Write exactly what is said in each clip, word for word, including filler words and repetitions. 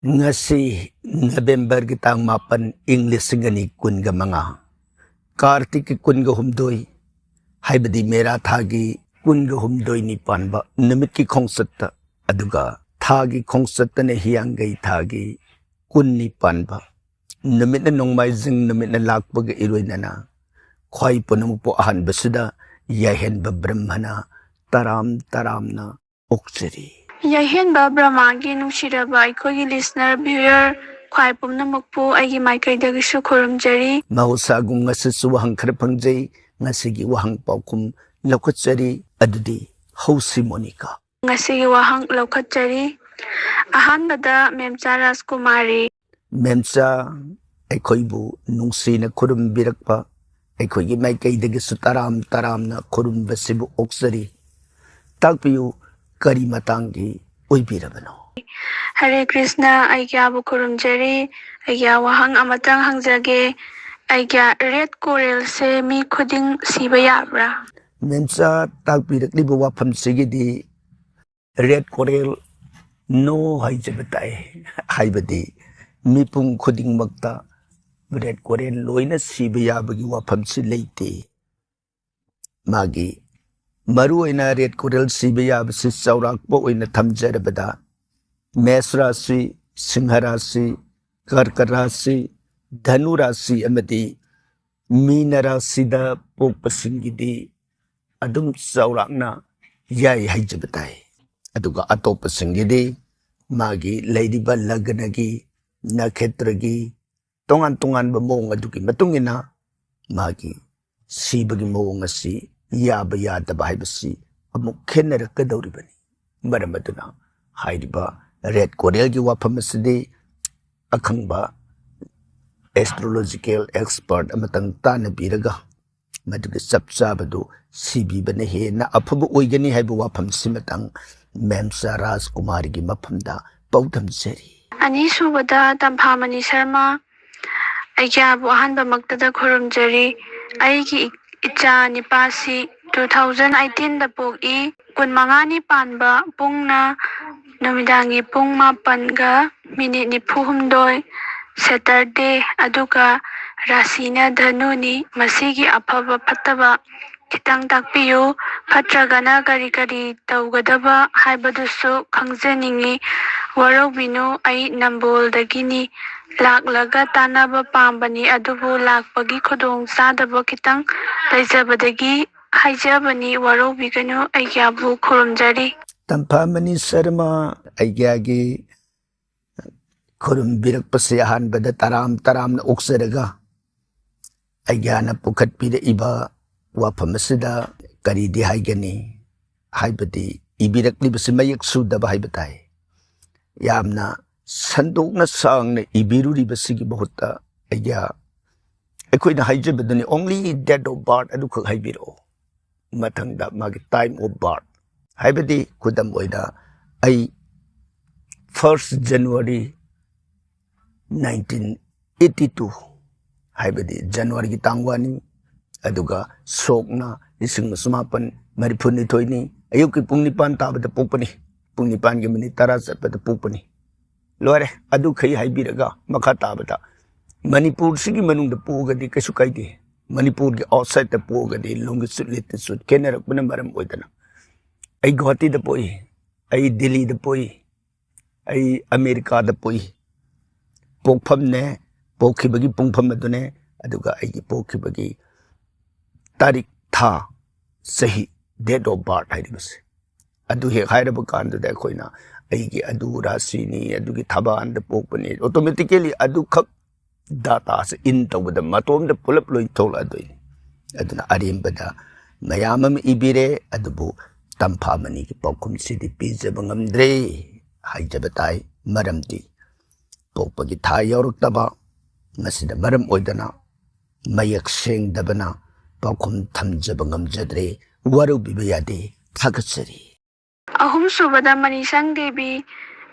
ꯉꯁꯤ ꯅꯕꯦꯝꯕꯔꯒꯤ ꯇꯥꯡ ꯃꯥꯄꯟ, ꯏꯪ ꯂꯤꯁꯤꯡ ꯑꯅꯤ ꯀꯨꯟꯒ ꯃꯉꯥ, ꯀꯥꯔꯇꯤꯛꯀꯤ ꯀꯨꯟꯒ ꯍꯨꯝꯗꯣꯏ, ꯍꯥꯏꯕꯗꯤ ꯃꯦꯔꯥ ꯊꯥꯒꯤ ꯀꯨꯟꯒ ꯍꯨꯝꯗꯣꯏꯅꯤ ꯄꯥꯟꯕ ꯅꯨꯃꯤꯠꯀꯤ ꯈꯣꯡꯆꯠꯇ, ꯑꯗꯨꯒ ꯊꯥꯒꯤ ꯈꯣꯡꯆꯠꯇꯅ ꯍꯤꯌꯥꯡꯒꯩ ꯊꯥꯒꯤ ꯀꯨꯟꯅꯤ ꯄꯥꯟꯕ ꯅꯨꯃꯤꯠꯅ ꯅꯣꯡꯃꯥꯏꯖꯤꯡ ꯅꯨꯃꯤꯠꯅ ꯂꯥꯛꯄꯒ ꯏꯔꯣꯏꯅꯅ ꯈ꯭ꯋꯥꯏ ꯄꯨꯝꯅꯃꯛꯄꯨ ꯑꯍꯥꯟꯕꯁꯤꯗ ꯌꯥꯏꯍꯦꯟꯕ ꯕ꯭ꯔꯍ꯭ꯃꯅ ꯇꯔꯥꯝ ꯇꯔꯥꯝꯅ ꯑꯣꯛꯆꯔꯤ꯫ ꯌꯥꯏꯍꯦꯟꯕ ꯕ꯭ꯔꯍ꯭ꯃꯥꯒꯤ ꯅꯨꯡꯁꯤꯔꯕ ꯑꯩꯈꯣꯏꯒꯤ listener, viewer, ꯈ꯭ꯋꯥꯏ ꯄꯨꯝꯅꯃꯛꯄꯨ ꯑꯩꯒꯤ ꯃꯥꯏꯀꯩꯗꯒꯤꯁꯨ ꯈꯨꯔꯨꯝꯖꯔꯤ꯫ ꯃꯍꯧꯁꯥꯒꯨꯝ ꯉꯁꯤꯁꯨ ꯋꯥꯍꯪ ꯈꯔ ꯐꯪꯖꯩ꯫ ꯉꯁꯤꯒꯤ ꯋꯥꯍꯪ ꯄꯥꯎꯈꯨꯝ ꯂꯧꯈꯠꯆꯔꯤ꯫ ꯑꯗꯨꯗꯤ ꯍꯧꯁꯤ, ꯃꯣꯅꯤꯀꯥ꯫ ꯉꯁꯤꯒꯤ ꯋꯥꯍꯪ ꯂꯧꯈꯠꯆꯔꯤ꯫ ꯑꯍꯥꯟꯕꯗ ꯃꯦꯝꯆꯥ ꯔꯥꯖꯀꯨꯃꯥꯔꯤ꯫ ꯃꯦꯝꯆꯥ, ꯑꯩꯈꯣꯏꯕꯨ ꯅꯨꯡꯁꯤꯅ ꯈꯨꯔꯨꯝꯕꯤꯔꯛꯄ ꯑꯩꯈꯣꯏꯒꯤ ꯃꯥꯏꯀꯩꯗꯒꯤꯁꯨ ꯇꯔꯥꯝ ꯇꯔꯥꯝꯅ ꯈꯨꯔꯨꯝꯕꯁꯤꯕꯨ ꯑꯣꯛꯆꯔꯤ꯫ ꯇꯥꯛꯄꯤꯌꯨ, ꯀꯔꯤ ꯃꯇꯥꯡꯒꯤ ꯑꯣꯏꯕꯤꯔꯕꯅꯣ? ꯍꯔꯦ ꯀ꯭ꯔꯤꯁꯅ, ꯑꯩꯒ꯭ꯌꯥꯕꯨ ꯈꯨꯔꯨꯝꯖꯔꯤ꯫ ꯑꯩꯒ꯭ꯌꯥ, ꯋꯥꯍꯪ ꯑꯃꯇꯪ ꯍꯪꯖꯒꯦ꯫ ꯑꯩꯒ꯭ꯌꯥ, red coralꯁꯦ ꯃꯤ ꯈꯨꯗꯤꯡ ꯁꯤꯕ ꯌꯥꯕ꯭ꯔꯥ? ꯃꯦꯝꯆꯥ, ꯇꯥꯛꯄꯤꯔꯛꯂꯤꯕ ꯋꯥꯐꯝꯁꯤꯒꯤꯗꯤ red coral no ꯍꯥꯏꯖꯕ ꯇꯥꯏ꯫ ꯍꯥꯏꯕꯗꯤ ꯃꯤꯄꯨꯝ ꯈꯨꯗꯤꯡꯃꯛꯇ red coral ꯂꯣꯏꯅ ꯁꯤꯕ ꯌꯥꯕꯒꯤ ꯋꯥꯐꯝꯁꯤ ꯂꯩꯇꯦ꯫ ꯃꯥꯒꯤ ꯃꯔꯨꯑꯣꯏꯅ red coral ꯁꯤꯕ ꯌꯥꯕꯁꯤ ꯆꯥꯎꯔꯥꯛꯄ ꯑꯣꯏꯅ ꯊꯝꯖꯔꯕꯗ ꯃꯦꯁ ꯔꯥꯁꯤ, ꯁꯤꯡꯍ ꯔꯥꯁꯤ, ꯀꯔꯀ ꯔꯥꯁꯤ, ꯙꯅꯨ ꯔꯥꯁꯤ ꯑꯃꯗꯤ ꯃꯤꯅ ꯔꯥꯁꯤꯗ ꯄꯣꯛꯄꯁꯤꯡꯒꯤꯗꯤ ꯑꯗꯨꯝ ꯆꯥꯎꯔꯥꯛꯅ ꯌꯥꯏ ꯍꯥꯏꯖꯕ ꯇꯥꯏ꯫ ꯑꯗꯨꯒ ꯑꯇꯣꯞꯄꯁꯤꯡꯒꯤꯗꯤ ꯃꯥꯒꯤ ꯂꯩꯔꯤꯕ ꯂꯒꯅꯒꯤ, ꯅꯈꯦꯇ꯭ꯔꯒꯤ ꯇꯣꯉꯥꯟ ꯇꯣꯉꯥꯟꯕ ꯃꯑꯣꯡ ꯑꯗꯨꯒꯤ ꯃꯇꯨꯡ ꯏꯟꯅ ꯃꯥꯒꯤ ꯁꯤꯕꯒꯤ ꯃꯑꯣꯡ ꯑꯁꯤ ꯌꯥꯕ ꯌꯥꯗꯕ ꯍꯥꯏꯕꯁꯤ ꯑꯃꯨꯛ ꯈꯦꯠꯅꯔꯛꯀꯗꯧꯔꯤꯕꯅꯤ꯫ ꯃꯔꯝ ꯑꯗꯨꯅ ꯍꯥꯏꯔꯤꯕ red coralꯒꯤ ꯋꯥꯐꯝ ꯑꯁꯤꯗꯤ ꯑꯈꯪꯕ astrological expert ꯑꯃꯇꯪ ꯇꯥꯟꯅꯕꯤꯔꯒ ꯃꯗꯨꯒꯤ ꯆꯞ ꯆꯥꯕꯗꯨ ꯁꯤꯕꯤꯕꯅ ꯍꯦꯟꯅ ꯑꯐꯕ ꯑꯣꯏꯒꯅꯤ ꯍꯥꯏꯕ ꯋꯥꯐꯝꯁꯤꯃꯇꯪ ꯃꯦꯝꯆꯥ ꯔꯥꯖꯀꯨꯃꯥꯔꯤꯒꯤ ꯃꯐꯝꯗ ꯄꯥꯎꯗꯝꯖꯔꯤ꯫ ꯑꯅꯤꯁꯨꯕꯗ ꯇꯝꯐꯥꯃꯅꯤ ꯁꯔꯃ, ꯑꯩꯒ꯭ꯌꯥꯕꯨ ꯑꯍꯥꯟꯕꯃꯛꯇꯗ ꯈꯨꯔꯨꯝꯖꯔꯤ꯫ ꯑꯩꯒꯤ ꯏ-, ꯏꯆꯥ ꯅꯤꯄꯥꯁꯤ two thousand eighteenꯗ ꯄꯣꯛꯏ꯫ ꯀꯨꯟꯃꯉꯥꯅꯤ ꯄꯥꯟꯕ, ꯄꯨꯡꯅ ꯅꯨꯃꯤꯗꯥꯡꯒꯤ ꯄꯨꯡ ꯃꯥꯄꯟꯒ ꯃꯤꯅꯤꯠ ꯅꯤꯐꯨ ꯍꯨꯝꯗꯣꯏ, Saturday, ꯑꯗꯨꯒ ꯔꯥꯁꯤꯅ ꯙꯅꯨꯅꯤ꯫ ꯃꯁꯤꯒꯤ ꯑꯐꯕ ꯐꯠꯇꯕ ꯈꯤꯇꯪ ꯇꯥꯛꯄꯤꯌꯨ꯫ ꯐꯠꯇ꯭ꯔꯒꯅ ꯀꯔꯤ ꯀꯔꯤ ꯇꯧꯒꯗꯕ ꯍꯥꯏꯕꯗꯨꯁꯨ ꯈꯪꯖꯅꯤꯡꯏ꯫ ꯋꯥꯔꯧꯕꯤꯅꯨ, ꯑꯩ ꯅꯝꯕꯣꯜꯗꯒꯤꯅꯤ꯫ ꯂꯥꯛꯂꯒ ꯇꯥꯟꯅꯕ ꯄꯥꯝꯕꯅꯤ, ꯑꯗꯨꯕꯨ ꯂꯥꯛꯄꯒꯤ ꯈꯨꯗꯣꯡ ꯆꯥꯗꯕ ꯈꯤꯇꯪ ꯂꯩꯖꯕꯗꯒꯤ ꯍꯥꯏꯖꯕꯅꯤ꯫ ꯋꯥꯔꯧꯕꯤꯒꯅꯨ, ꯑꯩꯒ꯭ꯌꯥꯕꯨ ꯈꯨꯔꯨꯝꯖꯔꯤ꯫ ꯇꯝꯐꯥꯃꯅꯤ ꯁꯔꯃ, ꯑꯩꯒ꯭ꯌꯥꯒꯤ ꯈꯨꯔꯨꯝꯕꯤꯔꯛꯄꯁꯦ ꯑꯍꯥꯟꯕꯗ ꯇꯔꯥꯝ ꯇꯔꯥꯝꯅ ꯑꯣꯛꯆꯔꯒ, ꯑꯩꯒ꯭ꯌꯥꯅ ꯄꯨꯈꯠꯄꯤꯔꯛꯏꯕ ꯋꯥꯐꯝ ꯑꯁꯤꯗ ꯀꯔꯤꯗꯤ ꯍꯥꯏꯒꯅꯤ? ꯍꯥꯏꯕꯗꯤ ꯏꯕꯤꯔꯛꯂꯤꯕꯁꯤ ꯃꯌꯦꯛ ꯁꯨꯗꯕ ꯍꯥꯏꯕ ꯇꯥꯏ꯫ ꯌꯥꯝꯅ ꯁꯟꯗꯣꯛꯅ ꯁꯥꯡꯅ ꯏꯕꯤꯔꯨꯔꯤꯕꯁꯤꯒꯤ ꯃꯍꯨꯠꯇ ꯑꯩꯒꯤ, ꯑꯩꯈꯣꯏꯅ ꯍꯥꯏꯖꯕꯗꯨꯅꯤ, only date of birth ꯑꯗꯨꯈꯛ ꯍꯥꯏꯕꯤꯔꯛꯑꯣ꯫ ꯃꯊꯪꯗ ꯃꯥꯒꯤ time of birth, ꯍꯥꯏꯕꯗꯤ ꯈꯨꯗꯝ ꯑꯣꯏꯅ ꯑꯩ first January nineteen eighty two, ꯍꯥꯏꯕꯗꯤ ꯖꯅꯋꯥꯔꯤꯒꯤ ꯇꯥꯡ ꯋꯥꯟꯅꯤ, ꯑꯗꯨꯒ ꯁꯣꯛꯅ ꯂꯤꯁꯤꯡ ꯑꯃ ꯆꯃꯥꯄꯟ ꯃꯔꯤꯐꯨꯅꯤꯊꯣꯏꯅꯤ꯫ ꯑꯌꯨꯛꯀꯤ ꯄꯨꯡ ꯅꯤꯄꯥꯟ ꯇꯥꯕꯗ ꯄꯣꯛꯄꯅꯤ, ꯄꯨꯡ ꯅꯤꯄꯥꯟꯒꯤ ꯃꯤꯅꯤꯠ ꯇꯔꯥ ꯆꯠꯄꯗ ꯄꯣꯛꯄꯅꯤ꯫ ꯂꯣꯏꯔꯦ꯫ ꯑꯗꯨꯈꯩ ꯍꯥꯏꯕꯤꯔꯒ ꯃꯈꯥ ꯇꯥꯕꯗ ꯃꯅꯤꯄꯨꯔꯁꯤꯒꯤ ꯃꯅꯨꯡꯗ ꯄꯣꯛꯑꯒꯗꯤ ꯀꯩꯁꯨ ꯀꯥꯏꯗꯦ, ꯃꯅꯤꯄꯨꯔꯒꯤ outsideꯇ ꯄꯣꯛꯑꯒꯗꯤ longitude latitude ꯈꯦꯠꯅꯔꯛꯄꯅ ꯃꯔꯝ ꯑꯣꯏꯗꯅ ꯑꯩ ꯒꯨꯋꯥꯍꯥꯇꯤꯗ ꯄꯣꯛꯏ, ꯑꯩ ꯗꯤꯜꯂꯤꯗ ꯄꯣꯛꯏ, ꯑꯩ ꯑꯃꯦꯔꯤꯀꯥꯗ ꯄꯣꯛꯏ꯫ ꯄꯣꯛꯐꯝꯅꯦ, ꯄꯣꯛꯈꯤꯕꯒꯤ ꯄꯨꯡꯐꯝ ꯑꯗꯨꯅꯦ, ꯑꯗꯨꯒ ꯑꯩꯒꯤ ꯄꯣꯛꯈꯤꯕꯒꯤ ꯇꯥꯔꯤꯛ, ꯊꯥ, ꯆꯍꯤ, date of birth ꯍꯥꯏꯔꯤꯕꯁꯦ꯫ ꯑꯗꯨ ꯍꯦꯛ ꯍꯥꯏꯔꯕ ꯀꯥꯟꯗꯨꯗ ꯑꯩꯈꯣꯏꯅ ꯑꯩꯒꯤ ꯑꯗꯨ ꯔꯥꯁꯤꯅꯤ, ꯑꯗꯨꯒꯤ ꯊꯕꯥꯟꯗ ꯄꯣꯛꯄꯅꯤ, automatically ꯑꯗꯨꯈꯛ dataꯁꯦ in ꯇꯧꯕꯗ ꯃꯇꯣꯝꯗ ꯄꯨꯂꯞ ꯂꯣꯏ ꯊꯣꯛꯂꯛꯑꯗꯣꯏꯅꯤ꯫ ꯑꯗꯨꯅ ꯑꯔꯦꯝꯕꯗ ꯃꯌꯥꯝ ꯑꯃ ꯏꯕꯤꯔꯦ, ꯑꯗꯨꯕꯨ ꯇꯝꯐꯥꯃꯅꯤꯒꯤ ꯄꯥꯎꯈꯨꯝꯁꯤꯗꯤ ꯄꯤꯖꯕ ꯉꯝꯗ꯭ꯔꯦ ꯍꯥꯏꯖꯕ ꯇꯥꯏ꯫ ꯃꯔꯝꯗꯤ ꯄꯣꯛꯄꯒꯤ ꯊꯥ ꯌꯥꯎꯔꯛꯇꯕ, ꯃꯁꯤꯅ ꯃꯔꯝ ꯑꯣꯏꯗꯅ ꯃꯌꯦꯛ ꯁꯦꯡꯗꯕꯅ ꯄꯥꯎꯈꯨꯝ ꯊꯝꯖꯕ ꯉꯝꯖꯗ꯭ꯔꯦ꯫ ꯋꯥꯔꯧꯕꯤꯕ ꯌꯥꯗꯦ꯫ ꯊꯥꯒꯠꯆꯔꯤ꯫ ꯑꯍꯨꯝꯁꯨꯕꯗ ꯃꯅꯤꯁꯪ ꯗꯦꯕꯤ,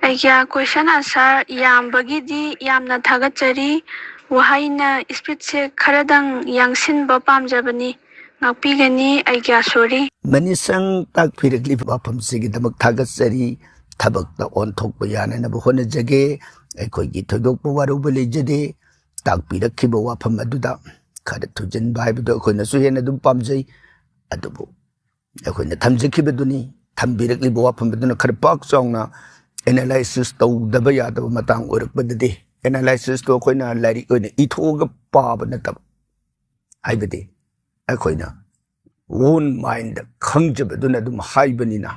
ꯑꯩꯒꯤ question answer ꯌꯥꯝꯕꯒꯤꯗꯤ ꯌꯥꯝꯅ ꯊꯥꯒꯠꯆꯔꯤ꯫ ꯋꯥꯍꯩꯅ speedꯁꯦ ꯈꯔꯗꯪ ꯌꯥꯡꯁꯤꯟꯕ ꯄꯥꯝꯖꯕꯅꯤ꯫ ꯉꯥꯛꯄꯤꯒꯅꯤ, ꯑꯩꯒꯤ sorry꯫ ꯃꯅꯤꯁꯪ ꯇꯥꯛꯄꯤꯔꯛꯂꯤꯕ ꯋꯥꯐꯝꯁꯤꯒꯤꯗꯃꯛ ꯊꯥꯒꯠꯆꯔꯤ꯫ ꯊꯕꯛꯇ ꯑꯣꯟꯊꯣꯛꯄ ꯌꯥꯅꯅꯕ ꯍꯣꯠꯅꯖꯒꯦ꯫ ꯑꯩꯈꯣꯏꯒꯤ ꯊꯣꯏꯗꯣꯛꯄ ꯋꯥꯔꯧꯕ ꯂꯩꯖꯗꯦ꯫ ꯇꯥꯛꯄꯤꯔꯛꯈꯤꯕ ꯋꯥꯐꯝ ꯑꯗꯨꯗ ꯈꯔ ꯊꯨꯖꯤꯟꯕ ꯍꯥꯏꯕꯗꯨ ꯑꯩꯈꯣꯏꯅꯁꯨ ꯍꯦꯟꯅ ꯑꯗꯨꯝ ꯄꯥꯝꯖꯩ꯫ ꯑꯗꯨꯕꯨ ꯑꯩꯈꯣꯏꯅ ꯊꯝꯖꯈꯤꯕꯗꯨꯅꯤ꯫ ꯊꯝꯕꯤꯔꯛꯂꯤꯕ ꯋꯥꯐꯝ ꯑꯗꯨꯅ ꯈꯔ ꯄꯥꯛ ꯆꯥꯎꯅ ꯑꯦꯅꯥꯂꯥꯏꯁꯤꯁ ꯇꯧꯗꯕ ꯌꯥꯗꯕ ꯃꯇꯥꯡ ꯑꯣꯏꯔꯛꯄꯗꯗꯤ, ꯑꯦꯅꯥꯂꯥꯏꯁꯤꯁꯇꯣ ꯑꯩꯈꯣꯏꯅ ꯂꯥꯏꯔꯤꯛ ꯑꯣꯏꯅ ꯏꯊꯣꯛꯑꯒ ꯄꯥꯕ ꯅꯠꯇꯕ, ꯍꯥꯏꯕꯗꯤ ꯑꯩꯈꯣꯏꯅ ꯑꯣꯟ ꯃꯥꯏꯟꯗ ꯈꯪꯖꯕꯗꯨꯅ ꯑꯗꯨꯝ ꯍꯥꯏꯕꯅꯤꯅ,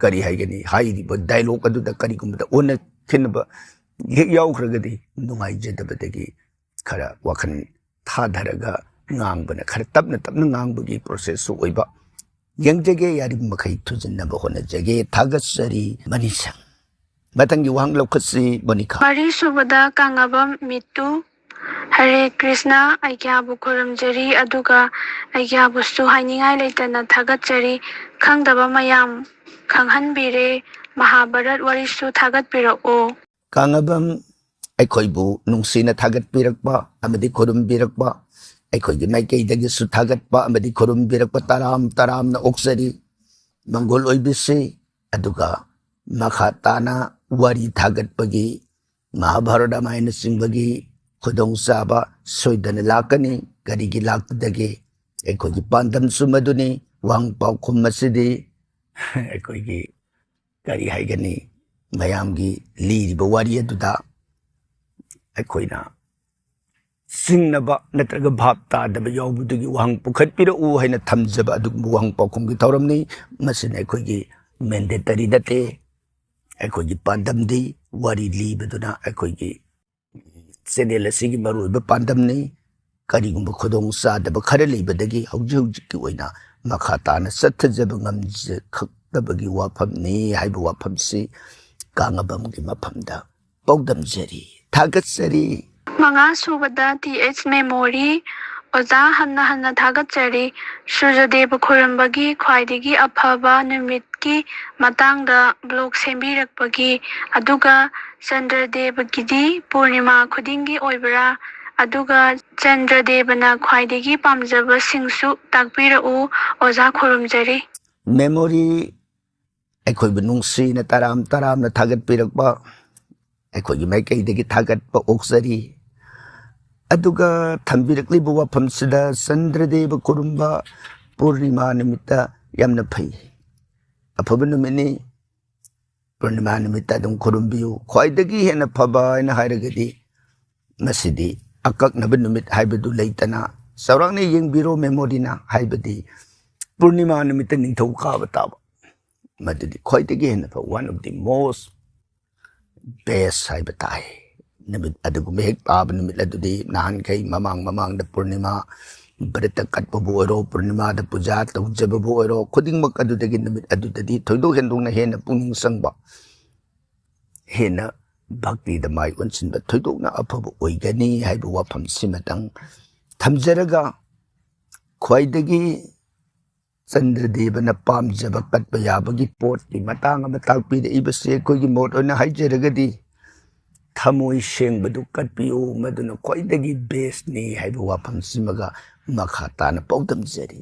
ꯀꯔꯤ ꯍꯥꯏꯒꯅꯤ, ꯍꯥꯏꯔꯤꯕ ꯗꯥꯏꯂꯣꯛ ꯑꯗꯨꯗ ꯀꯔꯤꯒꯨꯝꯕꯗ ꯑꯣꯟꯅ ꯈꯦꯠꯅꯕ ꯍꯦꯛ ꯌꯥꯎꯈ꯭ꯔꯒꯗꯤ ꯅꯨꯡꯉꯥꯏꯖꯗꯕꯗꯒꯤ ꯈꯔ ꯋꯥꯈꯜ ꯊꯥꯊꯔꯒ ꯉꯥꯡꯕꯅ, ꯈꯔ ꯇꯞꯅ ꯇꯞꯅ ꯉꯥꯡꯕꯒꯤ ꯄ꯭ꯔꯣꯁꯦꯁꯁꯨ ꯑꯣꯏꯕ꯫ ꯌꯦꯡꯖꯒꯦ, ꯌꯥꯔꯤꯕ ꯃꯈꯩ ꯊꯨꯖꯤꯟꯅꯕ ꯍꯣꯠꯅꯖꯒꯦ꯫ ꯊꯥꯒꯠꯆꯔꯤ, ꯃꯅꯤꯁꯪ꯫ ꯃꯊꯪꯒꯤ ꯋꯥꯍꯪ ꯂꯧꯈꯠꯁꯤ, ꯃꯣꯅꯤꯀꯥ꯫ ꯃꯔꯤꯁꯨꯕꯗ ꯀꯥꯡꯉꯕꯝ ꯃꯤꯇꯨ꯫ ꯍꯔꯦ ꯀ꯭ꯔꯤꯁꯅ, ꯑꯩꯒ꯭ꯌꯥꯕꯨ ꯈꯨꯔꯨꯝꯖꯔꯤ, ꯑꯗꯨꯒ ꯑꯩꯒ꯭ꯌꯥꯕꯨꯁꯨ ꯍꯥꯏꯅꯤꯡꯉꯥꯏ ꯂꯩꯇꯅ ꯊꯥꯒꯠꯆꯔꯤ꯫ ꯈꯪꯗꯕ ꯃꯌꯥꯝ ꯈꯪꯍꯟꯕꯤꯔꯦ꯫ ꯃꯍꯥꯚꯥꯔꯠ ꯋꯥꯔꯤꯁꯨ ꯊꯥꯒꯠꯄꯤꯔꯛꯑꯣ꯫ ꯀꯥꯡꯉꯕꯝ, ꯑꯩꯈꯣꯏꯕꯨ ꯅꯨꯡꯁꯤꯅ ꯊꯥꯒꯠꯄꯤꯔꯛꯄ ꯑꯃꯗꯤ ꯈꯨꯔꯨꯝꯕꯤꯔꯛꯄ, ꯑꯩꯈꯣꯏꯒꯤ ꯃꯥꯏꯀꯩꯗꯒꯤꯁꯨ ꯊꯥꯒꯠꯄ ꯑꯃꯗꯤ ꯈꯨꯔꯨꯝꯕꯤꯔꯛꯄ ꯇꯔꯥꯝ ꯇꯔꯥꯝꯅ ꯑꯣꯛꯆꯔꯤ꯫ ꯃꯪꯒꯣꯜ ꯑꯣꯏꯕꯤꯁꯤ꯫ ꯑꯗꯨꯒ ꯃꯈꯥ ꯇꯥꯅ ꯋꯥꯔꯤ ꯊꯥꯒꯠꯄꯒꯤ, ꯃꯍꯥꯚꯥꯔꯠ ꯔꯥꯃꯥꯌꯟꯅꯆꯤꯡꯕꯒꯤ ꯈꯨꯗꯣꯡꯆꯥꯕ ꯁꯣꯏꯗꯅ ꯂꯥꯛꯀꯅꯤ꯫ ꯀꯔꯤꯒꯤ ꯂꯥꯛꯇꯗꯒꯦ? ꯑꯩꯈꯣꯏꯒꯤ ꯄꯥꯟꯗꯝꯁꯨ ꯃꯗꯨꯅꯤ꯫ ꯋꯥꯍꯪ ꯄꯥꯎꯈꯨꯝ ꯑꯁꯤꯗꯤ ꯑꯩꯈꯣꯏꯒꯤ, ꯀꯔꯤ ꯍꯥꯏꯒꯅꯤ, ꯃꯌꯥꯝꯒꯤ ꯂꯤꯔꯤꯕ ꯋꯥꯔꯤ ꯑꯗꯨꯗ ꯑꯩꯈꯣꯏꯅ ꯆꯤꯡꯅꯕ ꯅꯠꯇ꯭ꯔꯒ ꯚꯥꯞ ꯇꯥꯗꯕ ꯌꯥꯎꯕꯗꯨꯒꯤ ꯋꯥꯍꯪ ꯄꯨꯈꯠꯄꯤꯔꯛꯎ ꯍꯥꯏꯅ ꯊꯝꯖꯕ ꯑꯗꯨꯒꯨꯝꯕ ꯋꯥꯍꯪ ꯄꯥꯎꯈꯨꯝꯒꯤ ꯊꯧꯔꯝꯅꯤ꯫ ꯃꯁꯤꯅ ꯑꯩꯈꯣꯏꯒꯤ ꯃꯦꯟꯗꯦꯇꯔꯤ ꯅꯠꯇꯦ꯫ ꯑꯩꯈꯣꯏꯒꯤ ꯄꯥꯟꯗꯝꯗꯤ ꯋꯥꯔꯤ ꯂꯤꯕꯗꯨꯅ ꯑꯩꯈꯣꯏꯒꯤ ꯆꯦꯅꯦꯜ ꯑꯁꯤꯒꯤ ꯃꯔꯨꯑꯣꯏꯕ ꯄꯥꯟꯗꯝꯅꯤ꯫ ꯀꯔꯤꯒꯨꯝꯕ ꯈꯨꯗꯣꯡ ꯆꯥꯗꯕ ꯈꯔ ꯂꯩꯕꯗꯒꯤ ꯍꯧꯖꯤꯛ ꯍꯧꯖꯤꯛꯀꯤ ꯑꯣꯏꯅ ꯃꯈꯥ ꯇꯥꯅ ꯆꯠꯊꯖꯕ ꯉꯝꯖꯈꯛꯇꯕꯒꯤ ꯋꯥꯐꯝꯅꯤ ꯍꯥꯏꯕ ꯋꯥꯐꯝꯁꯤ ꯀꯥꯡꯉꯕꯝꯒꯤ ꯃꯐꯝꯗ ꯄꯥꯎꯗꯝꯖꯔꯤ, ꯊꯥꯒꯠꯆꯔꯤ꯫ ꯃꯉꯥ ꯁꯨꯕꯗ ꯇꯤ ꯑꯩꯆ ꯃꯦꯃꯣꯔꯤ꯫ ꯑꯣꯖꯥ, ꯍꯟꯅ ꯍꯟꯅ ꯊꯥꯒꯠꯆꯔꯤ꯫ ꯁꯨꯔꯖꯗꯦꯕ ꯈꯨꯔꯨꯝꯕꯒꯤ ꯈ꯭ꯋꯥꯏꯗꯒꯤ ꯑꯐꯕ ꯅꯨꯃꯤꯠꯀꯤ ꯃꯇꯥꯡꯗ ꯕ꯭ꯂꯣꯒ ꯁꯦꯝꯕꯤꯔꯛꯄꯒꯤ, ꯑꯗꯨꯒ ꯆꯟꯗ꯭ꯔꯗꯦꯕꯒꯤꯗꯤ ꯄꯨꯔꯅꯤꯃꯥ ꯈꯨꯗꯤꯡꯒꯤ ꯑꯣꯏꯕ꯭ꯔꯥ? ꯑꯗꯨꯒ ꯆꯟꯗ꯭ꯔꯗꯦꯕꯅ ꯈ꯭ꯋꯥꯏꯗꯒꯤ ꯄꯥꯝꯖꯕꯁꯤꯡꯁꯨ ꯇꯥꯛꯄꯤꯔꯛꯎ꯫ ꯑꯣꯖꯥ, ꯈꯨꯔꯨꯝꯖꯔꯤ꯫ ꯃꯦꯃꯣꯔꯤ, ꯑꯩꯈꯣꯏꯕꯨ ꯅꯨꯡꯁꯤꯅ ꯇꯔꯥꯝ ꯇꯔꯥꯝꯅ ꯊꯥꯒꯠꯄꯤꯔꯛꯄ, ꯑꯩꯈꯣꯏꯒꯤ ꯃꯥꯏꯀꯩꯗꯒꯤ ꯊꯥꯒꯠꯄ ꯑꯣꯛꯆꯔꯤ꯫ ꯑꯗꯨꯒ ꯊꯝꯕꯤꯔꯛꯂꯤꯕ ꯋꯥꯐꯝꯁꯤꯗ ꯆꯟꯗ꯭ꯔꯗꯦꯕ ꯈꯨꯔꯨꯝꯕ ꯄꯨꯔꯅꯤꯃꯥ ꯅꯨꯃꯤꯠꯇ ꯌꯥꯝꯅ ꯐꯩ, ꯑꯐꯕ ꯅꯨꯃꯤꯠꯅꯤ꯫ ꯄꯨꯔꯅꯤꯃꯥ ꯅꯨꯃꯤꯠꯇ ꯑꯗꯨꯝ ꯈꯨꯔꯨꯝꯕꯤꯌꯨ꯫ ꯈ꯭ꯋꯥꯏꯗꯒꯤ ꯍꯦꯟꯅ ꯐꯕ ꯍꯥꯏꯅ ꯍꯥꯏꯔꯒꯗꯤ ꯃꯁꯤꯗꯤ ꯑꯀꯛꯅꯕ ꯅꯨꯃꯤꯠ ꯍꯥꯏꯕꯗꯨ ꯂꯩꯇꯅ ꯆꯥꯎꯔꯥꯛꯅ ꯌꯦꯡꯕꯤꯔꯣ ꯃꯦꯃꯣꯔꯤꯅ, ꯍꯥꯏꯕꯗꯤ ꯄꯨꯔꯅꯤꯃꯥ ꯅꯨꯃꯤꯠꯇ ꯅꯤꯡꯊꯧꯀꯥꯕ ꯇꯥꯕ, ꯃꯗꯨꯗꯤ ꯈ꯭ꯋꯥꯏꯗꯒꯤ ꯍꯦꯟꯅ ꯐꯕ, one of the most best ꯍꯥꯏꯕ ꯇꯥꯏ꯫ ꯅꯨꯃꯤꯠ ꯑꯗꯨꯒꯨꯝꯕ ꯍꯦꯛ ꯇꯥꯕ ꯅꯨꯃꯤꯠ ꯑꯗꯨꯗꯤ ꯅꯍꯥꯟꯈꯩ ꯃꯃꯥꯡ ꯃꯃꯥꯡꯗ ꯄꯨꯔꯅꯤꯃꯥ ꯕ꯭ꯔꯠꯇ ꯀꯠꯄꯕꯨ ꯑꯣꯏꯔꯣ, ꯄꯨꯔꯅꯤꯃꯥꯗ ꯄꯨꯖꯥ ꯇꯧꯖꯕꯕꯨ ꯑꯣꯏꯔꯣ, ꯈꯨꯗꯤꯡꯃꯛ ꯑꯗꯨꯗꯒꯤ ꯅꯨꯃꯤꯠ ꯑꯗꯨꯗꯗꯤ ꯊꯣꯏꯗꯣꯛ ꯍꯦꯟꯗꯣꯛꯅ ꯍꯦꯟꯅ ꯄꯨꯛꯅꯤꯡ ꯆꯪꯕ, ꯍꯦꯟꯅ ꯚꯛꯇꯤꯗ ꯃꯥꯏ ꯑꯣꯟꯁꯤꯟꯕ ꯊꯣꯏꯗꯣꯛꯅ ꯑꯐꯕ ꯑꯣꯏꯒꯅꯤ ꯍꯥꯏꯕ ꯋꯥꯐꯝꯁꯤꯃꯇꯪ ꯊꯝꯖꯔꯒ, ꯈ꯭ꯋꯥꯏꯗꯒꯤ ꯆꯟꯗ꯭ꯔꯗꯦꯕꯅ ꯄꯥꯝꯖꯕ ꯀꯠꯄ ꯌꯥꯕꯒꯤ ꯄꯣꯠꯀꯤ ꯃꯇꯥꯡ ꯑꯃ ꯇꯥꯛꯄꯤꯔꯛꯏꯕꯁꯦ ꯑꯩꯈꯣꯏꯒꯤ ꯃꯣꯠ ꯑꯣꯏꯅ ꯍꯥꯏꯖꯔꯒꯗꯤ ꯊꯃꯣꯏ ꯁꯦꯡꯕꯗꯨ ꯀꯠꯄꯤꯌꯨ, ꯃꯗꯨꯅ ꯈ꯭ꯋꯥꯏꯗꯒꯤ ꯕꯦꯁꯅꯤ ꯍꯥꯏꯕ ꯋꯥꯐꯝꯁꯤꯃꯒ ꯃꯈꯥ ꯇꯥꯅ ꯄꯥꯎꯗꯝꯖꯔꯤ꯫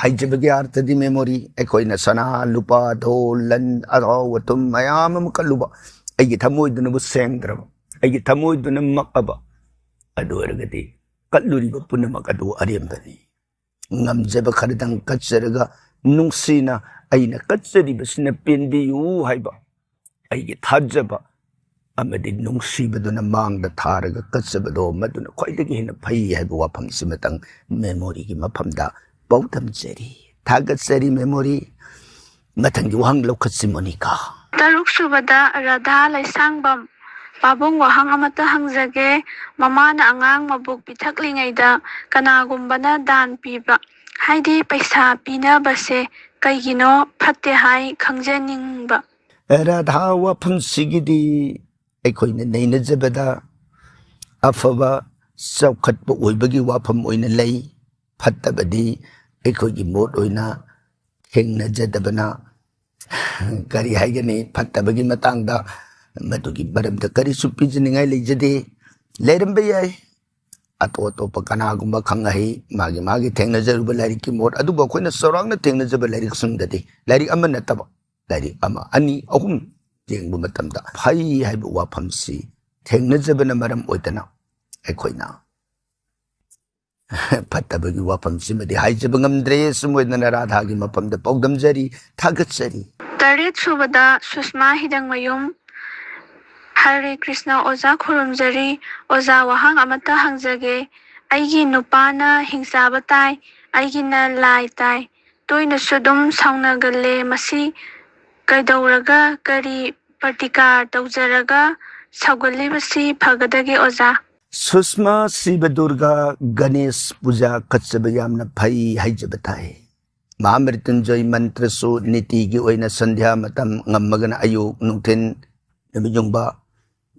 ꯍꯥꯏꯖꯕꯒꯤ ꯑꯥꯔꯊꯗꯤ ꯃꯦꯃꯣꯔꯤ, ꯑꯩꯈꯣꯏꯅ ꯁꯅꯥ ꯂꯨꯄꯥ ꯙꯣꯜ ꯂꯟ ꯑꯍꯥꯎ ꯑꯊꯨꯝ ꯃꯌꯥꯝ ꯑꯃ ꯀꯠꯂꯨꯕ, ꯑꯩꯒꯤ ꯊꯃꯣꯏꯗꯨꯅꯕꯨ ꯁꯦꯡꯗ꯭ꯔꯕ, ꯑꯩꯒꯤ ꯊꯃꯣꯏꯗꯨꯅ ꯃꯛꯑꯕ, ꯑꯗꯨ ꯑꯣꯏꯔꯒꯗꯤ ꯀꯠꯂꯨꯔꯤꯕ ꯄꯨꯝꯅꯃꯛ ꯑꯗꯨ ꯑꯔꯦꯝꯕꯅꯤ꯫ ꯉꯝꯖꯕ ꯈꯔꯗꯪ ꯀꯠꯆꯔꯒ ꯅꯨꯡꯁꯤꯅ ꯑꯩꯅ ꯀꯠꯆꯔꯤꯕꯁꯤꯅ ꯄꯦꯟꯕꯤꯌꯨ ꯍꯥꯏꯕ ꯑꯩꯒꯤ ꯊꯥꯖꯕ ꯑꯃꯗꯤ ꯅꯨꯡꯁꯤꯕꯗꯨꯅ ꯃꯥꯡꯗ ꯊꯥꯔꯒ ꯀꯠꯆꯕꯗꯣ ꯃꯗꯨꯅ ꯈ꯭ꯋꯥꯏꯗꯒꯤ ꯍꯦꯟꯅ ꯐꯩ ꯍꯥꯏꯕ ꯋꯥꯐꯝꯁꯤꯃꯇꯪ ꯃꯦꯃꯣꯔꯤꯒꯤ ꯃꯐꯝꯗ ꯄꯥꯎꯗꯝꯖꯔꯤ꯫ ꯊꯥꯒꯠꯆꯔꯤ ꯃꯦꯃꯣꯔꯤ꯫ ꯃꯊꯪꯒꯤ ꯋꯥꯍꯪ ꯂꯧꯈꯠꯁꯤ ꯃꯣꯅꯤꯀꯥ꯫ ꯇꯔꯨꯛ ꯁꯨꯕꯗ ꯔꯥꯙꯥ ꯂꯩꯁꯥꯡꯕꯝ꯫ ꯄꯥꯕꯨꯡ, ꯋꯥꯍꯪ ꯑꯃꯇ ꯍꯪꯖꯒꯦ꯫ ꯃꯃꯥꯅ ꯑꯉꯥꯡ ꯃꯕꯨꯛ ꯄꯤꯊꯛꯂꯤꯉꯩꯗ ꯀꯅꯥꯒꯨꯝꯕꯅ ꯗꯥꯟ ꯄꯤꯕ, ꯍꯥꯏꯗꯤ ꯄꯩꯁꯥ ꯄꯤꯅꯕꯁꯦ ꯀꯩꯒꯤꯅꯣ ꯐꯠꯇꯦ ꯍꯥꯏ ꯈꯪꯖꯅꯤꯡꯕ꯫ ꯔꯥꯙꯥ, ꯋꯥꯐꯝꯁꯤꯒꯤꯗꯤ ꯑꯩꯈꯣꯏꯅ ꯅꯩꯅꯖꯕꯗ ꯑꯐꯕ ꯆꯥꯎꯈꯠꯄ ꯑꯣꯏꯕꯒꯤ ꯋꯥꯐꯝ ꯑꯣꯏꯅ ꯂꯩ꯫ ꯐꯠꯇꯕꯗꯤ ꯑꯩꯈꯣꯏꯒꯤ ꯃꯣꯠ ꯑꯣꯏꯅ ꯊꯦꯡꯅꯖꯗꯕꯅ, ꯀꯔꯤ ꯍꯥꯏꯒꯅꯤ, ꯐꯠꯇꯕꯒꯤ ꯃꯇꯥꯡꯗ ꯃꯗꯨꯒꯤ ꯃꯔꯝꯗ ꯀꯔꯤꯁꯨ ꯄꯤꯖꯅꯤꯡꯉꯥꯏ ꯂꯩꯖꯗꯦ꯫ ꯂꯩꯔꯝꯕ ꯌꯥꯏ ꯑꯇꯣꯞ ꯑꯇꯣꯞꯄ ꯀꯅꯥꯒꯨꯝꯕ ꯈꯪ ꯑꯍꯩ, ꯃꯥꯒꯤ ꯃꯥꯒꯤ ꯊꯦꯡꯅꯖꯔꯨꯕ ꯂꯥꯏꯔꯤꯛꯀꯤ ꯃꯣꯠ, ꯑꯗꯨꯕꯨ ꯑꯩꯈꯣꯏꯅ ꯆꯥꯎꯔꯥꯛꯅ ꯊꯦꯡꯅꯖꯕ ꯂꯥꯏꯔꯤꯛꯁꯤꯡꯗꯗꯤ, ꯂꯥꯏꯔꯤꯛ ꯑꯃ ꯅꯠꯇꯕ, ꯂꯥꯏꯔꯤꯛ ꯑꯃ, ꯑꯅꯤ, ꯑꯍꯨꯝ ꯌꯦꯡꯕ ꯃꯇꯝꯗ ꯐꯩ ꯍꯥꯏꯕ ꯋꯥꯐꯝꯁꯤ ꯊꯦꯡꯅꯖꯕꯅ ꯃꯔꯝ ꯑꯣꯏꯗꯅ ꯑꯩꯈꯣꯏꯅ ꯐꯠꯇꯕꯒꯤ ꯋꯥꯐꯝꯁꯤꯃꯗꯤ ꯍꯥꯏꯖꯕ ꯉꯝꯗ꯭ꯔꯦ꯫ ꯁꯨꯝ ꯑꯣꯏꯗꯅ ꯔꯥꯙꯥꯒꯤ ꯃꯐꯝꯗ ꯄꯥꯎꯗꯝꯖꯔꯤ, ꯊꯥꯒꯠꯆꯔꯤ꯫ ꯇꯔꯦꯠ ꯁꯨꯕꯗ ꯁꯨꯁꯃꯥ ꯍꯤꯗꯪꯃꯌꯨꯝ꯫ ꯍꯔꯦ ꯀ꯭ꯔꯤꯁꯅ ꯑꯣꯖꯥ ꯈꯨꯔꯨꯝꯖꯔꯤ꯫ ꯑꯣꯖꯥ ꯋꯥꯍꯪ ꯑꯃꯠꯇ ꯍꯪꯖꯒꯦ꯫ ꯑꯩꯒꯤ ꯅꯨꯄꯥꯅ ꯍꯤꯡꯆꯥꯕ ꯇꯥꯏ, ꯑꯩꯒꯤꯅ ꯂꯥꯏ ꯇꯥꯏ꯫ ꯇꯣꯏꯅꯁꯨ ꯑꯗꯨꯝ ꯁꯥꯎꯅꯒꯜꯂꯦ꯫ ꯃꯁꯤ ꯀꯩꯗꯧꯔꯒ, ꯀꯔꯤ ꯄ꯭ꯔꯇꯤꯀꯥꯔ ꯇꯧꯖꯔꯒ ꯁꯥꯎꯒꯜꯂꯤꯕꯁꯤ ꯐꯒꯗꯒꯦ ꯑꯣꯖꯥ? ꯁꯨꯁꯃꯥ, ꯁꯤꯕ ꯗꯨꯔꯒꯥ ꯒꯅꯦꯁ ꯄꯨꯖꯥ ꯀꯠꯆꯕ ꯌꯥꯝꯅ ꯐꯩ ꯍꯥꯏꯖꯕ ꯇꯥꯏ꯫ ꯃꯍꯥꯃ꯭ꯔꯤꯇꯨꯟꯖꯣꯏ ꯃꯟꯇ꯭ꯔꯁꯨ ꯅꯤꯇꯤꯒꯤ ꯑꯣꯏꯅ ꯁꯟꯙ꯭ꯌꯥ ꯃꯇꯝ, ꯉꯝꯃꯒꯅ ꯑꯌꯨꯛ, ꯅꯨꯡꯊꯤꯟ, ꯅꯨꯃꯤꯠ ꯌꯨꯡꯕ,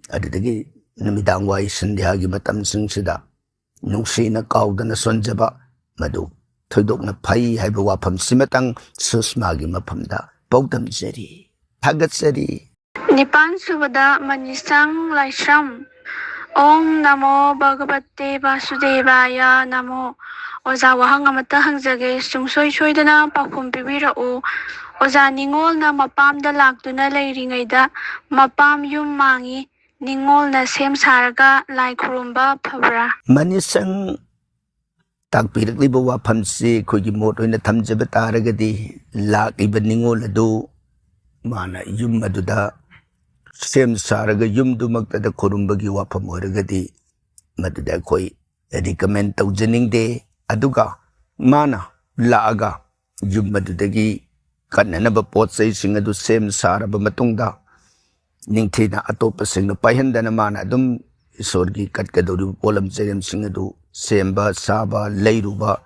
ꯑꯗꯨꯗꯒꯤ ꯅꯨꯃꯤꯗꯥꯡ ꯋꯥꯏ ꯁꯟꯙ꯭ꯌꯥꯒꯤ ꯃꯇꯝꯁꯤꯡꯁꯤꯗ ꯅꯨꯡꯁꯤꯅ ꯀꯥꯎꯗꯅ ꯁꯣꯟꯖꯕ, ꯃꯗꯨ ꯊꯣꯏꯗꯣꯛꯅ ꯐꯩ ꯍꯥꯏꯕ ꯋꯥꯐꯝꯁꯤꯃꯇꯪ ꯁꯨꯁꯃꯥꯒꯤ ꯃꯐꯝꯗ ꯄꯥꯎꯗꯝꯖꯔꯤ꯫ ꯊꯥꯒꯠꯆꯔꯤ꯫ ꯅꯤꯄꯥꯟ ꯁꯨꯕꯗ ꯃꯅꯤꯁꯪ ꯂꯥꯏꯁ꯭ꯔꯝ꯫ ꯑꯣꯝ ꯅꯃꯣ ꯚꯒꯕꯇꯦ ꯚꯥꯁꯨꯗꯦꯕꯥꯌ ꯅꯃꯣ꯫ ꯑꯣꯖꯥ, ꯋꯥꯍꯪ ꯑꯃꯠꯇ ꯍꯪꯖꯒꯦ, ꯁꯨꯡꯁꯣꯏ ꯁꯣꯏꯗꯅ ꯄꯥꯎꯈꯨꯝ ꯄꯤꯕꯤꯔꯛꯎ꯫ ꯑꯣꯖꯥ, ꯅꯤꯉꯣꯜꯅ ꯃꯄꯥꯝꯗ ꯂꯥꯛꯇꯨꯅ ꯂꯩꯔꯤꯉꯩꯗ ꯃꯄꯥꯝ ꯌꯨꯝ ꯃꯥꯡꯏ, ꯅꯤꯉꯣꯜꯅ ꯁꯦꯝ ꯁꯥꯔꯒ ꯂꯥꯏ ꯈꯨꯔꯨꯝꯕ ꯐꯕ꯭ꯔꯥ? ꯃꯅꯤꯁꯪ, ꯇꯥꯛꯄꯤꯔꯛꯂꯤꯕ ꯋꯥꯐꯝꯁꯤ ꯑꯩꯈꯣꯏꯒꯤ ꯃꯣꯠ ꯑꯣꯏꯅ ꯊꯝꯖꯕ ꯇꯥꯔꯒꯗꯤ, ꯂꯥꯛꯂꯤꯕ ꯅꯤꯉꯣꯜ ꯑꯗꯨ ꯃꯥꯅ ꯌꯨꯝ ꯑꯗꯨꯗ ꯁꯦꯝ ꯁꯥꯔꯒ ꯌꯨꯝꯗꯨꯃꯛꯇꯗ ꯈꯨꯔꯨꯝꯕꯒꯤ ꯋꯥꯐꯝ ꯑꯣꯏꯔꯒꯗꯤ, ꯃꯗꯨꯗ ꯑꯩꯈꯣꯏ recommend ꯇꯧꯖꯅꯤꯡꯗꯦ꯫ ꯑꯗꯨꯒ ꯃꯥꯅ ꯂꯥꯛꯑꯒ ꯌꯨꯝ ꯑꯗꯨꯗꯒꯤ ꯀꯠꯅꯅꯕ ꯄꯣꯠ ꯆꯩꯁꯤꯡ ꯑꯗꯨ ꯁꯦꯝ ꯁꯥꯔꯕ ꯃꯇꯨꯡꯗ, ꯅꯤꯡꯊꯤꯅ ꯑꯇꯣꯞꯄꯁꯤꯡꯅ ꯄꯥꯏꯍꯟꯗꯅ ꯃꯥꯅ ꯑꯗꯨꯝ ꯏꯁꯣꯔꯒꯤ ꯀꯠꯀꯗꯧꯔꯤꯕ ꯄꯣꯠꯂꯝ ꯆꯩꯔꯝꯁꯤꯡ ꯑꯗꯨ ꯁꯦꯝꯕ, ꯁꯥꯕ, ꯂꯩꯔꯨꯕ,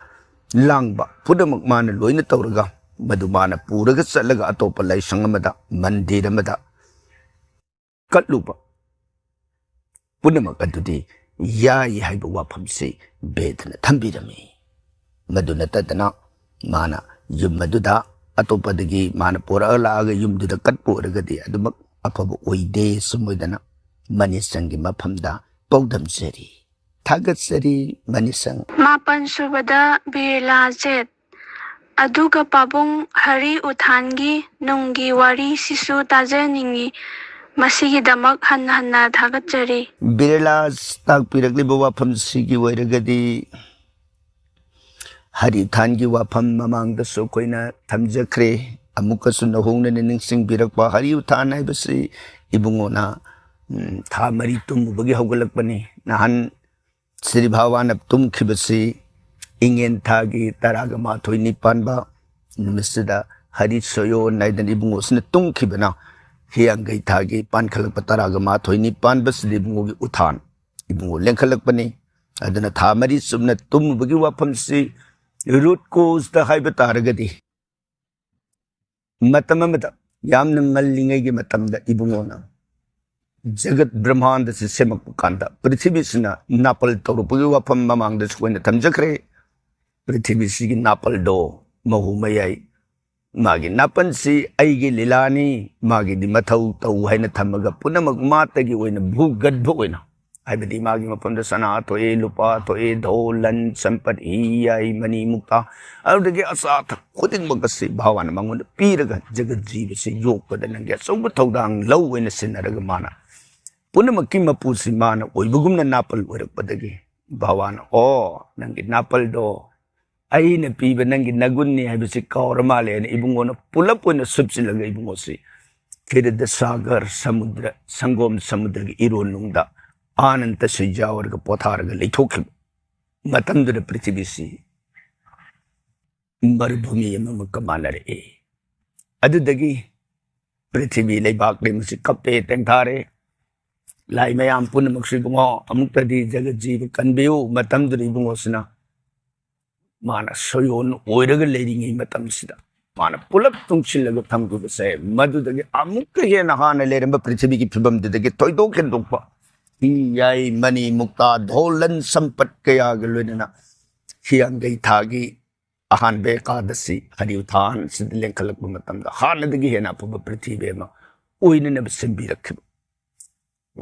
ꯂꯥꯡꯕ ꯄꯨꯝꯅꯃꯛ ꯃꯥꯅ ꯂꯣꯏꯅ ꯇꯧꯔꯒ, ꯃꯗꯨ ꯃꯥꯅ ꯄꯨꯔꯒ ꯆꯠꯂꯒ ꯑꯇꯣꯞꯄ ꯂꯥꯏꯁꯪ ꯑꯃꯗ, ꯃꯟꯗꯤꯔ ꯑꯃꯗ ꯀꯠꯂꯨꯕ ꯄꯨꯝꯅꯃꯛ ꯑꯗꯨꯗꯤ ꯌꯥꯏ ꯍꯥꯏꯕ ꯋꯥꯐꯝꯁꯤ ꯕꯦꯗꯅ ꯊꯝꯕꯤꯔꯝꯃꯤ꯫ ꯃꯗꯨ ꯅꯠꯇꯗꯅ ꯃꯥꯅ ꯌꯨꯝ ꯑꯗꯨꯗ ꯑꯇꯣꯞꯄꯗꯒꯤ ꯃꯥꯅ ꯄꯣꯔꯛꯑ ꯂꯥꯛꯑꯒ ꯌꯨꯝꯗꯨꯗ ꯀꯠꯄ ꯑꯣꯏꯔꯒꯗꯤ ꯑꯗꯨꯃꯛ ꯑꯐꯕ ꯑꯣꯏꯗꯦ꯫ ꯁꯨꯝ ꯑꯣꯏꯗꯅ ꯃꯅꯤꯁꯪꯒꯤ ꯃꯐꯝꯗ ꯄꯥꯎꯗꯝꯖꯔꯤ꯫ ꯊꯥꯒꯠꯆꯔꯤ, ꯃꯅꯤꯁꯪ꯫ ꯃꯥꯄꯟ ꯁꯨꯕꯗ ꯕꯤꯔꯂꯥ ꯖꯦꯠ꯫ ꯑꯗꯨꯒ ꯄꯥꯕꯨꯡ ꯍꯔꯤ ꯎꯊꯥꯟꯒꯤ ꯅꯨꯡꯒꯤ ꯋꯥꯔꯤꯁꯤꯁꯨ ꯇꯥꯖꯅꯤꯡꯏ꯫ ꯃꯁꯤꯒꯤꯗꯃꯛ ꯍꯟꯅ ꯍꯟꯅ ꯊꯥꯒꯠꯆꯔꯤ꯫ ꯕꯤꯔꯂꯥꯁ ꯇꯥꯛꯄꯤꯔꯛꯂꯤꯕ ꯋꯥꯐꯝꯁꯤꯒꯤ ꯑꯣꯏꯔꯒꯗꯤ, ꯍꯔꯤ ꯎꯊꯥꯟꯒꯤ ꯋꯥꯐꯝ ꯃꯃꯥꯡꯗꯁꯨ ꯑꯩꯈꯣꯏꯅ ꯊꯝꯖꯈ꯭ꯔꯦ꯫ ꯑꯃꯨꯛꯀꯁꯨ ꯅꯧꯍꯧꯅꯅ ꯅꯤꯡꯁꯤꯡꯕꯤꯔꯛꯄ, ꯍꯔꯤ ꯎꯊꯥꯟ ꯍꯥꯏꯕꯁꯤ ꯏꯕꯨꯡꯉꯣꯅ, ꯎꯝ, ꯊꯥ ꯃꯔꯤ ꯇꯨꯝꯃꯨꯕꯒꯤ ꯍꯧꯒꯠꯂꯛꯄꯅꯤ꯫ ꯅꯍꯥꯟ ꯁ꯭ꯔꯤ ꯚꯒꯋꯥꯟꯅ ꯇꯨꯝꯈꯤꯕꯁꯤ ꯏꯉꯦꯟ ꯊꯥꯒꯤ ꯇꯔꯥꯒ ꯃꯥꯊꯣꯏ ꯅꯤ ꯄꯥꯟꯕ ꯅꯨꯃꯤꯠꯁꯤꯗ ꯍꯔꯤ ꯁꯣꯌꯣꯟ ꯍꯥꯏꯗꯅ ꯏꯕꯨꯡꯉꯣꯁꯤꯅ ꯇꯨꯝꯈꯤꯕꯅ ꯍꯤꯌꯥꯡꯒꯩ ꯊꯥꯒꯤ ꯄꯥꯟꯈꯠꯂꯛꯄ ꯇꯔꯥꯒ ꯃꯥꯊꯣꯏ ꯅꯤ ꯄꯥꯟꯕꯁꯤꯗ ꯏꯕꯨꯡꯉꯣꯒꯤ ꯎꯊꯥꯟ, ꯏꯕꯨꯡꯉꯣ ꯂꯦꯡꯈꯠꯂꯛꯄꯅꯤ꯫ ꯑꯗꯨꯅ ꯊꯥ ꯃꯔꯤ ꯆꯨꯞꯅ ꯇꯨꯝꯃꯨꯕꯒꯤ ꯋꯥꯐꯝꯁꯤ root cause ꯇ ꯍꯥꯏꯕ ꯇꯥꯔꯒꯗꯤ, ꯃꯇꯝ ꯑꯃꯗ ꯌꯥꯝꯅ ꯉꯜꯂꯤꯉꯩꯒꯤ ꯃꯇꯝꯗ ꯏꯕꯨꯡꯉꯣꯅ ꯖꯒꯠ ꯕ꯭ꯔꯍ꯭ꯃꯥꯟꯗꯁꯤ ꯁꯦꯝꯃꯛꯄ ꯀꯥꯟꯗ ꯄ꯭ꯔꯤꯊꯤꯕꯤꯁꯤꯅ ꯅꯥꯄꯜ ꯇꯧꯔꯛꯄꯒꯤ ꯋꯥꯐꯝ ꯃꯃꯥꯡꯗꯁꯨ ꯑꯩꯈꯣꯏꯅ ꯊꯝꯖꯈ꯭ꯔꯦ꯫ ꯄ꯭ꯔꯤꯊꯤꯕꯤꯁꯤꯒꯤ ꯅꯥꯄꯜꯗꯣ ꯃꯍꯨ ꯃꯌꯥꯏ, ꯃꯥꯒꯤ ꯅꯥꯄꯜꯁꯤ ꯑꯩꯒꯤ ꯂꯤꯂꯥꯅꯤ, ꯃꯥꯒꯤꯗꯤ ꯃꯊꯧ ꯇꯧ ꯍꯥꯏꯅ ꯊꯝꯃꯒ ꯄꯨꯝꯅꯃꯛ ꯃꯥꯇꯒꯤ ꯑꯣꯏꯅ ꯚꯨꯒꯠꯚ ꯑꯣꯏꯅ, ꯍꯥꯏꯕꯗꯤ ꯃꯥꯒꯤ ꯃꯐꯝꯗ ꯁꯅꯥ ꯊꯣꯛꯑꯦ, ꯂꯨꯄꯥ ꯊꯣꯛꯑꯦ, ꯙꯣ, ꯂꯟ, ꯁꯝꯄꯠ, ꯍꯤ, ꯌꯥꯏ, ꯃꯅꯤ, ꯃꯨꯛꯇꯥ, ꯑꯗꯨꯗꯒꯤ ꯑꯆꯥ ꯑꯊꯛ ꯈꯨꯗꯤꯡꯃꯛ ꯑꯁꯤ ꯚꯒꯋꯥꯟꯅ ꯃꯉꯣꯟꯗ ꯄꯤꯔꯒ ꯖꯒꯠ ꯖꯤꯕꯁꯤ ꯌꯣꯛꯄꯗ ꯅꯪꯒꯤ ꯑꯆꯧꯕ ꯊꯧꯗꯥꯡ ꯂꯧ ꯍꯥꯏꯅ ꯁꯤꯟꯅꯔꯒ ꯃꯥꯅ ꯄꯨꯝꯅꯃꯛꯀꯤ ꯃꯄꯨꯁꯤ ꯃꯥꯅ ꯑꯣꯏꯕꯒꯨꯝꯅ ꯅꯥꯄꯜ ꯑꯣꯏꯔꯛꯄꯗꯒꯤ ꯚꯒꯋꯥꯟꯅ, "ꯑꯣ, ꯅꯪꯒꯤ ꯅꯥꯄꯜꯗꯣ ꯑꯩꯅ ꯄꯤꯕ ꯅꯪꯒꯤ ꯅꯒꯨꯟꯅꯤ ꯍꯥꯏꯕꯁꯤ ꯀꯥꯎꯔ ꯃꯥꯜꯂꯦ" ꯍꯥꯏꯅ ꯏꯕꯨꯡꯉꯣꯅ ꯄꯨꯂꯞ ꯑꯣꯏꯅ ꯁꯨꯞꯆꯤꯜꯂꯒ ꯏꯕꯨꯡꯉꯣꯁꯤ ꯈꯤꯔꯗ ꯁꯥꯒꯔ ꯁꯃꯨꯗ꯭ꯔ, ꯁꯪꯒꯣꯝ ꯁꯃꯨꯗ꯭ꯔꯒꯤ ꯏꯔꯣꯟꯅꯨꯡꯗ ꯑꯥꯅꯟꯗ ꯁꯨꯏꯖꯥ ꯑꯣꯏꯔꯒ ꯄꯣꯊꯥꯔꯒ ꯂꯩꯊꯣꯛꯈꯤꯕ꯫ ꯃꯇꯝꯗꯨꯗ ꯄ꯭ꯔꯤꯊꯤꯕꯤꯁꯤ ꯃꯔꯨꯚꯨꯃꯤ ꯑꯃꯃꯛꯀ ꯃꯥꯟꯅꯔꯛꯏ꯫ ꯑꯗꯨꯗꯒꯤ ꯄ꯭ꯔꯤꯊꯤꯕꯤ ꯂꯩꯕꯥꯛ ꯂꯩꯃꯁꯤ ꯀꯞꯄꯦ, ꯇꯦꯡꯊꯥꯔꯦ꯫ ꯂꯥꯏ ꯃꯌꯥꯝ ꯄꯨꯝꯅꯃꯛꯁꯨ, "ꯏꯕꯨꯡꯉꯣ, ꯑꯃꯨꯛꯇꯗꯤ ꯖꯒꯠ ꯖꯤꯕ ꯀꯟꯕꯤꯌꯨ"꯫ ꯃꯇꯝꯗꯨꯗ ꯏꯕꯨꯡꯉꯣꯁꯤꯅ ꯃꯥꯅ ꯁꯣꯌꯣꯟ ꯑꯣꯏꯔꯒ ꯂꯩꯔꯤꯉꯩ ꯃꯇꯝꯁꯤꯗ ꯃꯥꯅ ꯄꯨꯂꯞ ꯇꯨꯡꯁꯤꯜꯂꯒ ꯊꯝꯈꯤꯕꯁꯦ, ꯃꯗꯨꯗꯒꯤ ꯑꯃꯨꯛꯀ ꯍꯦꯟꯅ ꯍꯥꯟꯅ ꯂꯩꯔꯝꯕ ꯄ꯭ꯔꯤꯊꯤꯕꯤꯒꯤ ꯐꯤꯕꯝꯗꯨꯗꯒꯤ ꯊꯣꯏꯗꯣꯛ ꯍꯦꯟꯗꯣꯛꯄ ꯍꯤ, ꯌꯥꯏ, ꯃꯅꯤ, ꯃꯨꯛꯇꯥ, ꯙꯣ, ꯂꯟ ꯁꯝꯄꯠ ꯀꯌꯥꯒ ꯂꯣꯏꯅꯅ ꯍꯤꯌꯥꯡꯒꯩ ꯊꯥꯒꯤ ꯑꯍꯥꯟꯕ ꯑꯦꯀꯥꯗꯁꯤ ꯍꯔꯤ ꯎꯊꯥꯟꯁꯤꯗ ꯂꯦꯡꯈꯠꯂꯛꯄ ꯃꯇꯝꯗ ꯍꯥꯟꯅꯗꯒꯤ ꯍꯦꯟꯅ ꯑꯐꯕ ꯄ꯭ꯔꯤꯊꯤꯕꯤ ꯑꯃ ꯑꯣꯏꯅꯅꯕ ꯁꯦꯝꯕꯤꯔꯛꯈꯤꯕ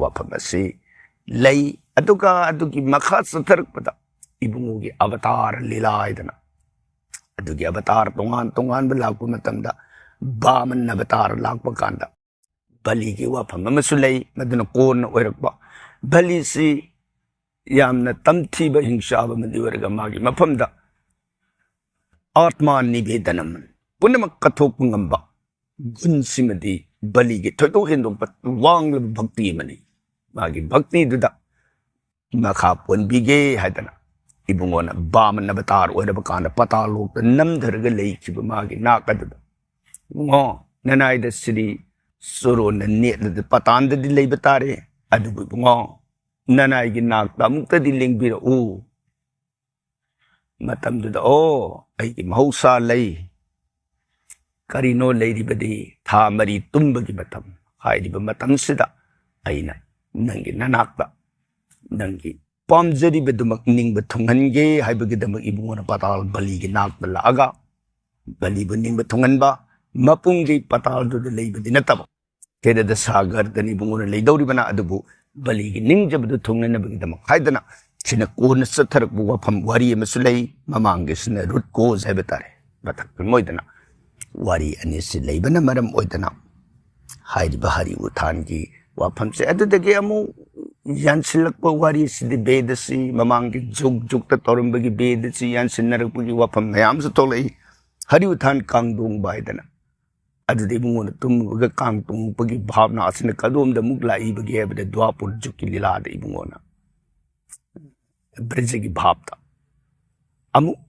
ꯋꯥꯐꯝ ꯑꯁꯤ ꯂꯩ꯫ ꯑꯗꯨꯒ ꯑꯗꯨꯒꯤ ꯃꯈꯥ ꯆꯠꯊꯔꯛꯄꯗ ꯏꯕꯨꯡꯉꯣꯒꯤ ꯑꯕꯇꯥꯔ ꯂꯤꯂꯥ ꯍꯥꯏꯗꯅ ꯑꯗꯨꯒꯤ ꯑꯕꯇꯥꯔ ꯇꯣꯉꯥꯟ ꯇꯣꯉꯥꯟꯕ ꯂꯥꯛꯄ ꯃꯇꯝꯗ ꯕꯥꯃꯟ ꯑꯕꯇꯥꯔ ꯂꯥꯛꯄ ꯀꯥꯟꯗ ꯕꯂꯤꯒꯤ ꯋꯥꯐꯝ ꯑꯃꯁꯨ ꯂꯩ, ꯃꯗꯨꯅ ꯀꯣꯟꯅ ꯑꯣꯏꯔꯛꯄ꯫ ꯕꯂꯤꯁꯤ ꯌꯥꯝꯅ ꯇꯝꯊꯤꯕ ꯍꯤꯡꯆꯥꯕ ꯑꯃꯗꯤ ꯑꯣꯏꯔꯒ ꯃꯥꯒꯤ ꯃꯐꯝꯗ ꯑꯥꯠꯃꯥ ꯅꯤꯕꯦꯗꯅꯝ, ꯄꯨꯝꯅꯃꯛ ꯀꯠꯊꯣꯛꯄ ꯉꯝꯕ ꯒꯨꯟꯁꯤꯃꯗꯤ ꯕꯂꯤꯒꯤ ꯊꯣꯏꯗꯣꯛ ꯍꯦꯟꯗꯣꯛꯄ ꯋꯥꯡꯂꯕ ꯚꯛꯇꯤ ꯑꯃꯅꯤ꯫ ꯃꯥꯒꯤ ꯚꯛꯇꯤꯗꯨꯗ ꯃꯈꯥ ꯄꯣꯟꯕꯤꯒꯦ ꯍꯥꯏꯗꯅ ꯏꯕꯨꯡꯉꯣꯅ ꯕꯥꯃꯟ ꯑꯕꯇꯥꯔ ꯑꯣꯏꯔꯕ ꯀꯥꯟꯗ ꯄꯇꯥꯜꯂꯣꯛꯇ ꯅꯝꯊꯔꯒ ꯂꯩꯈꯤꯕ ꯃꯥꯒꯤ ꯅꯥꯛ ꯑꯗꯨꯗ, "ꯏꯕꯨꯡꯉꯣ, ꯅꯅꯥꯏꯗ ꯁꯤꯗꯤ ꯆꯣꯔꯣꯟꯅ ꯅꯦꯠꯂꯗꯤ ꯄꯇꯥꯟꯗꯗꯤ ꯂꯩꯕ ꯇꯥꯔꯦ, ꯑꯗꯨꯕꯨ ꯏꯕꯨꯡꯉꯣ, ꯅꯅꯥꯏꯒꯤ ꯅꯥꯛꯇ ꯑꯃꯨꯛꯇꯗꯤ ꯂꯦꯡꯕꯤꯔꯛꯎ꯫ ꯃꯇꯝꯗꯨꯗ, ꯑꯣ, ꯑꯩꯒꯤ ꯃꯍꯧꯁꯥ ꯂꯩ꯫ ꯀꯔꯤꯅꯣ ꯂꯩꯔꯤꯕꯗꯤ? ꯊꯥ ꯃꯔꯤ ꯇꯨꯝꯕꯒꯤ ꯃꯇꯝ꯫ ꯍꯥꯏꯔꯤꯕ ꯃꯇꯝꯁꯤꯗ ꯑꯩꯅ ꯅꯪꯒꯤ ꯅꯅꯥꯛꯇ ꯅꯪꯒꯤ ꯄꯥꯝꯖꯔꯤꯕꯗꯨꯃꯛ ꯅꯤꯡꯕ ꯊꯨꯡꯍꯟꯒꯦ ꯍꯥꯏꯕꯒꯤꯗꯃꯛ ꯏꯕꯨꯡꯉꯣꯅ ꯄꯇꯥꯜ ꯕꯂꯤꯒꯤ ꯅꯥꯛꯇ ꯂꯥꯛꯑꯒ ꯕꯂꯤꯕꯨ ꯅꯤꯡꯕ ꯊꯨꯡꯍꯟꯕ, ꯃꯄꯨꯡꯗꯤ ꯄꯇꯥꯜꯗꯨꯗ ꯂꯩꯕꯗꯤ ꯅꯠꯇꯕ, ꯈꯦꯔꯗ ꯁꯥꯒꯔꯗꯅꯤ ꯏꯕꯨꯡꯉꯣꯅ ꯂꯩꯗꯧꯔꯤꯕꯅ, ꯑꯗꯨꯕꯨ ꯕꯂꯤꯒꯤ ꯅꯤꯡꯖꯕꯗꯨ ꯊꯨꯡꯅꯅꯕꯒꯤꯗꯃꯛ ꯍꯥꯏꯗꯅ ꯁꯤꯅ ꯀꯣꯟꯅ ꯆꯠꯊꯔꯛꯄ ꯋꯥꯐꯝ ꯋꯥꯔꯤ ꯑꯃꯁꯨ ꯂꯩ꯫ ꯃꯃꯥꯡꯒꯤꯁꯤꯅ ꯔꯨꯠ ꯀꯣꯖ ꯍꯥꯏꯕ ꯇꯥꯔꯦ, ꯃꯊꯛ ꯑꯣꯏꯗꯅ ꯋꯥꯔꯤ ꯑꯅꯤꯁꯤ ꯂꯩꯕꯅ ꯃꯔꯝ ꯑꯣꯏꯗꯅ ꯍꯥꯏꯔꯤꯕ ꯍꯔꯤ ꯎꯊꯥꯟꯒꯤ ꯋꯥꯐꯝꯁꯦ ꯑꯗꯨꯗꯒꯤ ꯑꯃꯨꯛ ꯌꯥꯟꯁꯤꯜꯂꯛꯄ ꯋꯥꯔꯤꯁꯤꯗꯤ ꯕꯦꯗꯁꯤ ꯃꯃꯥꯡꯒꯤ ꯖꯨꯛ ꯖꯨꯛꯇ ꯇꯧꯔꯝꯕꯒꯤ ꯕꯦꯗꯁꯤ ꯌꯥꯟꯁꯤꯟꯅꯔꯛꯄꯒꯤ ꯋꯥꯐꯝ ꯃꯌꯥꯝꯁꯨ ꯊꯣꯛꯂꯛꯏ꯫ ꯍꯔꯤ ꯎꯊꯥꯟ ꯀꯥꯡꯗꯣꯡꯕ ꯍꯥꯏꯗꯅ ꯑꯗꯨꯗ ꯏꯕꯨꯡꯉꯣꯅ ꯇꯨꯝꯃꯒ ꯀꯥꯡ ꯇꯣꯡꯉꯛꯄꯒꯤ ꯚꯥꯕꯅꯥ ꯑꯁꯤꯅ ꯀꯗꯣꯝꯗ ꯑꯃꯨꯛ ꯂꯥꯛꯏꯕꯒꯦ ꯍꯥꯏꯕꯗ ꯗ꯭ꯋꯥꯄꯨꯔ ꯖꯨꯛꯀꯤ ꯂꯤꯂꯥꯗ ꯏꯕꯨꯡꯉꯣꯅ ꯕ꯭ꯔꯖꯒꯤ ꯚꯥꯞꯇ ꯑꯃꯨꯛ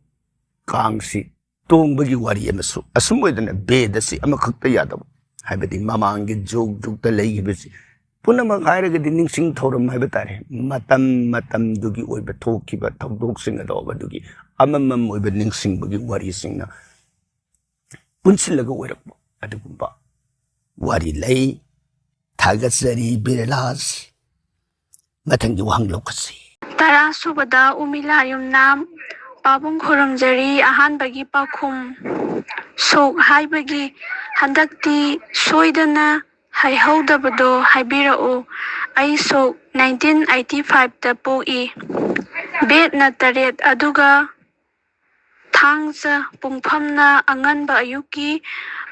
ꯀꯥꯡꯁꯤ ꯇꯣꯡꯕꯒꯤ ꯋꯥꯔꯤ ꯑꯃꯁꯨ ꯑꯁꯨꯝ ꯑꯣꯏꯗꯅ ꯕꯦꯗꯁꯤ ꯑꯃꯈꯛꯇ ꯌꯥꯗꯕ, ꯍꯥꯏꯕꯗꯤ ꯃꯃꯥꯡꯒꯤ ꯖꯨꯛ ꯖꯨꯛꯇ ꯂꯩꯈꯤꯕꯁꯤ ꯄꯨꯝꯅꯃꯛ ꯍꯥꯏꯔꯒꯗꯤ ꯅꯤꯡꯁꯤꯡ ꯊꯧꯔꯝ ꯍꯥꯏꯕ ꯇꯥꯔꯦ, ꯃꯇꯝ ꯃꯇꯝꯗꯨꯒꯤ ꯑꯣꯏꯕ ꯊꯣꯛꯈꯤꯕ ꯊꯧꯗꯣꯛꯁꯤꯡ ꯑꯗꯣ ꯃꯗꯨꯒꯤ ꯑꯃꯃꯝ ꯑꯣꯏꯕ ꯅꯤꯡꯁꯤꯡꯕꯒꯤ ꯋꯥꯔꯤꯁꯤꯡꯅ ꯄꯨꯟꯁꯤꯜꯂꯒ ꯑꯣꯏꯔꯛꯄ ꯑꯗꯨꯒꯨꯝꯕ ꯋꯥꯔꯤ ꯂꯩ꯫ ꯊꯥꯒꯠꯆꯔꯤ ꯕꯤꯔꯂꯥꯁ꯫ ꯃꯊꯪꯒꯤ ꯋꯥꯍꯪ ꯂꯧꯈꯠꯁꯤ꯫ ꯇꯔꯥ ꯁꯨꯕꯗ ꯎꯃꯤꯂꯥ ꯌꯨꯝꯅꯥꯝ ꯄꯥꯕꯨꯡ ꯈꯨꯔꯨꯝꯖꯔꯤ꯫ ꯑꯍꯥꯟꯕꯒꯤ ꯄꯥꯎꯈꯨꯝ, ꯁꯣꯛ ꯍꯥꯏꯕꯒꯤ ꯍꯟꯗꯛꯇꯤ ꯁꯣꯏꯗꯅ ꯍꯥꯏꯍꯧꯗꯕꯗꯣ ꯍꯥꯏꯕꯤꯔꯛꯎ꯫ ꯑꯩ ꯁꯣꯛ ꯅꯥꯏꯟꯇꯤꯟ ꯑꯩꯠꯇꯤ ꯐꯥꯏꯚꯇ ꯄꯣꯛꯏ꯫ ꯕꯦꯠꯅ ꯇꯔꯦꯠ ꯑꯗꯨꯒ ꯊꯥꯡꯖ ꯄꯨꯡꯐꯝꯅ ꯑꯉꯟꯕ ꯑꯌꯨꯛꯀꯤ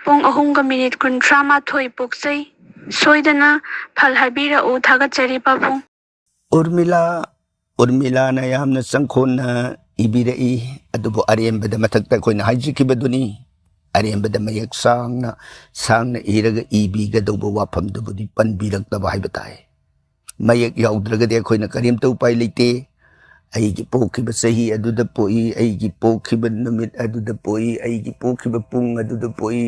ꯄꯨꯡ ꯑꯍꯨꯝꯒ ꯃꯤꯅꯤꯠ ꯀꯨꯟꯊ꯭ꯔꯥ ꯃꯥꯊꯣꯏ ꯄꯣꯛꯆꯩ꯫ ꯁꯣꯏꯗꯅ ꯐꯜ ꯍꯥꯏꯕꯤꯔꯛꯎ꯫ ꯊꯥꯒꯠꯆꯔꯤ ꯄꯥꯕꯨꯡ꯫ ꯎꯔꯃꯤꯂꯥ, ꯎꯔꯃꯤꯂꯥꯅ ꯌꯥꯝꯅ ꯆꯪꯈꯣꯟꯅ ꯏꯕꯤꯔꯛꯏ꯫ ꯑꯗꯨꯕꯨ ꯑꯔꯦꯝꯕꯗ ꯃꯊꯛꯇ ꯑꯩꯈꯣꯏꯅ ꯍꯥꯏꯖꯈꯤꯕꯗꯨꯅꯤ, ꯑꯔꯦꯝꯕꯗ ꯃꯌꯦꯛ ꯁꯥꯡꯅ, ꯁꯥꯡꯅ ꯏꯔꯒ ꯏꯕꯤꯒꯗꯧꯕ ꯋꯥꯐꯝꯗꯨꯕꯨꯗꯤ ꯄꯟꯕꯤꯔꯛꯇꯕ ꯍꯥꯏꯕ ꯇꯥꯏ꯫ ꯃꯌꯦꯛ ꯌꯥꯎꯗ꯭ꯔꯒꯗꯤ ꯑꯩꯈꯣꯏꯅ ꯀꯔꯤꯝꯇ ꯎꯄꯥꯏ ꯂꯩꯇꯦ꯫ ꯑꯩꯒꯤ ꯄꯣꯛꯈꯤꯕ ꯆꯍꯤ ꯑꯗꯨꯗ ꯄꯣꯛꯏ, ꯑꯩꯒꯤ ꯄꯣꯛꯈꯤꯕ ꯅꯨꯃꯤꯠ ꯑꯗꯨꯗ ꯄꯣꯛꯏ, ꯑꯩꯒꯤ ꯄꯣꯛꯈꯤꯕ ꯄꯨꯡ ꯑꯗꯨꯗ ꯄꯣꯛꯏ,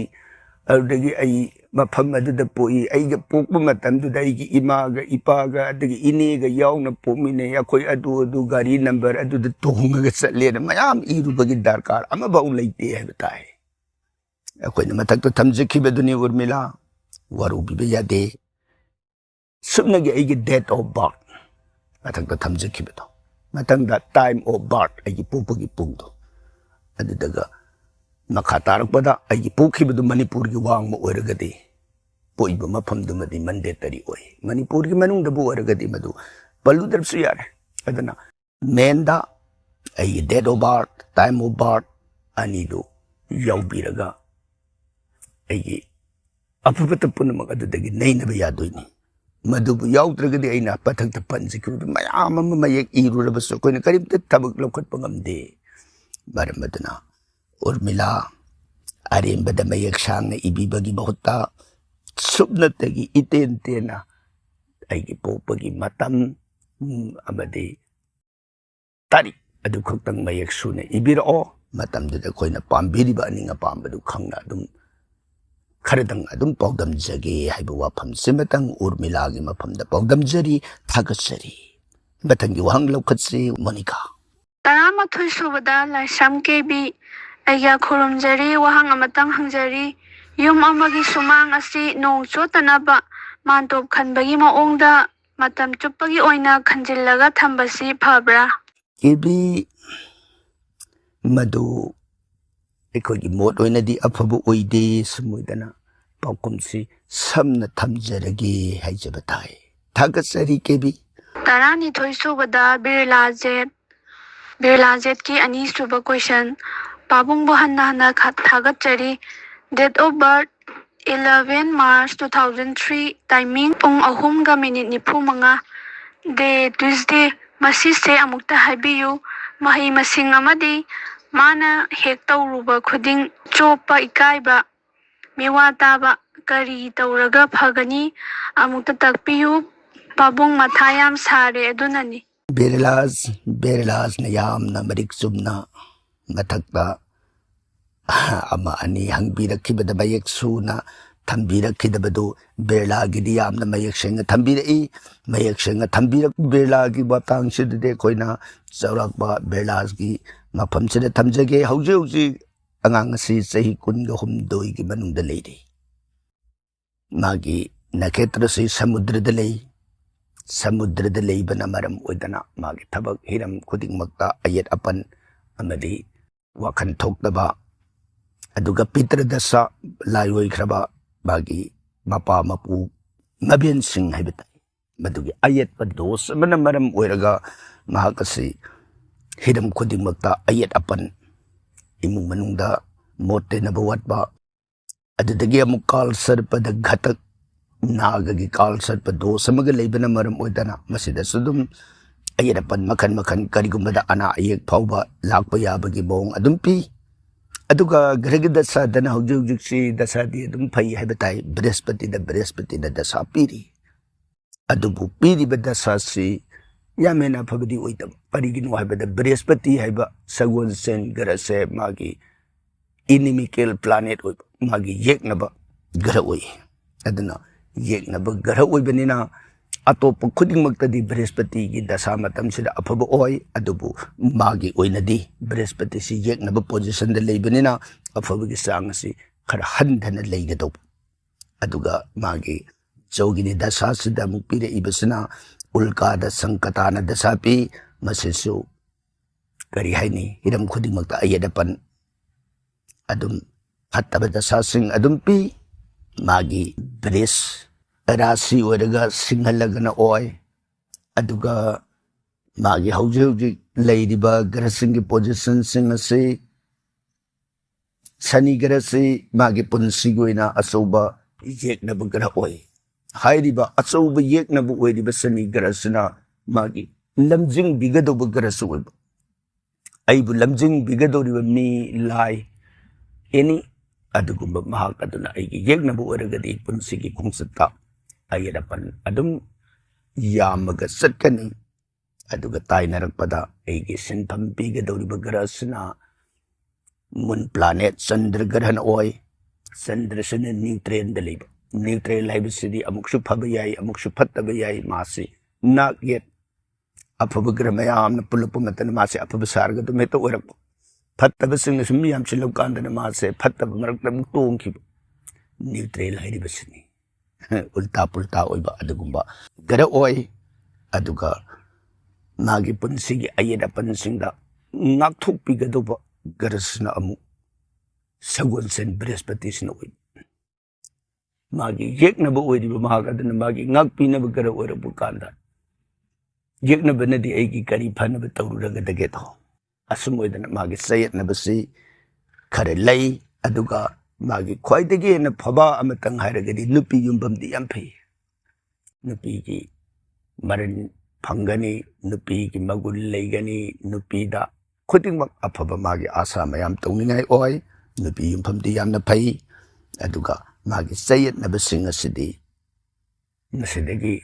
ꯑꯗꯨꯗꯒꯤ ꯑꯩ ꯃꯐꯝ ꯑꯗꯨꯗ ꯄꯣꯛꯏ, ꯑꯩꯒ ꯄꯣꯛꯄ ꯃꯇꯝꯗꯨꯗ ꯑꯩꯒꯤ ꯏꯃꯥꯒ ꯏꯄꯥꯒ ꯑꯗꯒꯤ ꯏꯅꯦꯒ ꯌꯥꯎꯅ ꯄꯣꯛꯃꯤꯟꯅꯩ, ꯑꯩꯈꯣꯏ ꯑꯗꯨ ꯑꯗꯨ ꯒꯥꯔꯤ ꯅꯝꯕꯔ ꯑꯗꯨꯗ ꯇꯣꯡꯉꯒ ꯆꯠꯂꯦꯅ ꯃꯌꯥꯝ ꯏꯔꯨꯕꯒꯤ ꯗꯔꯀꯥꯔ ꯑꯃꯐꯥꯎ ꯂꯩꯇꯦ ꯍꯥꯏꯕ ꯇꯥꯏ꯫ ꯑꯩꯈꯣꯏꯅ ꯃꯊꯛꯇ ꯊꯝꯖꯈꯤꯕꯗꯨꯅꯤ ꯎꯔꯃꯤꯂꯥ, ꯋꯥꯔꯧꯕꯤꯕ ꯌꯥꯗꯦ꯫ ꯁꯨꯞꯅꯒꯤ ꯑꯩꯒꯤ date of birth ꯃꯊꯛꯇ ꯊꯝꯖꯈꯤꯕꯗꯣ, ꯃꯊꯪꯗ time of birth, ꯑꯩꯒꯤ ꯄꯣꯛꯄꯒꯤ ꯄꯨꯡꯗꯣ, ꯑꯗꯨꯗꯒ ꯃꯈꯥ ꯇꯥꯔꯛꯄꯗ ꯑꯩꯒꯤ ꯄꯣꯛꯈꯤꯕꯗꯨ ꯃꯅꯤꯄꯨꯔꯒꯤ ꯋꯥꯡꯃ ꯑꯣꯏꯔꯒꯗꯤ ꯄꯣꯛꯏꯕ ꯃꯐꯝꯗꯨꯃꯗꯤ ꯃꯟꯗꯦꯇꯔꯤ ꯑꯣꯏ꯫ ꯃꯅꯤꯄꯨꯔꯒꯤ ꯃꯅꯨꯡꯗꯕꯨ ꯑꯣꯏꯔꯒꯗꯤ ꯃꯗꯨ ꯄꯜꯂꯨꯗ꯭ꯔꯕꯁꯨ ꯌꯥꯔꯦ꯫ ꯑꯗꯨꯅ ꯃꯦꯟꯗ ꯑꯩꯒꯤ date of birth, time of birth ꯑꯅꯤꯗꯨ ꯌꯥꯎꯕꯤꯔꯒ ꯑꯩꯒꯤ ꯑꯐ ꯐꯠꯇ ꯄꯨꯝꯅꯃꯛ ꯑꯗꯨꯗꯒꯤ ꯅꯩꯅꯕ ꯌꯥꯗꯣꯏꯅꯤ꯫ ꯃꯗꯨꯕꯨ ꯌꯥꯎꯗ꯭ꯔꯒꯗꯤ ꯑꯩꯅ ꯃꯊꯛꯇ ꯄꯟꯖꯈꯤꯕꯗꯨ ꯃꯌꯥꯝ ꯑꯃ ꯃꯌꯦꯛ ꯏꯔꯨꯔꯕꯁꯨ ꯑꯩꯈꯣꯏꯅ ꯀꯔꯤꯝꯇ ꯊꯕꯛ ꯂꯧꯈꯠꯄ ꯉꯝꯗꯦ꯫ ꯃꯔꯝ ꯑꯗꯨꯅ ꯎꯔꯃꯤꯂꯥ, ꯑꯔꯦꯝꯕꯗ ꯃꯌꯦꯛ ꯁꯥꯡꯅ ꯏꯕꯤꯕꯒꯤ ꯃꯍꯨꯠꯇ ꯁꯨꯞꯅꯇꯒꯤ ꯏꯇꯦꯟ ꯇꯦꯟꯅ ꯑꯩꯒꯤ ꯄꯣꯛꯄꯒꯤ ꯃꯇꯝ, ꯎꯝ, ꯑꯃꯗꯤ ꯇꯥꯔꯤꯛ ꯑꯗꯨ ꯈꯛꯇꯪ ꯃꯌꯦꯛ ꯁꯨꯅ ꯏꯕꯤꯔꯛꯑꯣ꯫ ꯃꯇꯝꯗꯨꯗ ꯑꯩꯈꯣꯏꯅ ꯄꯥꯝꯕꯤꯔꯤꯕ ꯑꯅꯤꯡ ꯑꯄꯥꯝꯕꯗꯨ ꯈꯪꯅ ꯑꯗꯨꯝ ꯈꯔꯗꯪ ꯑꯗꯨꯝ ꯄꯥꯎꯗꯝꯖꯒꯦ ꯍꯥꯏꯕ ꯋꯥꯐꯝꯁꯤꯃꯇꯪ ꯎꯔꯃꯤꯂꯥꯒꯤ ꯃꯐꯝꯗ ꯄꯥꯎꯗꯝꯖꯔꯤ, ꯊꯥꯒꯠꯆꯔꯤ꯫ ꯃꯊꯪꯒꯤ ꯋꯥꯍꯪ ꯂꯧꯈꯠꯁꯤ, ꯃꯣꯅꯤꯀꯥ꯫ ꯇꯔꯥꯃꯥꯊꯣꯏ ꯁꯨꯕꯗ ꯂꯥꯏꯁ꯭ꯔꯝ ꯀꯦ ꯕꯤ꯫ ꯑꯩꯒ ꯈꯨꯔꯨꯝꯖꯔꯤ, ꯋꯥꯍꯪ ꯑꯃꯇꯪ ꯍꯪꯖꯔꯤ꯫ ꯌꯨꯝ ꯑꯃꯒꯤ ꯁꯨꯃꯥꯡ ꯑꯁꯤ ꯅꯣꯡ ꯆꯣꯠꯇꯅꯕ ꯃꯥꯟꯇꯣꯞ ꯈꯟꯕꯒꯤ ꯃꯑꯣꯡꯗ ꯃꯇꯝ ꯆꯨꯞꯄꯒꯤ ꯑꯣꯏꯅ ꯈꯟꯖꯤꯜꯂꯒ ꯊꯝꯕꯁꯤ ꯐꯕ꯭ꯔꯥ? ꯀꯦ ꯕꯤ, ꯃꯗꯨ ꯑꯩꯈꯣꯏꯒꯤ ꯃꯣꯠ ꯑꯣꯏꯅꯗꯤ ꯑꯐꯕ ꯑꯣꯏꯗꯦ꯫ ꯁꯨꯝ ꯑꯣꯏꯗꯅ ꯄꯥꯎꯈꯨꯝꯁꯤ ꯁꯝꯅ ꯊꯝꯖꯔꯒꯦ ꯍꯥꯏꯖꯕ ꯇꯥꯏ꯫ ꯊꯥꯒꯠꯆꯔꯤ, ꯀꯦ ꯕꯤ꯫ ꯇꯔꯥꯅꯤꯊꯣꯏ ꯁꯨꯕꯗ ꯕꯤꯔꯂꯥ ꯖꯦꯠ, ꯕꯤꯔꯂꯥ ꯖꯦꯠꯀꯤ ꯑꯅꯤꯁꯨꯕ question, ꯄꯥꯕꯨꯡꯕꯨ ꯍꯟꯅ ꯍꯟꯅ ꯈ- ꯊꯥꯒꯠꯆꯔꯤ꯫ Date of birth eleven March two thousand three, timing ꯄꯨꯡ ꯑꯍꯨꯝꯒ ꯃꯤꯅꯤꯠ ꯅꯤꯐꯨ ꯃꯉꯥ, day Tuesday꯫ ꯃꯁꯤꯁꯦ ꯑꯃꯨꯛꯇ ꯍꯥꯏꯕꯤꯌꯨ, ꯃꯍꯩ ꯃꯁꯤꯡ ꯑꯃꯗꯤ ꯃꯥꯅ ꯍꯦꯛ ꯇꯧꯔꯨꯕ ꯈꯨꯗꯤꯡ ꯆꯣꯞꯄ, ꯏꯀꯥꯏꯕ, ꯃꯤꯋꯥ ꯇꯥꯕ, ꯀꯔꯤ ꯇꯧꯔꯒ ꯐꯒꯅꯤ? ꯑꯃꯨꯛꯇ ꯇꯥꯛꯄꯤꯌꯨ꯫ ꯄꯥꯕꯨꯡ ꯃꯊꯥ ꯌꯥꯝ ꯁꯥꯔꯦ ꯑꯗꯨꯅꯅꯤ꯫ ꯕꯤꯔꯂꯥꯁ, ꯕꯤꯔꯂꯥꯁꯅ ꯌꯥꯝꯅ ꯃꯔꯤꯛ ꯆꯨꯝꯅ ꯃꯊꯛꯇ ꯑꯃ ꯑꯅꯤ ꯍꯪꯕꯤꯔꯛꯈꯤꯕꯗ ꯃꯌꯦꯛ ꯁꯨꯅ ꯊꯝꯕꯤꯔꯛꯈꯤꯗꯕꯗꯨ ꯕꯤꯔꯂꯥꯒꯤꯗꯤ ꯌꯥꯝꯅ ꯃꯌꯦꯛ ꯁꯦꯡꯅ ꯊꯝꯕꯤꯔꯛꯏ꯫ ꯃꯌꯦꯛ ꯁꯦꯡꯅ ꯊꯝꯕꯤꯔꯛ ꯕꯤꯔꯂꯥꯒꯤ ꯃꯇꯥꯡꯁꯤꯗꯗꯤ ꯑꯩꯈꯣꯏꯅ ꯆꯥꯎꯔꯥꯛꯄ ꯕꯤꯔꯂꯥꯒꯤ ꯃꯐꯝꯁꯤꯗ ꯊꯝꯖꯒꯦ꯫ ꯍꯧꯖꯤꯛ ꯍꯧꯖꯤꯛ ꯑꯉꯥꯡ ꯑꯁꯤ ꯆꯍꯤ ꯀꯨꯟꯒ ꯍꯨꯝꯗꯣꯏꯒꯤ ꯃꯅꯨꯡꯗ ꯂꯩꯔꯤ꯫ ꯃꯥꯒꯤ ꯅꯈꯦꯇ꯭ꯔꯁꯤ ꯁꯃꯨꯗ꯭ꯔꯗ ꯂꯩ꯫ ꯁꯃꯨꯗ꯭ꯔꯗ ꯂꯩꯕꯅ ꯃꯔꯝ ꯑꯣꯏꯗꯅ ꯃꯥꯒꯤ ꯊꯕꯛ ꯍꯤꯔꯝ ꯈꯨꯗꯤꯡꯃꯛꯇ ꯑꯌꯦꯠ ꯑꯄꯟ ꯑꯃꯗꯤ ꯋꯥꯈꯜ ꯊꯣꯛꯇꯕ, ꯑꯗꯨꯒ ꯄꯤꯇ꯭ꯔꯗꯁꯥ ꯂꯥꯏ ꯑꯣꯏꯈ꯭ꯔꯕ ꯃꯥꯒꯤ ꯃꯄꯥ ꯃꯄꯨ ꯃꯕꯦꯟꯁꯤꯡ ꯍꯥꯏꯕ ꯇꯥꯏ, ꯃꯗꯨꯒꯤ ꯑꯌꯦꯠꯄ ꯗꯣꯁ ꯑꯃꯅ ꯃꯔꯝ ꯑꯣꯏꯔꯒ ꯃꯍꯥꯛ ꯑꯁꯤ ꯍꯤꯔꯝ ꯈꯨꯗꯤꯡꯃꯛꯇ ꯑꯌꯦꯠ ꯑꯄꯟ, ꯏꯃꯨꯡ ꯃꯅꯨꯡꯗ ꯃꯣꯠ ꯇꯩꯅꯕ ꯋꯥꯠꯄ, ꯑꯗꯨꯗꯒꯤ ꯑꯃꯨꯛ ꯀꯥꯜ ꯁꯔꯄꯗ ꯘꯇꯛ, ꯅꯥꯒꯒꯤ ꯀꯥꯜ ꯁꯔꯄ ꯗꯣꯁ ꯑꯃꯒ ꯂꯩꯕꯅ ꯃꯔꯝ ꯑꯣꯏꯗꯅ ꯃꯁꯤꯗꯁꯨ ꯑꯗꯨꯝ ꯑꯌꯦꯠ ꯑꯄꯟ ꯃꯈꯜ ꯃꯈꯜ, ꯀꯔꯤꯒꯨꯝꯕꯗ ꯑꯅꯥ ꯑꯌꯦꯛ ꯐꯥꯎꯕ ꯂꯥꯛꯄ ꯌꯥꯕꯒꯤ ꯃꯑꯣꯡ ꯑꯗꯨꯝ ꯄꯤ꯫ ꯑꯗꯨꯒ ꯒ꯭ꯔꯍꯒꯤ ꯗꯁꯥꯗꯅ ꯍꯧꯖꯤꯛ ꯍꯧꯖꯤꯛꯁꯤ ꯗꯁꯥꯗꯤ ꯑꯗꯨꯝ ꯐꯩ ꯍꯥꯏꯕ ꯇꯥꯏ, ꯕ꯭ꯔꯍꯁꯄꯇꯤꯗ, ꯕ꯭ꯔꯍꯁꯄꯇꯤꯅ ꯗꯁꯥ ꯄꯤꯔꯤ꯫ ꯑꯗꯨꯕꯨ ꯄꯤꯔꯤꯕ ꯗꯁꯥꯁꯤ ꯌꯥꯝ ꯍꯦꯟꯅ ꯑꯐꯕꯗꯤ ꯑꯣꯏꯗꯕ꯫ ꯀꯔꯤꯒꯤꯅꯣ ꯍꯥꯏꯕꯗ ꯕ꯭ꯔꯍꯁꯄꯇꯤ ꯍꯥꯏꯕ ꯁꯒꯣꯜꯁꯦꯟ ꯒ꯭ꯔꯍꯁꯦ ꯃꯥꯒꯤ inimical planet ꯑꯣꯏꯕ, ꯃꯥꯒꯤ ꯌꯦꯛꯅꯕ ꯒ꯭ꯔꯍ ꯑꯣꯏ꯫ ꯑꯗꯨꯅ ꯌꯦꯛꯅꯕ ꯒ꯭ꯔꯍ ꯑꯣꯏꯕꯅꯤꯅ ꯑꯇꯣꯞꯄ ꯈꯨꯗꯤꯡꯃꯛꯇꯗꯤ ꯕ꯭ꯔꯍꯁꯄꯇꯤꯒꯤ ꯗꯁꯥ ꯃꯇꯝꯁꯤꯗ ꯑꯐꯕ ꯑꯣꯏ, ꯑꯗꯨꯕꯨ ꯃꯥꯒꯤ ꯑꯣꯏꯅꯗꯤ ꯕ꯭ꯔꯍꯁꯄꯇꯤꯁꯤ ꯌꯦꯛꯅꯕ ꯄꯣꯖꯤꯁꯟꯗ ꯂꯩꯕꯅꯤꯅ ꯑꯐꯕꯒꯤ ꯆꯥꯡ ꯑꯁꯤ ꯈꯔ ꯍꯟꯊꯅ ꯂꯩꯒꯗꯧꯕ꯫ ꯑꯗꯨꯒ ꯃꯥꯒꯤ ꯖꯧꯒꯤꯅꯤ ꯗꯁꯥꯁꯤꯗ ꯑꯃꯨꯛ ꯄꯤꯔꯛꯏꯕꯁꯤꯅ ꯎꯜꯀꯥꯗ ꯁꯪꯀꯇꯥꯅ ꯗꯁꯥ ꯄꯤ꯫ ꯃꯁꯤꯁꯨ ꯀꯔꯤ ꯍꯥꯏꯅꯤ, ꯍꯤꯔꯝ ꯈꯨꯗꯤꯡꯃꯛꯇ ꯑꯌꯦꯠ ꯑꯄꯟ ꯑꯗꯨꯝ, ꯐꯠꯇꯕ ꯗꯁꯥꯁꯤꯡ ꯑꯗꯨꯝ ꯄꯤ꯫ ꯃꯥꯒꯤ ꯕ꯭ꯔꯤꯖ ꯔꯥꯁꯤ ꯑꯣꯏꯔꯒ ꯁꯤꯡꯍ ꯂꯒꯅ ꯑꯣꯏ꯫ ꯑꯗꯨꯒ ꯃꯥꯒꯤ ꯍꯧꯖꯤꯛ ꯍꯧꯖꯤꯛ ꯂꯩꯔꯤꯕ ꯒ꯭ꯔꯍꯁꯤꯡꯒꯤ ꯄꯣꯖꯤꯁꯟꯁꯤꯡ ꯑꯁꯤ ꯁꯅꯤ ꯒ꯭ꯔꯍꯁꯤ ꯃꯥꯒꯤ ꯄꯨꯟꯁꯤꯒꯤ ꯑꯣꯏꯅ ꯑꯆꯧꯕ ꯌꯦꯛꯅꯕ ꯒ꯭ꯔꯍ ꯑꯣꯏ꯫ ꯍꯥꯏꯔꯤꯕ ꯑꯆꯧꯕ ꯌꯦꯛꯅꯕ ꯑꯣꯏꯔꯤꯕ ꯁꯅꯤ ꯒ꯭ꯔꯍꯁꯤꯅ ꯃꯥꯒꯤ ꯂꯝꯖꯤꯡꯕꯤꯒꯗꯧꯕ ꯒ꯭ꯔꯍꯁꯨ ꯑꯣꯏꯕ꯫ ꯑꯩꯕꯨ ꯂꯝꯖꯤꯡꯕꯤꯒꯗꯧꯔꯤꯕ ꯃꯤ, ꯂꯥꯏ, ꯑꯦꯅꯤ ꯑꯗꯨꯒꯨꯝꯕ ꯃꯍꯥꯛ ꯑꯗꯨꯅ ꯑꯩꯒꯤ ꯌꯦꯛꯅꯕ ꯑꯣꯏꯔꯒꯗꯤ ꯄꯨꯟꯁꯤꯒꯤ ꯈꯣꯡꯆꯠꯇ ꯑꯌꯦꯠ ꯑꯄꯟ ꯑꯗꯨꯝ ꯌꯥꯝꯃꯒ ꯆꯠꯀꯅꯤ꯫ ꯑꯗꯨꯒ ꯇꯥꯏꯅꯔꯛꯄꯗ ꯑꯩꯒꯤ ꯁꯤꯟꯐꯝ ꯄꯤꯒꯗꯧꯔꯤꯕ ꯒ꯭ꯔꯍꯁꯤꯅ ꯃꯨꯟ ꯄ꯭ꯂꯥꯅꯦꯠ ꯆꯟꯗ꯭ꯔ ꯒ꯭ꯔꯍꯅ ꯑꯣꯏ꯫ ꯆꯟꯗ꯭ꯔꯁꯤꯅ ꯅ꯭ꯌꯨꯇ꯭ꯔꯦꯜꯗ ꯂꯩꯕ꯫ ꯅ꯭ꯌꯨꯇ꯭ꯔꯦꯜ ꯍꯥꯏꯕꯁꯤꯗꯤ ꯑꯃꯨꯛꯁꯨ ꯐꯕ ꯌꯥꯏ, ꯑꯃꯨꯛꯁꯨ ꯐꯠꯇꯕ ꯌꯥꯏ꯫ ꯃꯥꯁꯤ ꯅꯥꯛ ꯌꯦꯠ ꯑꯐꯕ ꯒ꯭ꯔꯍ ꯃꯌꯥꯝꯅ ꯄꯨꯜꯂꯛꯄ ꯃꯇꯝꯗ ꯃꯥꯁꯦ ꯑꯐꯕ ꯁꯥꯔꯒ ꯑꯗꯨꯝ ꯍꯦꯛꯇ ꯑꯣꯏꯔꯛꯄ꯫ ꯐꯠꯇꯕꯁꯤꯡꯅ ꯁꯨꯝ ꯌꯥꯝꯁꯤꯜꯂꯛ ꯀꯥꯟꯗꯅ ꯃꯥꯁꯦ ꯐꯠꯇꯕ ꯃꯔꯛꯇ ꯑꯃꯨꯛ ꯇꯣꯡꯈꯤꯕ꯫ ꯅ꯭ꯌꯨꯇ꯭ꯔꯦꯜ ꯍꯥꯏꯔꯤꯕꯁꯤꯅꯤ꯫ ꯎꯜꯇꯥ ꯄꯨꯜꯇꯥ ꯑꯣꯏꯕ ꯑꯗꯨꯒꯨꯝꯕ ꯒ꯭ꯔꯍ ꯑꯣꯏ꯫ ꯑꯗꯨꯒ ꯃꯥꯒꯤ ꯄꯨꯟꯁꯤꯒꯤ ꯑꯌꯦꯠ ꯑꯄꯟꯁꯤꯡꯗ ꯉꯥꯛꯊꯣꯛꯄꯤꯒꯗꯧꯕ ꯒ꯭ꯔꯍꯁꯤꯅ ꯑꯃꯨꯛ ꯁꯒꯣꯜꯁꯦꯟ ꯕ꯭ꯔꯍꯁꯄꯇꯤꯁꯤꯅ ꯑꯣꯏꯕ꯫ ꯃꯥꯒꯤ ꯌꯦꯛꯅꯕ ꯑꯣꯏꯔꯤꯕ ꯃꯍꯥꯛ ꯑꯗꯨꯅ ꯃꯥꯒꯤ ꯉꯥꯛꯄꯤꯅꯕ ꯒ꯭ꯔꯍ ꯑꯣꯏꯔꯛꯄ ꯀꯥꯟꯗ, ꯌꯦꯛꯅꯕꯅꯗꯤ ꯑꯩꯒꯤ ꯀꯔꯤ ꯐꯅꯕ ꯇꯧꯔꯨꯔꯒꯗꯒꯦꯗꯣ? ꯑꯁꯨꯝ ꯑꯣꯏꯗꯅ ꯃꯥꯒꯤ ꯆꯌꯦꯠꯅꯕꯁꯤ ꯈꯔ ꯂꯩ꯫ ꯑꯗꯨꯒ ꯃꯥꯒꯤ ꯈ꯭ꯋꯥꯏꯗꯒꯤ ꯍꯦꯟꯅ ꯐꯕ ꯑꯃꯇꯪ ꯍꯥꯏꯔꯒꯗꯤ ꯅꯨꯄꯤ ꯌꯨꯝꯐꯝꯗꯤ ꯌꯥꯝ ꯐꯩ꯫ ꯅꯨꯄꯤꯒꯤ ꯃꯔꯟ ꯐꯪꯒꯅꯤ, ꯅꯨꯄꯤꯒꯤ ꯃꯒꯨꯟ ꯂꯩꯒꯅꯤ, ꯅꯨꯄꯤꯗ ꯈꯨꯗꯤꯡꯃꯛ ꯑꯐꯕ ꯃꯥꯒꯤ ꯑꯥꯁꯥ ꯃꯌꯥꯝ ꯇꯧꯅꯤꯡꯉꯥꯏ ꯑꯣꯏ꯫ ꯅꯨꯄꯤ ꯌꯨꯝꯐꯝꯗꯤ ꯌꯥꯝꯅ ꯐꯩ꯫ ꯑꯗꯨꯒ ꯃꯥꯒꯤ ꯆꯌꯦꯠꯅꯕꯁꯤꯡ ꯑꯁꯤꯗꯤ ꯃꯁꯤꯗꯒꯤ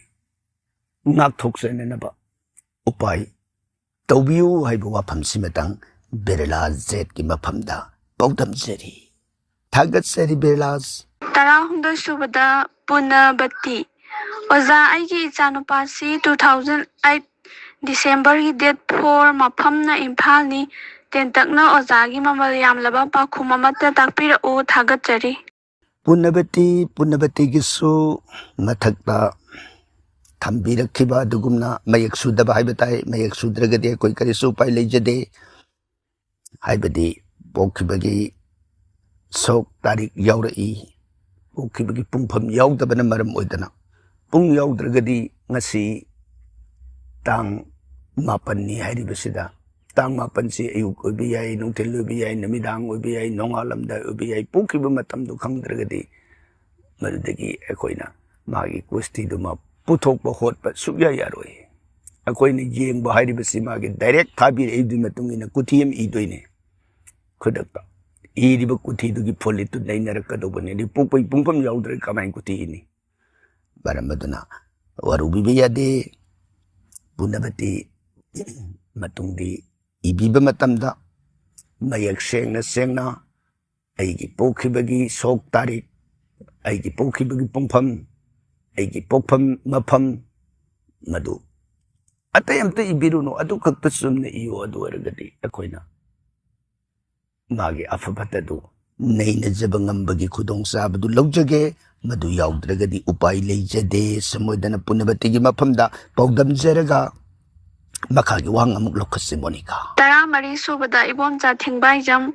ꯉꯥꯛꯊꯣꯛꯆꯅꯅꯕ ꯎꯄꯥꯏ ꯇꯧꯕꯤꯌꯨ ꯍꯥꯏꯕ ꯋꯥꯐꯝꯁꯤꯃꯇꯪ ꯕꯤꯔꯂꯥ ꯖꯦꯠꯀꯤ ꯃꯐꯝꯗ ꯄꯥꯎꯗꯝꯖꯔꯤ꯫ ꯊꯥꯒꯠꯆꯔꯤ ꯕꯤꯔꯂꯥ꯫ ꯇꯔꯥꯍꯨꯝꯗꯣꯏ ꯁꯨꯕꯗ ꯄꯨꯅꯕꯇꯤ꯫ ꯑꯣꯖꯥ, ꯑꯩꯒꯤ ꯏꯆꯥꯅꯨꯄꯥꯁꯤ two thousand eight Decemberꯒꯤ date four, ꯃꯐꯝꯅ ꯏꯝꯐꯥꯜꯅꯤ꯫ ꯇꯦꯟꯇꯛꯅ ꯑꯣꯖꯥꯒꯤ ꯃꯃꯜ ꯌꯥꯝꯂꯕ ꯄꯥꯎꯈꯨꯝ ꯑꯃꯠꯇ ꯇꯥꯛꯄꯤꯔꯛꯎ꯫ ꯊꯥꯒꯠꯆꯔꯤ꯫ ꯄꯨꯅꯕꯇꯤ, ꯄꯨꯅꯕꯇꯤꯒꯤꯁꯨ ꯃꯊꯛꯇ ꯊꯝꯕꯤꯔꯛꯈꯤꯕ ꯑꯗꯨꯒꯨꯝꯅ ꯃꯌꯦꯛ ꯁꯨꯗꯕ ꯍꯥꯏꯕ ꯇꯥꯏ꯫ ꯃꯌꯦꯛ ꯁꯨꯗ꯭ꯔꯒꯗꯤ ꯑꯩꯈꯣꯏ ꯀꯔꯤꯁꯨ ꯎꯄꯥꯏ ꯂꯩꯖꯗꯦ꯫ ꯍꯥꯏꯕꯗꯤ ꯄꯣꯛꯈꯤꯕꯒꯤ ꯁꯣꯛ ꯇꯥꯔꯤꯛ ꯌꯥꯎꯔꯛꯏ, ꯄꯣꯛꯈꯤꯕꯒꯤ ꯄꯨꯡꯐꯝ ꯌꯥꯎꯗꯕꯅ ꯃꯔꯝ ꯑꯣꯏꯗꯅ, ꯄꯨꯡ ꯌꯥꯎꯗ꯭ꯔꯒꯗꯤ ꯉꯁꯤ ꯇꯥꯡ ꯃꯥꯄꯟꯅꯤ ꯍꯥꯏꯔꯤꯕꯁꯤꯗ ꯇꯥꯡ ꯃꯥꯄꯟꯁꯤ ꯑꯌꯨꯛ ꯑꯣꯏꯕ ꯌꯥꯏ, ꯅꯨꯡꯊꯤꯜ ꯑꯣꯏꯕ ꯌꯥꯏ, ꯅꯨꯃꯤꯗꯥꯡ ꯑꯣꯏꯕ ꯌꯥꯏ, ꯅꯣꯡꯉꯥꯜꯂꯝꯗꯥꯏ ꯑꯣꯏꯕ ꯌꯥꯏ, ꯄꯣꯛꯈꯤꯕ ꯃꯇꯝꯗꯨ ꯈꯪꯗ꯭ꯔꯒꯗꯤ ꯃꯗꯨꯗꯒꯤ ꯑꯩꯈꯣꯏꯅ ꯃꯥꯒꯤ ꯀꯨꯁꯇꯤꯗꯨꯃ ꯄꯨꯊꯣꯛꯄ ꯍꯣꯠꯄ ꯁꯨꯛꯌꯥ ꯌꯥꯔꯣꯏ꯫ ꯑꯩꯈꯣꯏꯅ ꯌꯦꯡꯕ ꯍꯥꯏꯔꯤꯕꯁꯤ ꯃꯥꯒꯤ ꯗꯥꯏꯔꯦꯛ ꯊꯥꯕꯤꯔꯛꯏꯗꯨꯒꯤ ꯃꯇꯨꯡ ꯏꯟꯅ ꯀꯨꯊꯤ ꯑꯃ ꯏꯗꯣꯏꯅꯦ꯫ ꯈꯨꯗꯛꯇ ꯏꯔꯤꯕ ꯀꯨꯊꯤꯗꯨꯒꯤ ꯐꯣꯂꯤꯠꯇꯨ ꯅꯩꯅꯔꯛꯀꯗꯧꯕꯅꯤ꯫ ꯑꯗꯨ ꯄꯣꯛꯄꯒꯤ ꯄꯨꯡꯐꯝ ꯌꯥꯎꯗ꯭ꯔꯒ ꯀꯃꯥꯏꯅ ꯀꯨꯊꯤ ꯏꯅꯤ? ꯃꯔꯝ ꯑꯗꯨꯅ ꯋꯥꯔꯧꯕꯤꯕ ꯌꯥꯗꯦ꯫ ꯄꯨꯝꯅꯃꯛꯇꯤ ꯃꯇꯨꯡꯗꯤ ꯏꯕꯤꯕ ꯃꯇꯝꯗ ꯃꯌꯦꯛ ꯁꯦꯡꯅ ꯁꯦꯡꯅ ꯑꯩꯒꯤ ꯄꯣꯛꯈꯤꯕꯒꯤ ꯁꯣꯛ ꯇꯥꯔꯤꯛ, ꯑꯩꯒꯤ ꯄꯣꯛꯈꯤꯕꯒꯤ ꯄꯨꯡꯐꯝ, ꯑꯩꯒꯤ ꯄꯣꯛꯐꯝ ꯃꯐꯝ, ꯃꯗꯨ ꯑꯇꯩ ꯑꯝꯇ ꯏꯕꯤꯔꯨꯅꯨ, ꯑꯗꯨ ꯈꯛꯇ ꯆꯨꯝꯅ ꯏꯌꯨ꯫ ꯑꯗꯨ ꯑꯣꯏꯔꯒꯗꯤ ꯑꯩꯈꯣꯏꯅ ꯃꯥꯒꯤ ꯑꯐ ꯐꯠꯇꯗꯨ ꯅꯩꯅꯖꯕ ꯉꯝꯕꯒꯤ ꯈꯨꯗꯣꯡꯆꯥꯕꯗꯨ ꯂꯧꯖꯒꯦ꯫ ꯃꯗꯨ ꯌꯥꯎꯗ꯭ꯔꯒꯗꯤ ꯎꯄꯥꯏ ꯂꯩꯖꯗꯦ꯫ ꯁꯃꯣꯏꯗꯅ ꯄꯨꯟꯅꯕꯇꯤꯒꯤ ꯃꯐꯝꯗ ꯄꯥꯎꯗꯝꯖꯔꯒ ꯃꯈꯥꯒꯤ ꯋꯥꯍꯪ ꯑꯃꯨꯛ ꯂꯧꯈꯠꯁꯤ, ꯃꯣꯅꯤꯀꯥ꯫ ꯇꯔꯥꯃꯔꯤ ꯁꯨꯕꯗ ꯏꯕꯣꯝꯆꯥ ꯊꯤꯡꯕꯥꯏꯖꯝ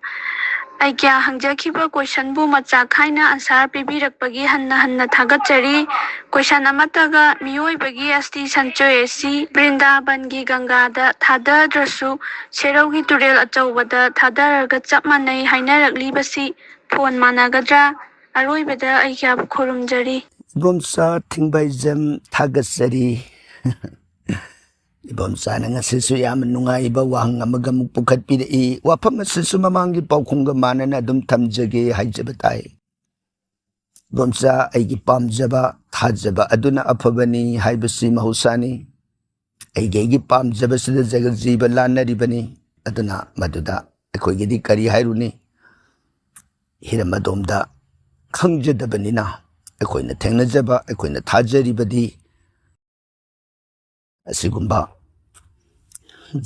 ꯑꯩꯒ꯭ꯌꯥ ꯍꯪꯖꯈꯤꯕ ꯀꯣꯏꯁꯟꯕꯨ ꯃꯆꯥ ꯈꯥꯏꯅ ꯑꯟꯁꯥꯔ ꯄꯤꯕꯤꯔꯛꯄꯒꯤ ꯍꯟꯅ ꯍꯟꯅ ꯊꯥꯒꯠꯆꯔꯤ꯫ ꯀꯣꯏꯁꯟ ꯑꯃꯠꯇꯒ ꯃꯤꯑꯣꯏꯕꯒꯤ ꯑꯁꯇꯤ ꯁꯟꯆꯣꯏ ꯑꯁꯤ ꯕ꯭ꯔꯤꯟꯗꯥꯕꯟꯒꯤ ꯒꯪꯒꯥꯗ ꯊꯥꯗꯗ꯭ꯔꯁꯨ ꯁꯦꯔꯧꯒꯤ ꯇꯨꯔꯦꯜ ꯑꯆꯧꯕꯗ ꯊꯥꯗꯔꯒ ꯆꯞ ꯃꯥꯟꯅꯩ ꯍꯥꯏꯅꯔꯛꯂꯤꯕꯁꯤ ꯐꯣꯟ ꯃꯥꯟꯅꯒꯗ꯭ꯔꯥ? ꯑꯔꯣꯏꯕꯗ ꯑꯩꯒ꯭ꯌꯥꯕꯨ ꯈꯨꯔꯨꯝꯖꯔꯤ꯫ ꯏꯕꯣꯝꯆꯥ ꯊꯤꯡꯕꯥꯏꯖꯝ ꯊꯥꯒꯠꯆꯔꯤ꯫ ꯏꯕꯣꯝꯆꯥꯅ ꯉꯁꯤꯁꯨ ꯌꯥꯝꯅ ꯅꯨꯡꯉꯥꯏꯕ ꯋꯥꯍꯪ ꯑꯃꯒ ꯑꯃꯨꯛ ꯄꯨꯈꯠꯄꯤꯔꯛꯏ꯫ ꯋꯥꯐꯝ ꯑꯁꯤꯁꯨ ꯃꯃꯥꯡꯒꯤ ꯄꯥꯎꯈꯨꯝꯒ ꯃꯥꯟꯅꯅ ꯑꯗꯨꯝ ꯊꯝꯖꯒꯦ ꯍꯥꯏꯖꯕ ꯇꯥꯏ꯫ ꯏꯕꯣꯝꯆꯥ, ꯑꯩꯒꯤ ꯄꯥꯝꯖꯕ ꯊꯥꯖꯕ ꯑꯗꯨꯅ ꯑꯐꯕꯅꯤ ꯍꯥꯏꯕꯁꯤ ꯃꯍꯧꯁꯥꯅꯤ꯫ ꯑꯩꯒꯤ ꯑꯩꯒꯤ ꯄꯥꯝꯖꯕꯁꯤꯗ ꯖꯒꯠ ꯖꯤꯕ ꯂꯥꯟꯅꯔꯤꯕꯅꯤ꯫ ꯑꯗꯨꯅ ꯃꯗꯨꯗ ꯑꯩꯈꯣꯏꯒꯤꯗꯤ ꯀꯔꯤ ꯍꯥꯏꯔꯨꯅꯤ? ꯍꯤꯔꯝ ꯑꯗꯣꯝꯗ ꯈꯪꯖꯗꯕꯅꯤꯅ ꯑꯩꯈꯣꯏꯅ ꯊꯦꯡꯅꯖꯕ, ꯑꯩꯈꯣꯏꯅ ꯊꯥꯖꯔꯤꯕꯗꯤ ꯑꯁꯤꯒꯨꯝꯕ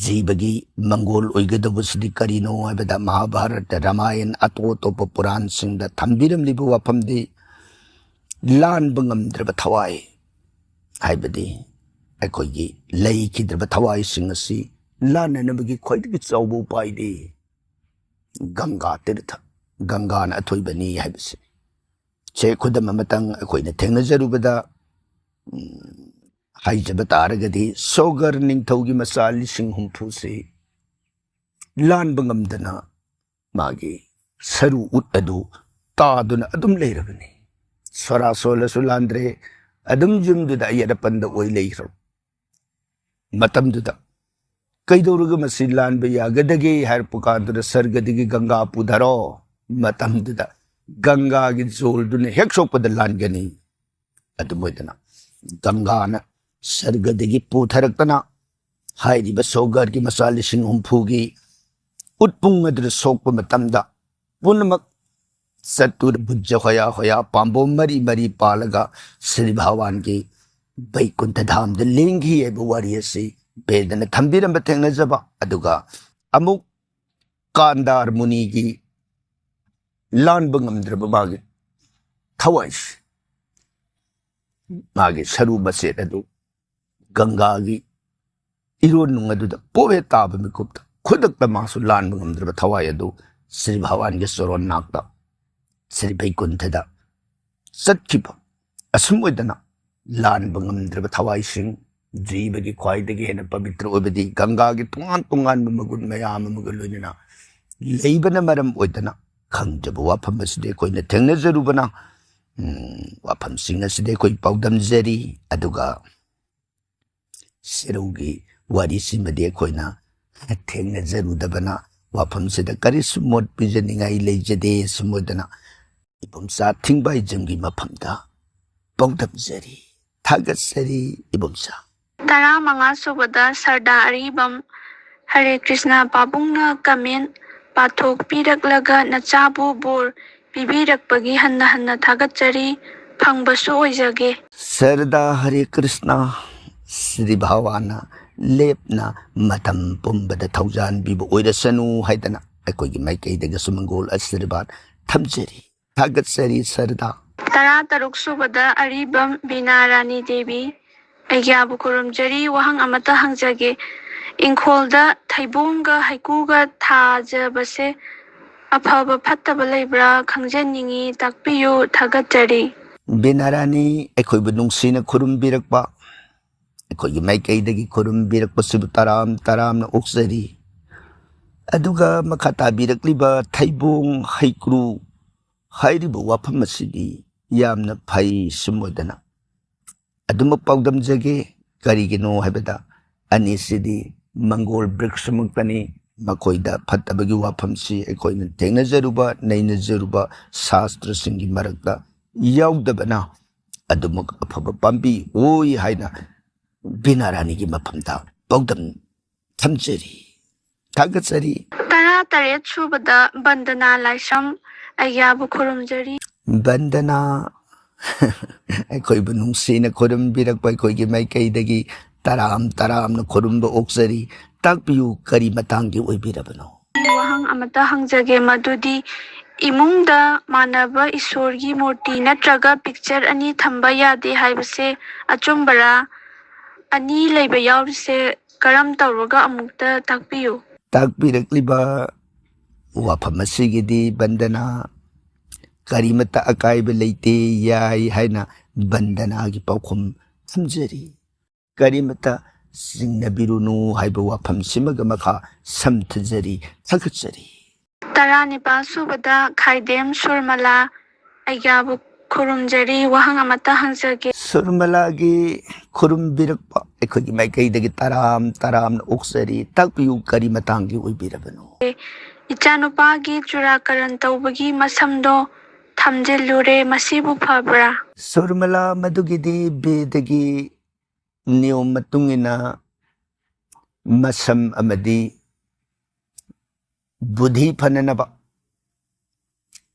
ꯖꯤꯕꯒꯤ ꯃꯪꯒꯣꯜ ꯑꯣꯏꯒꯗꯧꯕꯁꯤꯗꯤ ꯀꯔꯤꯅꯣ ꯍꯥꯏꯕꯗ, ꯃꯍꯥꯚꯥꯔꯠꯇ, ꯔꯥꯃꯥꯌꯟ, ꯑꯇꯣꯞ ꯑꯇꯣꯞꯄ ꯄꯨꯔꯥꯟꯁꯤꯡꯗ ꯊꯝꯕꯤꯔꯝꯂꯤꯕ ꯋꯥꯐꯝꯗꯤ ꯂꯥꯟꯕ ꯉꯝꯗ꯭ꯔꯕ ꯊꯋꯥꯏ ꯍꯥꯏꯕꯗꯤ ꯑꯩꯈꯣꯏꯒꯤ ꯂꯩꯈꯤꯗ꯭ꯔꯕ ꯊꯋꯥꯏꯁꯤꯡ ꯑꯁꯤ ꯂꯥꯟꯅꯅꯕꯒꯤ ꯈ꯭ꯋꯥꯏꯗꯒꯤ ꯆꯥꯎꯕ ꯎꯄꯥꯏꯗꯤ ꯒꯪꯒꯥ ꯇꯤꯔꯊ, ꯒꯪꯒꯥꯅ ꯑꯊꯣꯏꯕꯅꯤ ꯍꯥꯏꯕꯁꯤꯅꯤ꯫ ꯁꯦ, ꯈꯨꯗꯝ ꯑꯃꯇꯪ ꯑꯩꯈꯣꯏꯅ ꯊꯦꯡꯅꯖꯔꯨꯕꯗ, ꯎꯝ, ꯍꯥꯏꯖꯕ ꯇꯥꯔꯒꯗꯤ, ꯁꯣꯒꯔ ꯅꯤꯡꯊꯧꯒꯤ ꯃꯆꯥ ꯂꯤꯁꯤꯡ ꯍꯨꯝꯐꯨꯁꯤ ꯂꯥꯟꯕ ꯉꯝꯗꯅ ꯃꯥꯒꯤ ꯁꯔꯨ ꯎꯠ ꯑꯗꯨ ꯇꯥꯗꯨꯅ ꯑꯗꯨꯝ ꯂꯩꯔꯕꯅꯤ꯫ ꯁꯣꯔꯥ ꯁꯣꯜꯂꯁꯨ ꯂꯥꯟꯗ꯭ꯔꯦ, ꯑꯗꯨꯝ ꯌꯨꯝꯗꯨꯗ ꯑꯌꯦꯠ ꯑꯄꯟꯗ ꯑꯣꯏ ꯂꯩꯈ꯭ꯔꯕ ꯃꯇꯝꯗꯨꯗ, ꯀꯩꯗꯧꯔꯒ ꯃꯁꯤ ꯂꯥꯟꯕ ꯌꯥꯒꯗꯒꯦ ꯍꯥꯏꯔꯛꯄ ꯀꯥꯟꯗꯨꯗ, ꯁꯔꯒꯗꯒꯤ ꯒꯪꯒꯥ ꯄꯨꯊꯔꯣ꯫ ꯃꯇꯝꯗꯨꯗ ꯒꯪꯒꯥꯒꯤ ꯖꯣꯜꯗꯨꯅ ꯍꯦꯛ ꯁꯣꯛꯄꯗ ꯂꯥꯟꯒꯅꯤ꯫ ꯑꯗꯨꯝ ꯑꯣꯏꯗꯅ ꯒꯪꯒꯥꯅ ꯁꯔꯒꯗꯒꯤ ꯄꯨꯊꯔꯛꯇꯅ ꯍꯥꯏꯔꯤꯕ ꯁꯣꯒꯔꯒꯤ ꯃꯆꯥ ꯂꯤꯁꯤꯡ ꯍꯨꯝꯐꯨꯒꯤ ꯎꯠꯄꯨꯡ ꯑꯗꯨꯗ ꯁꯣꯛꯄ ꯃꯇꯝꯗ, ꯄꯨꯝꯅꯃꯛ ꯆꯠꯇꯨꯅ ꯕꯨꯖ ꯍꯣꯌꯥ ꯍꯣꯌꯥ ꯄꯥꯝꯕꯣꯝ ꯃꯔꯤ ꯃꯔꯤ ꯄꯥꯜꯂꯒ ꯁ꯭ꯔꯤ ꯚꯒꯋꯥꯟꯒꯤ ꯕꯩꯀꯨꯟꯊ ꯙꯥꯝꯗ ꯂꯦꯡꯈꯤ ꯍꯥꯏꯕ ꯋꯥꯔꯤ ꯑꯁꯤ ꯕꯦꯗꯅ ꯊꯝꯕꯤꯔꯝꯕ ꯊꯦꯡꯅꯖꯕ꯫ ꯑꯗꯨꯒ ꯑꯃꯨꯛ ꯀꯥꯟꯗꯥꯔ ꯃꯨꯅꯤꯒꯤ ꯂꯥꯟꯕ ꯉꯝꯗ꯭ꯔꯕ ꯃꯥꯒꯤ ꯊꯋꯥꯏꯁꯤ, ꯃꯥꯒꯤ ꯁꯔꯨ ꯃꯆꯦꯠ ꯑꯗꯨ ꯒꯪꯒꯥꯒꯤ ꯏꯔꯣꯟꯅꯨꯡ ꯑꯗꯨꯗ ꯄꯣꯛ ꯍꯦꯛ ꯇꯥꯕ ꯃꯤꯀꯨꯞꯇ, ꯈꯨꯗꯛꯇ ꯃꯥꯁꯨ ꯂꯥꯟꯕ ꯉꯝꯗ꯭ꯔꯕ ꯊꯋꯥꯏ ꯑꯗꯨ ꯁ꯭ꯔꯤ ꯚꯒꯋꯥꯟꯒꯤ ꯆꯣꯔꯣꯟ ꯅꯥꯛꯇ, ꯁ꯭ꯔꯤ ꯕꯩꯀꯨꯟꯊꯗ ꯆꯠꯈꯤꯕ꯫ ꯑꯁꯨꯝ ꯑꯣꯏꯗꯅ ꯂꯥꯟꯕ ꯉꯝꯗ꯭ꯔꯕ ꯊꯋꯥꯏꯁꯤꯡ, ꯖꯤꯕꯒꯤ ꯈ꯭ꯋꯥꯏꯗꯒꯤ ꯍꯦꯟꯅ ꯄꯕꯤꯇ꯭ꯔ ꯑꯣꯏꯕꯗꯤ ꯒꯪꯒꯥꯒꯤ ꯇꯣꯉꯥꯟ ꯇꯣꯉꯥꯟꯕ ꯃꯒꯨꯟ ꯃꯌꯥꯝ ꯑꯃꯒ ꯂꯣꯏꯅꯅ ꯂꯩꯕꯅ ꯃꯔꯝ ꯑꯣꯏꯗꯅ, ꯈꯪꯖꯕ ꯋꯥꯐꯝ ꯑꯁꯤꯗꯤ ꯑꯩꯈꯣꯏꯅ ꯊꯦꯡꯅꯖꯔꯨꯕꯅ, ꯎꯝ, ꯋꯥꯐꯝꯁꯤꯡ ꯑꯁꯤꯗꯤ ꯑꯩꯈꯣꯏ ꯄꯥꯎꯗꯝꯖꯔꯤ꯫ ꯑꯗꯨꯒ ꯁꯦꯔꯧꯒꯤ ꯋꯥꯔꯤꯁꯤꯃꯗꯤ ꯑꯩꯈꯣꯏꯅ ꯊꯦꯡꯅꯖꯔꯨꯗꯕꯅ, ꯋꯥꯐꯝꯁꯤꯗ ꯀꯔꯤꯁꯨ ꯃꯣꯠ ꯄꯤꯖꯅꯤꯡꯉꯥꯏ ꯂꯩꯖꯗꯦ꯫ ꯁꯨꯝ ꯑꯣꯏꯗꯅ ꯏꯕꯣꯝꯆꯥ ꯊꯤꯡꯕꯥꯏꯖꯝꯒꯤ ꯃꯐꯝꯗ ꯄꯥꯎꯗꯝꯖꯔꯤ꯫ ꯊꯥꯒꯠꯆꯔꯤ ꯏꯕꯣꯝꯆꯥ꯫ ꯇꯔꯥꯃꯉꯥ ꯁꯨꯕꯗ ꯁꯔꯗꯥ ꯑꯔꯤꯕꯝ, ꯍꯔꯦ ꯀ꯭ꯔꯤꯁꯅ ꯄꯥꯕꯨꯡꯅ ꯀꯃꯦꯟ ꯄꯥꯊꯣꯛꯄꯤꯔꯛꯂꯒ ꯅꯆꯥꯕꯨ ꯕꯣꯔ ꯄꯤꯕꯤꯔꯛꯄꯒꯤ ꯍꯟꯅ ꯍꯟꯅ ꯊꯥꯒꯠꯆꯔꯤ, ꯐꯪꯕꯁꯨ ꯑꯣꯏꯖꯒꯦ꯫ ꯁꯔꯗꯥ ꯍꯔꯦ ꯀ꯭ꯔꯤꯁꯅ, ꯁ꯭ꯔꯤ ꯚꯒꯋꯥꯟꯅ ꯂꯦꯞꯅ ꯃꯇꯝ ꯄꯨꯝꯕꯗ ꯊꯧꯖꯥꯟ ꯄꯤꯕ ꯑꯣꯏꯔꯁꯅꯨ ꯍꯥꯏꯗꯅ ꯑꯩꯈꯣꯏꯒꯤ ꯃꯥꯏꯀꯩꯗꯒꯤꯁꯨ ꯃꯪꯒꯣꯜ ꯑꯁꯤꯔꯕꯥꯗ ꯊꯝꯖꯔꯤ꯫ ꯊꯥꯒꯠꯆꯔꯤ ꯁꯔꯗꯥ꯫ ꯇꯔꯥ ꯇꯔꯨꯛ ꯁꯨꯕꯗ ꯑꯔꯤꯕꯝ ꯕꯤꯅꯥ ꯔꯥꯅꯤ ꯗꯦꯕꯤ, ꯑꯩꯒ꯭ꯌꯥꯕꯨ ꯈꯨꯔꯨꯝꯖꯔꯤ, ꯋꯥꯍꯪ ꯑꯃꯇ ꯍꯪꯖꯒꯦ꯫ ꯏꯪꯈꯣꯜꯗ ꯊꯩꯕꯣꯡꯒ ꯍꯩꯀꯨꯒ ꯊꯥꯖꯕꯁꯦ ꯑꯐꯕ ꯐꯠꯇꯕ ꯂꯩꯕ꯭ꯔꯥ ꯈꯪꯖꯅꯤꯡꯉꯤ, ꯇꯥꯛꯄꯤꯌꯨ, ꯊꯥꯒꯠꯆꯔꯤ꯫ ꯕꯤꯅꯥ ꯔꯥꯅꯤ, ꯑꯩꯈꯣꯏꯕꯨ ꯅꯨꯡꯁꯤꯅ ꯈꯨꯔꯨꯝꯕꯤꯔꯛꯄ, ꯑꯩꯈꯣꯏꯒꯤ ꯃꯥꯏꯀꯩꯗꯒꯤ ꯈꯨꯔꯨꯝꯕꯤꯔꯛꯄꯁꯤꯕꯨ ꯇꯔꯥꯝ ꯇꯔꯥꯝꯅ ꯑꯣꯛꯆꯔꯤ꯫ ꯑꯗꯨꯒ ꯃꯈꯥ ꯇꯥꯕꯤꯔꯛꯂꯤꯕ ꯊꯩꯕꯣꯡ ꯍꯩꯀ꯭ꯔꯨ ꯍꯥꯏꯔꯤꯕ ꯋꯥꯐꯝ ꯑꯁꯤꯗꯤ ꯌꯥꯝꯅ ꯐꯩ꯫ ꯁꯨꯝ ꯑꯣꯏꯗꯅ ꯑꯗꯨꯃꯛ ꯄꯥꯎꯗꯝꯖꯒꯦ꯫ ꯀꯔꯤꯒꯤꯅꯣ ꯍꯥꯏꯕꯗ, ꯑꯅꯤꯁꯤꯗꯤ ꯃꯪꯒꯣꯜ ꯕ꯭ꯔꯤꯛꯁꯃꯛꯇꯅꯤ꯫ ꯃꯈꯣꯏꯗ ꯐꯠꯇꯕꯒꯤ ꯋꯥꯐꯝꯁꯤ ꯑꯩꯈꯣꯏꯅ ꯊꯦꯡꯅꯖꯔꯨꯕ, ꯅꯩꯅꯖꯔꯨꯕ ꯁꯥꯁꯇ꯭ꯔꯁꯤꯡꯒꯤ ꯃꯔꯛꯇ ꯌꯥꯎꯗꯕꯅ ꯑꯗꯨꯃꯛ ꯑꯐꯕ ꯄꯥꯝꯕꯤ ꯑꯣꯏ ꯍꯥꯏꯅ ꯕꯤꯅꯥ ꯔꯥꯅꯤꯒꯤ ꯃꯐꯝꯗ ꯄꯥꯎꯗꯝ ꯊꯝꯖꯔꯤ꯫ ꯊꯥꯒꯠꯆꯔꯤ꯫ ꯇꯔꯥ ꯇꯔꯦꯠ ꯁꯨꯕꯗ ꯕꯟꯗꯅꯥ ꯂꯥꯏꯁ꯭ꯔꯝ ꯑꯩꯌꯥꯕꯨ ꯈꯨꯔꯨꯝꯖꯔꯤ꯫ ꯕꯟꯗꯅꯥ ꯑꯩꯈꯣꯏꯕꯨ ꯅꯨꯡꯁꯤꯅ ꯈꯨꯔꯨꯝꯕꯤꯔꯛꯄ ꯑꯩꯈꯣꯏꯒꯤ ꯃꯥꯏꯀꯩꯗꯒꯤ ꯇꯔꯥꯝ ꯇꯔꯥꯝꯅ ꯈꯨꯔꯨꯝꯕ ꯑꯣꯛꯆꯔꯤ꯫ ꯇꯥꯛꯄꯤꯌꯨ, ꯀꯔꯤ ꯃꯇꯥꯡꯒꯤ ꯑꯣꯏꯕꯤꯔꯕꯅꯣ? ꯋꯥꯍꯪ ꯑꯃꯇ ꯍꯪꯖꯒꯦ, ꯃꯗꯨꯗꯤ ꯏꯃꯨꯡꯗ ꯃꯥꯟꯅꯕ ꯏꯁꯣꯔꯒꯤ ꯃꯨꯔꯇꯤ ꯅꯠꯇ꯭ꯔꯒ ꯄꯤꯛꯆꯔ ꯑꯅꯤ ꯊꯝꯕ ꯌꯥꯗꯦ ꯍꯥꯏꯕꯁꯦ ꯑꯆꯨꯝꯕꯔꯥ? ꯑꯅꯤ ꯂꯩꯕ ꯌꯥꯎꯔꯤꯁꯦ ꯀꯔꯝ ꯇꯧꯔꯒ? ꯑꯃꯨꯛꯇ ꯇꯥꯛꯄꯤꯌꯨ꯫ ꯇꯥꯛꯄꯤꯔꯛꯂꯤꯕ ꯋꯥꯐꯝ ꯑꯁꯤꯒꯤꯗꯤ ꯕꯟꯗꯅꯥ ꯀꯔꯤꯃꯠꯇ ꯑꯀꯥꯏꯕ ꯂꯩꯇꯦ, ꯌꯥꯏ ꯍꯥꯏꯅ ꯕꯟꯗꯅꯥꯒꯤ ꯄꯥꯎꯈꯨꯝ ꯊꯝꯖꯔꯤ꯫ ꯀꯔꯤꯃꯠꯇ ꯆꯤꯡꯅꯕꯤꯔꯨꯅꯨ ꯍꯥꯏꯕ ꯋꯥꯐꯝꯁꯤꯃꯒ ꯃꯈꯥ ꯁꯝꯊꯖꯔꯤ, ꯊꯥꯒꯠꯆꯔꯤ꯫ ꯇꯔꯥꯅꯤꯄꯥꯜ ꯁꯨꯕꯗ ꯈꯥꯏꯗꯦꯝ ꯁꯨꯔꯃꯂꯥ ꯑꯩꯒ꯭ꯌꯥꯕꯨ ꯈꯨꯔꯨꯝꯖꯔꯤ꯫ ꯋꯥꯍꯪ ꯑꯃꯇ ꯍꯪꯖꯒꯦ꯫ ꯁꯨꯔꯃꯂꯥꯒꯤ ꯈꯨꯔꯨꯝꯕꯤꯔꯛꯄ ꯑꯩꯈꯣꯏꯒꯤ ꯃꯥꯏꯀꯩꯗꯒꯤ ꯇꯔꯥꯝ ꯇꯔꯥꯝꯅ ꯑꯣꯛꯆꯔꯤ꯫ ꯇꯥꯛꯄꯤꯌꯨ, ꯀꯔꯤ ꯃꯇꯥꯡꯒꯤ ꯑꯣꯏꯕꯤꯔꯕꯅꯣ? ꯏꯆꯥꯅꯨꯄꯥꯒꯤ ꯆꯨꯔꯥꯀꯔꯟ ꯇꯧꯕꯒꯤ ꯃꯁꯝꯗꯣ ꯊꯝꯖꯤꯜꯂꯨꯔꯦ, ꯃꯁꯤꯕꯨ ꯐꯕ꯭ꯔꯥ? ꯁꯨꯔꯃꯂꯥ, ꯃꯗꯨꯒꯤꯗꯤ ꯕꯦꯗꯒꯤ ꯅꯤꯌꯣꯝ ꯃꯇꯨꯡ ꯏꯟꯅ ꯃꯁꯝ ꯑꯃꯗꯤ ꯕꯨꯙꯤ ꯐꯅꯅꯕ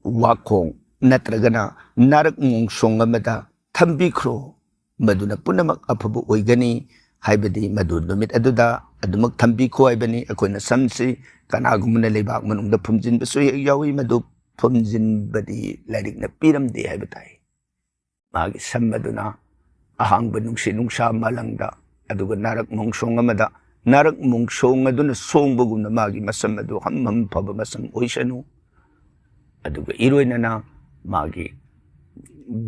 ꯋꯥꯈꯣꯡ ꯅꯠꯇ꯭ꯔꯒꯅ ꯅꯥꯔꯛ ꯃꯣꯡꯁꯣꯡ ꯑꯃꯗ ꯊꯝꯕꯤꯈ꯭ꯔꯣ, ꯃꯗꯨꯅ ꯄꯨꯝꯅꯃꯛ ꯑꯐꯕ ꯑꯣꯏꯒꯅꯤ꯫ ꯍꯥꯏꯕꯗꯤ ꯃꯗꯨ ꯅꯨꯃꯤꯠ ꯑꯗꯨꯗ ꯑꯗꯨꯃꯛ ꯊꯝꯕꯤꯈꯣ ꯍꯥꯏꯕꯅꯤ꯫ ꯑꯩꯈꯣꯏꯅ ꯁꯝꯁꯤ ꯀꯅꯥꯒꯨꯝꯕꯅ ꯂꯩꯕꯥꯛ ꯃꯅꯨꯡꯗ ꯐꯨꯝꯖꯤꯟꯕꯁꯨ ꯍꯦꯛ ꯌꯥꯎꯏ꯫ ꯃꯗꯨ ꯐꯨꯝꯖꯤꯟꯕꯗꯤ ꯂꯥꯏꯔꯤꯛꯅ ꯄꯤꯔꯝꯗꯦ ꯍꯥꯏꯕ ꯇꯥꯏ꯫ ꯃꯥꯒꯤ ꯁꯝ ꯑꯗꯨꯅ ꯑꯍꯥꯡꯕ ꯅꯨꯡꯁꯤꯠ ꯅꯨꯡꯁꯥ ꯃꯥꯂꯪꯗ, ꯑꯗꯨꯒ ꯅꯥꯔꯛ ꯃꯣꯡꯁꯣꯡ ꯑꯃꯗ, ꯅꯥꯔꯛ ꯃꯣꯡꯁꯣꯡ ꯑꯗꯨꯅ ꯁꯣꯡꯕꯒꯨꯝꯅ ꯃꯥꯒꯤ ꯃꯁꯝ ꯑꯗꯨ ꯍꯝ ꯍꯝ ꯐꯕ ꯃꯁꯝ ꯑꯣꯏꯁꯅꯨ꯫ ꯑꯗꯨꯒ ꯏꯔꯣꯏꯅꯅ ꯃꯥꯒꯤ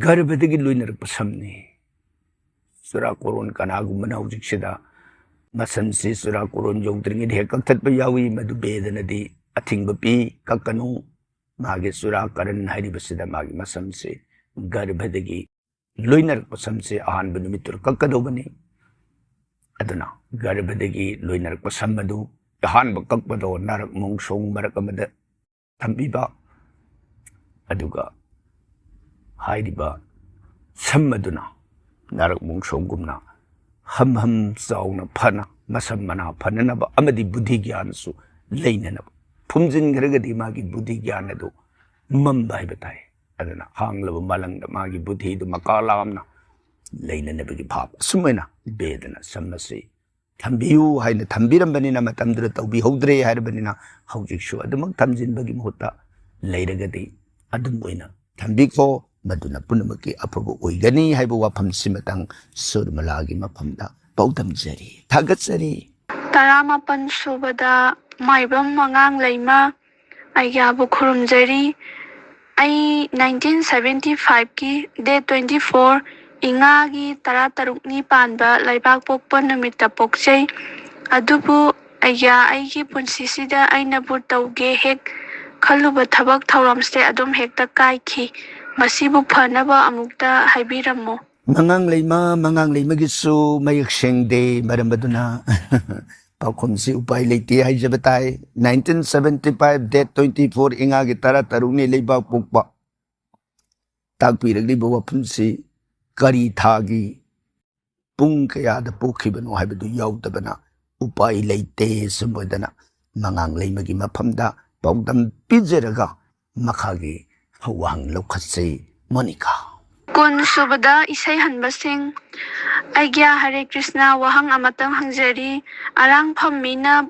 ꯒꯔꯚꯗꯒꯤ ꯂꯣꯏꯅꯔꯛꯄ ꯁꯝꯅꯤ꯫ ꯆꯨꯔꯥꯀꯣꯔꯣꯟ ꯀꯅꯥꯒꯨꯝꯕꯅ ꯍꯧꯖꯤꯛꯁꯤꯗ ꯃꯁꯝꯁꯤ ꯆꯨꯔꯥꯀꯣꯔꯣꯟ ꯌꯧꯗ꯭ꯔꯤꯉꯩꯗ ꯍꯦꯛ ꯀꯛꯊꯠꯄ ꯌꯥꯎꯏ꯫ ꯃꯗꯨ ꯕꯦꯗꯅꯗꯤ ꯑꯊꯤꯡꯕ ꯄꯤ, ꯀꯛꯀꯅꯨ꯫ ꯃꯥꯒꯤ ꯆꯨꯔꯥꯀꯔꯟ ꯍꯥꯏꯔꯤꯕꯁꯤꯗ ꯃꯥꯒꯤ ꯃꯁꯝꯁꯤ ꯒꯔꯚꯗꯒꯤ ꯂꯣꯏꯅꯔꯛꯄ ꯁꯝꯁꯤ ꯑꯍꯥꯟꯕ ꯅꯨꯃꯤꯠꯇꯨꯗ ꯀꯛꯀꯗꯧꯕꯅꯤ꯫ ꯑꯗꯨꯅ ꯒꯔꯚꯗꯒꯤ ꯂꯣꯏꯅꯔꯛꯄ ꯁꯝ ꯑꯗꯨ ꯑꯍꯥꯟꯕ ꯀꯛꯄꯗꯣ ꯅꯥꯔꯛ ꯃꯣꯡꯁꯣꯡ ꯃꯔꯛ ꯑꯃꯗ ꯊꯝꯕꯤꯕ, ꯑꯗꯨꯒ ꯍꯥꯏꯔꯤꯕ ꯁꯝ ꯑꯗꯨꯅ ꯅꯥꯔꯛ ꯃꯣꯡꯁꯣꯡꯒꯨꯝꯅ ꯍꯝ ꯍꯝ ꯆꯥꯎꯅ ꯐꯅ, ꯃꯁꯝ ꯃꯅꯥ ꯐꯅꯅꯕ ꯑꯃꯗꯤ ꯕꯨꯙꯤ ꯒ꯭ꯌꯥꯟꯁꯨ ꯂꯩꯅꯅꯕ꯫ ꯐꯨꯝꯖꯤꯟꯈ꯭ꯔꯒꯗꯤ ꯃꯥꯒꯤ ꯕꯨꯙꯤ ꯒ꯭ꯌꯥꯟ ꯑꯗꯨ ꯃꯝꯕ ꯍꯥꯏꯕ ꯇꯥꯏ꯫ ꯑꯗꯨꯅ ꯍꯥꯡꯂꯕ ꯃꯥꯂꯪꯗ ꯃꯥꯒꯤ ꯕꯨꯙꯤꯗꯨ ꯃꯀꯥ ꯂꯥꯝꯅ ꯂꯩꯅꯅꯕꯒꯤ ꯚꯥꯕ꯫ ꯑꯁꯨꯝ ꯑꯣꯏꯅ ꯕꯦꯗꯅ ꯁꯝ ꯑꯁꯤ ꯊꯝꯕꯤꯌꯨ ꯍꯥꯏꯅ ꯊꯝꯕꯤꯔꯝꯕꯅꯤꯅ, ꯃꯇꯝꯗꯨꯗ ꯇꯧꯕꯤꯍꯧꯗ꯭ꯔꯦ ꯍꯥꯏꯔꯕꯅꯤꯅ, ꯍꯧꯖꯤꯛꯁꯨ ꯑꯗꯨꯃꯛ ꯊꯝꯖꯤꯟꯕꯒꯤ ꯃꯍꯨꯠꯇ ꯂꯩꯔꯒꯗꯤ ꯑꯗꯨꯝ ꯑꯣꯏꯅ ꯊꯝꯕꯤꯈꯣ, ꯃꯗꯨꯅ ꯄꯨꯝꯅꯃꯛꯀꯤ ꯑꯐꯕ ꯑꯣꯏꯒꯅꯤ ꯍꯥꯏꯕ ꯋꯥꯐꯝꯁꯤꯃꯇꯪ ꯁꯨꯔꯃꯂꯥꯒꯤ ꯃꯐꯝꯗ ꯄꯥꯎꯗꯝꯖꯔꯤ, ꯊꯥꯒꯠꯆꯔꯤ꯫ ꯇꯔꯥꯃꯥꯄꯟ ꯁꯨꯕꯗ ꯃꯥꯏꯕꯝ ꯃꯉꯥꯡ ꯂꯩꯃ ꯑꯩꯒꯤꯕꯨ ꯈꯨꯔꯨꯝꯖꯔꯤ꯫ ꯑꯩ ꯅꯥꯏꯟꯇꯤꯟ ꯁꯚꯦꯟꯇꯤ ꯐꯥꯏꯚꯀꯤ ꯗꯦꯠ ꯇ꯭ꯋꯦꯟꯇꯤ ꯐꯣꯔ, ꯏꯉꯥꯒꯤ ꯇꯔꯥ ꯇꯔꯨꯛꯅꯤ ꯄꯥꯟꯕ ꯂꯩꯕꯥꯛ ꯄꯣꯛꯄ ꯅꯨꯃꯤꯠꯇ ꯄꯣꯛꯆꯩ꯫ ꯑꯗꯨꯕꯨ ꯑꯩꯒꯤ, ꯑꯩꯒꯤ ꯄꯨꯟꯁꯤꯁꯤꯗ ꯑꯩꯅꯕꯨ ꯇꯧꯒꯦ ꯍꯦꯛ ꯈꯜꯂꯨꯕ ꯊꯕꯛ ꯊꯧꯔꯝꯁꯦ ꯑꯗꯨꯝ ꯍꯦꯛꯇ ꯀꯥꯏꯈꯤ꯫ ꯃꯁꯤꯕꯨ ꯐꯅꯕ ꯑꯃꯨꯛꯇ ꯍꯥꯏꯕꯤꯔꯝꯃꯨ꯫ ꯃꯉꯥꯡ ꯂꯩꯃ, ꯃꯉꯥꯡ ꯂꯩꯃꯒꯤꯁꯨ ꯃꯌꯦꯛ ꯁꯦꯡꯗꯦ, ꯃꯔꯝ ꯑꯗꯨꯅ ꯄꯥꯎꯈꯨꯝꯁꯤ ꯎꯄꯥꯏ ꯂꯩꯇꯦ ꯍꯥꯏꯖꯕ ꯇꯥꯏ꯫ Nineteen seventy five date twenty four, ꯏꯉꯥꯒꯤ ꯇꯔꯥ ꯇꯔꯨꯛꯅꯤ ꯂꯩꯕꯥꯛ ꯄꯣꯛꯄ꯫ ꯇꯥꯛꯄꯤꯔꯛꯂꯤꯕ ꯋꯥꯐꯝꯁꯤ ꯀꯔꯤ ꯊꯥꯒꯤ ꯄꯨꯡ ꯀꯌꯥꯗ ꯄꯣꯛꯈꯤꯕꯅꯣ ꯍꯥꯏꯕꯗꯨ ꯌꯥꯎꯗꯕꯅ ꯎꯄꯥꯏ ꯂꯩꯇꯦ꯫ ꯁꯨꯝ ꯑꯣꯏꯗꯅ ꯃꯉꯥꯡ ꯂꯩꯃꯒꯤ ꯃꯐꯝꯗ ꯄꯥꯎꯗꯝ ꯄꯤꯖꯔꯒ ꯃꯈꯥꯒꯤ ꯋꯥꯍꯪ ꯂꯧꯈꯠꯆꯩ꯫ ꯃꯣꯅꯤꯀꯥ꯫ ꯀꯨꯟ ꯁꯨꯕꯗ ꯏꯁꯩ ꯍꯟꯕꯁꯤꯡ꯫ ꯑꯩꯒ꯭ꯌꯥ ꯍꯔꯦ ꯀ꯭ꯔꯤꯁꯅ, ꯋꯥꯍꯪ ꯑꯃꯇꯪ ꯍꯪꯖꯔꯤ꯫ ꯑꯔꯥꯡꯐꯝ ꯃꯤꯅ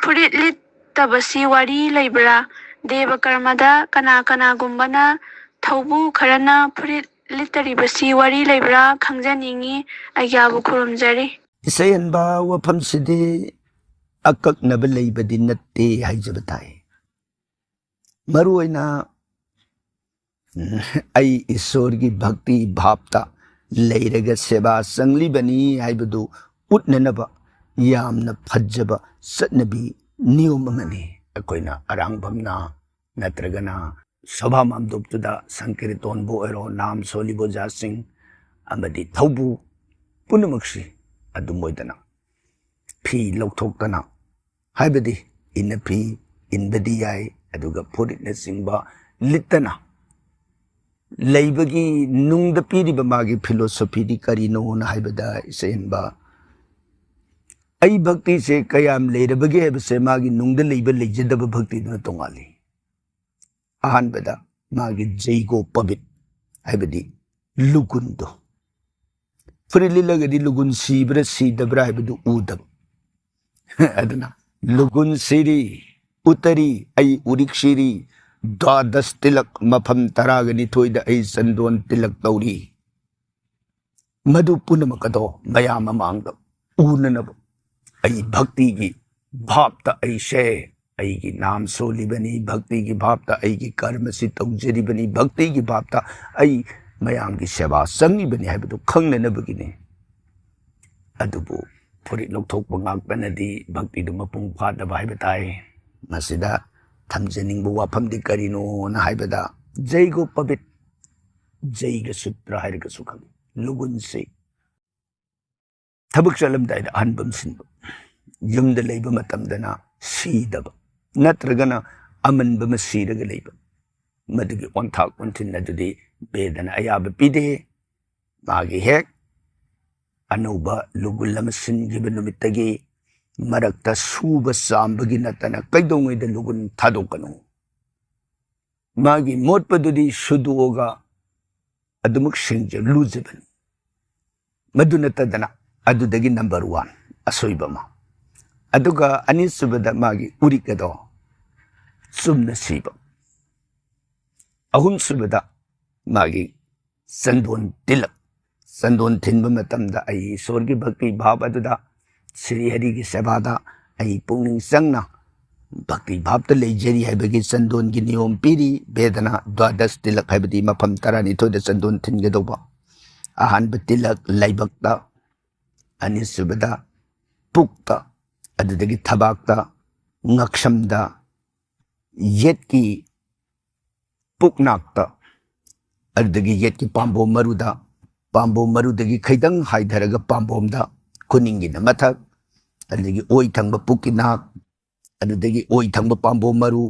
ꯐꯨꯔꯤꯠ ꯂꯤꯠꯇꯕꯁꯤ ꯋꯥꯔꯤ ꯂꯩꯕ꯭ꯔꯥ? ꯗꯦꯕ ꯀꯔꯃꯗ ꯀꯅꯥ ꯀꯅꯥꯒꯨꯝꯕꯅ ꯊꯧꯕꯨ ꯈꯔꯅ ꯐꯨꯔꯤꯠ ꯂꯤꯠꯇꯔꯤꯕꯁꯤ ꯋꯥꯔꯤ ꯂꯩꯕ꯭ꯔꯥ ꯈꯪꯖꯅꯤꯡꯏ꯫ ꯑꯩꯒ꯭ꯌꯥꯕꯨ ꯈꯨꯔꯨꯝꯖꯔꯤ꯫ ꯏꯁꯩ ꯍꯟꯕ ꯋꯥꯐꯝꯁꯤꯗꯤ ꯑꯀꯛꯅꯕ ꯂꯩꯕꯗꯤ ꯅꯠꯇꯦ ꯍꯥꯏꯖꯕ ꯇꯥꯏ꯫ ꯃꯔꯨꯑꯣꯏꯅ ꯑꯩ ꯏꯁꯣꯔꯒꯤ ꯚꯛꯇꯤ ꯚꯥꯞꯇ ꯂꯩꯔꯒ ꯁꯦꯕꯥ ꯆꯪꯂꯤꯕꯅꯤ ꯍꯥꯏꯕꯗꯨ ꯎꯠꯅꯅꯕ ꯌꯥꯝꯅ ꯐꯖꯕ ꯆꯠꯅꯕꯤ ꯅꯤꯌꯣꯝ ꯑꯃꯅꯤ꯫ ꯑꯩꯈꯣꯏꯅ ꯑꯔꯥꯡꯕꯝꯅ ꯅꯠꯇ꯭ꯔꯒꯅ ꯁꯣꯚꯥ ꯃꯥꯝꯗꯣꯞꯇꯨꯗ ꯁꯪꯀꯤꯔꯇꯣꯟꯕꯨ ꯑꯣꯏꯔꯣ, ꯅꯥꯝ ꯁꯣꯜꯂꯤꯕ ꯑꯣꯖꯥꯁꯤꯡ ꯑꯃꯗꯤ ꯊꯧꯕꯨ ꯄꯨꯝꯅꯃꯛꯁꯤ ꯑꯗꯨꯝ ꯑꯣꯏꯗꯅ ꯐꯤ ꯂꯧꯊꯣꯛꯇꯅ, ꯍꯥꯏꯕꯗꯤ ꯏꯟꯅꯐꯤ ꯏꯟꯕꯗꯤ ꯌꯥꯏ, ꯑꯗꯨꯒ ꯐꯨꯔꯤꯠꯅꯆꯤꯡꯕ ꯂꯤꯠꯇꯅ ꯂꯩꯕꯒꯤ ꯅꯨꯡꯗ ꯄꯤꯔꯤꯕ ꯃꯥꯒꯤ philosophyꯗꯤ ꯀꯔꯤꯅꯣꯅ ꯍꯥꯏꯕꯗ, ꯏꯆꯦꯟꯕ, ꯑꯩ ꯚꯛꯇꯤꯁꯦ ꯀꯌꯥꯝ ꯂꯩꯔꯕꯒꯦ ꯍꯥꯏꯕꯁꯦ ꯃꯥꯒꯤ ꯅꯨꯡꯗ ꯂꯩꯕ ꯂꯩꯖꯗꯕ ꯚꯛꯇꯤꯗꯨꯅ ꯇꯣꯉꯥꯜꯂꯤ꯫ ꯑꯍꯥꯟꯕꯗ ꯃꯥꯒꯤ ꯖꯩꯒꯣ ꯄꯕꯤꯠ, ꯍꯥꯏꯕꯗꯤ ꯂꯨꯒꯨꯟꯗꯣ꯫ ꯐꯨꯔꯤꯠ ꯂꯤꯠꯂꯒꯗꯤ ꯂꯨꯒꯨꯟ ꯁꯤꯕ꯭ꯔꯥ ꯁꯤꯗꯕ꯭ꯔꯥ ꯍꯥꯏꯕꯗꯨ ꯎꯗꯕ꯫ ꯑꯗꯨꯅ ꯂꯨꯒꯨꯟ ꯁꯤꯔꯤ, ꯎꯇꯔꯤ, ꯑꯩ ꯎꯔꯤꯛ ꯁꯤꯔꯤ, ꯗ꯭ꯋꯥꯗꯁ ꯇꯤꯂꯛ, ꯃꯐꯝ ꯇꯔꯥꯒ ꯅꯤꯊꯣꯏꯗ ꯑꯩ ꯆꯟꯗꯣꯟ ꯇꯤꯂꯛ ꯇꯧꯔꯤ꯫ ꯃꯗꯨ ꯄꯨꯝꯅꯃꯛ ꯑꯗꯣ ꯃꯌꯥꯝ ꯃꯃꯥꯡꯗ ꯎꯅꯅꯕ, ꯑꯩ ꯚꯛꯇꯤꯒꯤ ꯚꯥꯞꯇ ꯑꯩꯁꯦ, ꯑꯩꯒꯤ ꯅꯥꯝ ꯁꯣꯜꯂꯤꯕꯅꯤ, ꯚꯛꯇꯤꯒꯤ ꯚꯥꯞꯇ ꯑꯩꯒꯤ ꯀꯔꯃꯁꯤ ꯇꯧꯖꯔꯤꯕꯅꯤ, ꯚꯛꯇꯤꯒꯤ ꯚꯥꯞꯇ ꯑꯩ ꯃꯌꯥꯝꯒꯤ ꯁꯦꯕꯥ ꯆꯪꯉꯤꯕꯅꯤ ꯍꯥꯏꯕꯗꯨ ꯈꯪꯅꯅꯕꯒꯤꯅꯤ꯫ ꯑꯗꯨꯕꯨ ꯐꯨꯔꯤꯠ ꯂꯧꯊꯣꯛꯄ ꯉꯥꯛꯇꯅꯗꯤ ꯚꯛꯇꯤꯗꯨ ꯃꯄꯨꯡ ꯐꯥꯗꯕ ꯍꯥꯏꯕ ꯇꯥꯏ꯫ ꯃꯁꯤꯗ ꯊꯝꯖꯅꯤꯡꯕ ꯋꯥꯐꯝꯗꯤ ꯀꯔꯤꯅꯣꯅ ꯍꯥꯏꯕꯗ, ꯖꯩꯒꯣ ꯄꯕꯤꯠ, ꯖꯩꯒ ꯁꯨꯇ꯭ꯔ ꯍꯥꯏꯔꯒꯁꯨ ꯈꯪꯉꯤ, ꯂꯨꯒꯨꯟꯁꯤ ꯊꯕꯛ ꯆꯠꯂꯝꯗꯥꯏꯗ ꯑꯍꯟꯕꯝ ꯁꯤꯟꯕ, ꯌꯨꯝꯗ ꯂꯩꯕ ꯃꯇꯝꯗꯅ ꯁꯤꯗꯕ, ꯅꯠꯇ꯭ꯔꯒꯅ ꯑꯃꯟꯕ ꯑꯃ ꯁꯤꯔꯒ ꯂꯩꯕ, ꯃꯗꯨꯒꯤ ꯑꯣꯟꯊꯥꯛ ꯑꯣꯟꯊꯤꯟ ꯑꯗꯨꯗꯤ ꯕꯦꯗꯅ ꯑꯌꯥꯕ ꯄꯤꯗꯦ꯫ ꯃꯥꯒꯤ ꯍꯦꯛ ꯑꯅꯧꯕ ꯂꯨꯒꯨꯜ ꯑꯃ ꯁꯤꯟꯈꯤꯕ ꯅꯨꯃꯤꯠꯇꯒꯤ ꯃꯔꯛꯇ ꯁꯨꯕ ꯆꯥꯝꯕꯒꯤ ꯅꯠꯇꯅ ꯀꯩꯗꯧꯉꯩꯗ ꯂꯨꯒꯨꯜ ꯊꯥꯗꯣꯛꯀꯅꯨ꯫ ꯃꯥꯒꯤ ꯃꯣꯠꯄꯗꯨꯗꯤ ꯁꯨꯗꯣꯛꯑꯒ ꯑꯗꯨꯃꯛ ꯁꯦꯡꯖ ꯂꯨꯖꯕꯅꯤ꯫ ꯃꯗꯨ ꯅꯠꯇꯗꯅ ꯑꯗꯨꯗꯒꯤ number one ꯑꯁꯣꯏꯕ ꯑꯃ꯫ ꯑꯗꯨꯒ ꯑꯅꯤꯁꯨꯕꯗ ꯃꯥꯒꯤ ꯎꯔꯤꯛ ꯑꯗꯣ ꯆꯨꯝꯅ ꯁꯤꯕ꯫ ꯑꯍꯨꯝꯁꯨꯕꯗ ꯃꯥꯒꯤ ꯆꯟꯗꯣꯟ ꯇꯤꯂꯛ, ꯆꯟꯗꯣꯟ ꯊꯤꯟꯕ ꯃꯇꯝꯗ ꯑꯩ ꯏꯁꯣꯔꯒꯤ ꯚꯛꯇꯤ ꯚꯥꯕ ꯑꯗꯨꯗ, ꯁ꯭ꯔꯤ ꯍꯔꯤꯒꯤ ꯁꯦꯕꯥꯗ ꯑꯩ ꯄꯨꯛꯅꯤꯡ ꯆꯪꯅ ꯚꯛꯇꯤ ꯚꯥꯕꯇ ꯂꯩꯖꯔꯤ ꯍꯥꯏꯕꯒꯤ ꯆꯟꯗꯣꯟꯒꯤ ꯅꯤꯌꯣꯝ ꯄꯤꯔꯤ꯫ ꯕꯦꯗꯅ ꯗ꯭ꯋꯥꯗꯁ ꯇꯤꯂꯛ, ꯍꯥꯏꯕꯗꯤ ꯃꯐꯝ ꯇꯔꯥꯅꯤꯊꯣꯏꯗ ꯆꯟꯗꯣꯟ ꯊꯤꯟꯒꯗꯧꯕ꯫ ꯑꯍꯥꯟꯕ ꯇꯤꯂꯛ ꯂꯥꯏꯕꯛꯇ, ꯑꯅꯤꯁꯨꯕꯗ ꯄꯨꯛꯇ, ꯑꯗꯨꯗꯒꯤ ꯊꯕꯥꯛꯇ, ꯉꯛꯁꯝꯗ, ꯌꯦꯠꯀꯤ ꯄꯨꯛꯅꯥꯛꯇ, ꯑꯗꯨꯗꯒꯤ ꯌꯦꯠꯀꯤ ꯄꯥꯝꯕꯣꯝ ꯃꯔꯨꯗ, ꯄꯥꯝꯕꯣꯝ ꯃꯔꯨꯗꯒꯤ ꯈꯤꯇꯪ ꯍꯥꯏꯊꯔꯒ ꯄꯥꯝꯕꯣꯝꯗ, ꯈꯨꯅꯤꯡꯒꯤꯅ ꯃꯊꯛ, ꯑꯗꯨꯗꯒꯤ ꯑꯣꯏ ꯊꯪꯕ ꯄꯨꯛꯀꯤ ꯅꯥꯛ, ꯑꯗꯨꯗꯒꯤ ꯑꯣꯏ ꯊꯪꯕ ꯄꯥꯝꯕꯣꯝ ꯃꯔꯨ,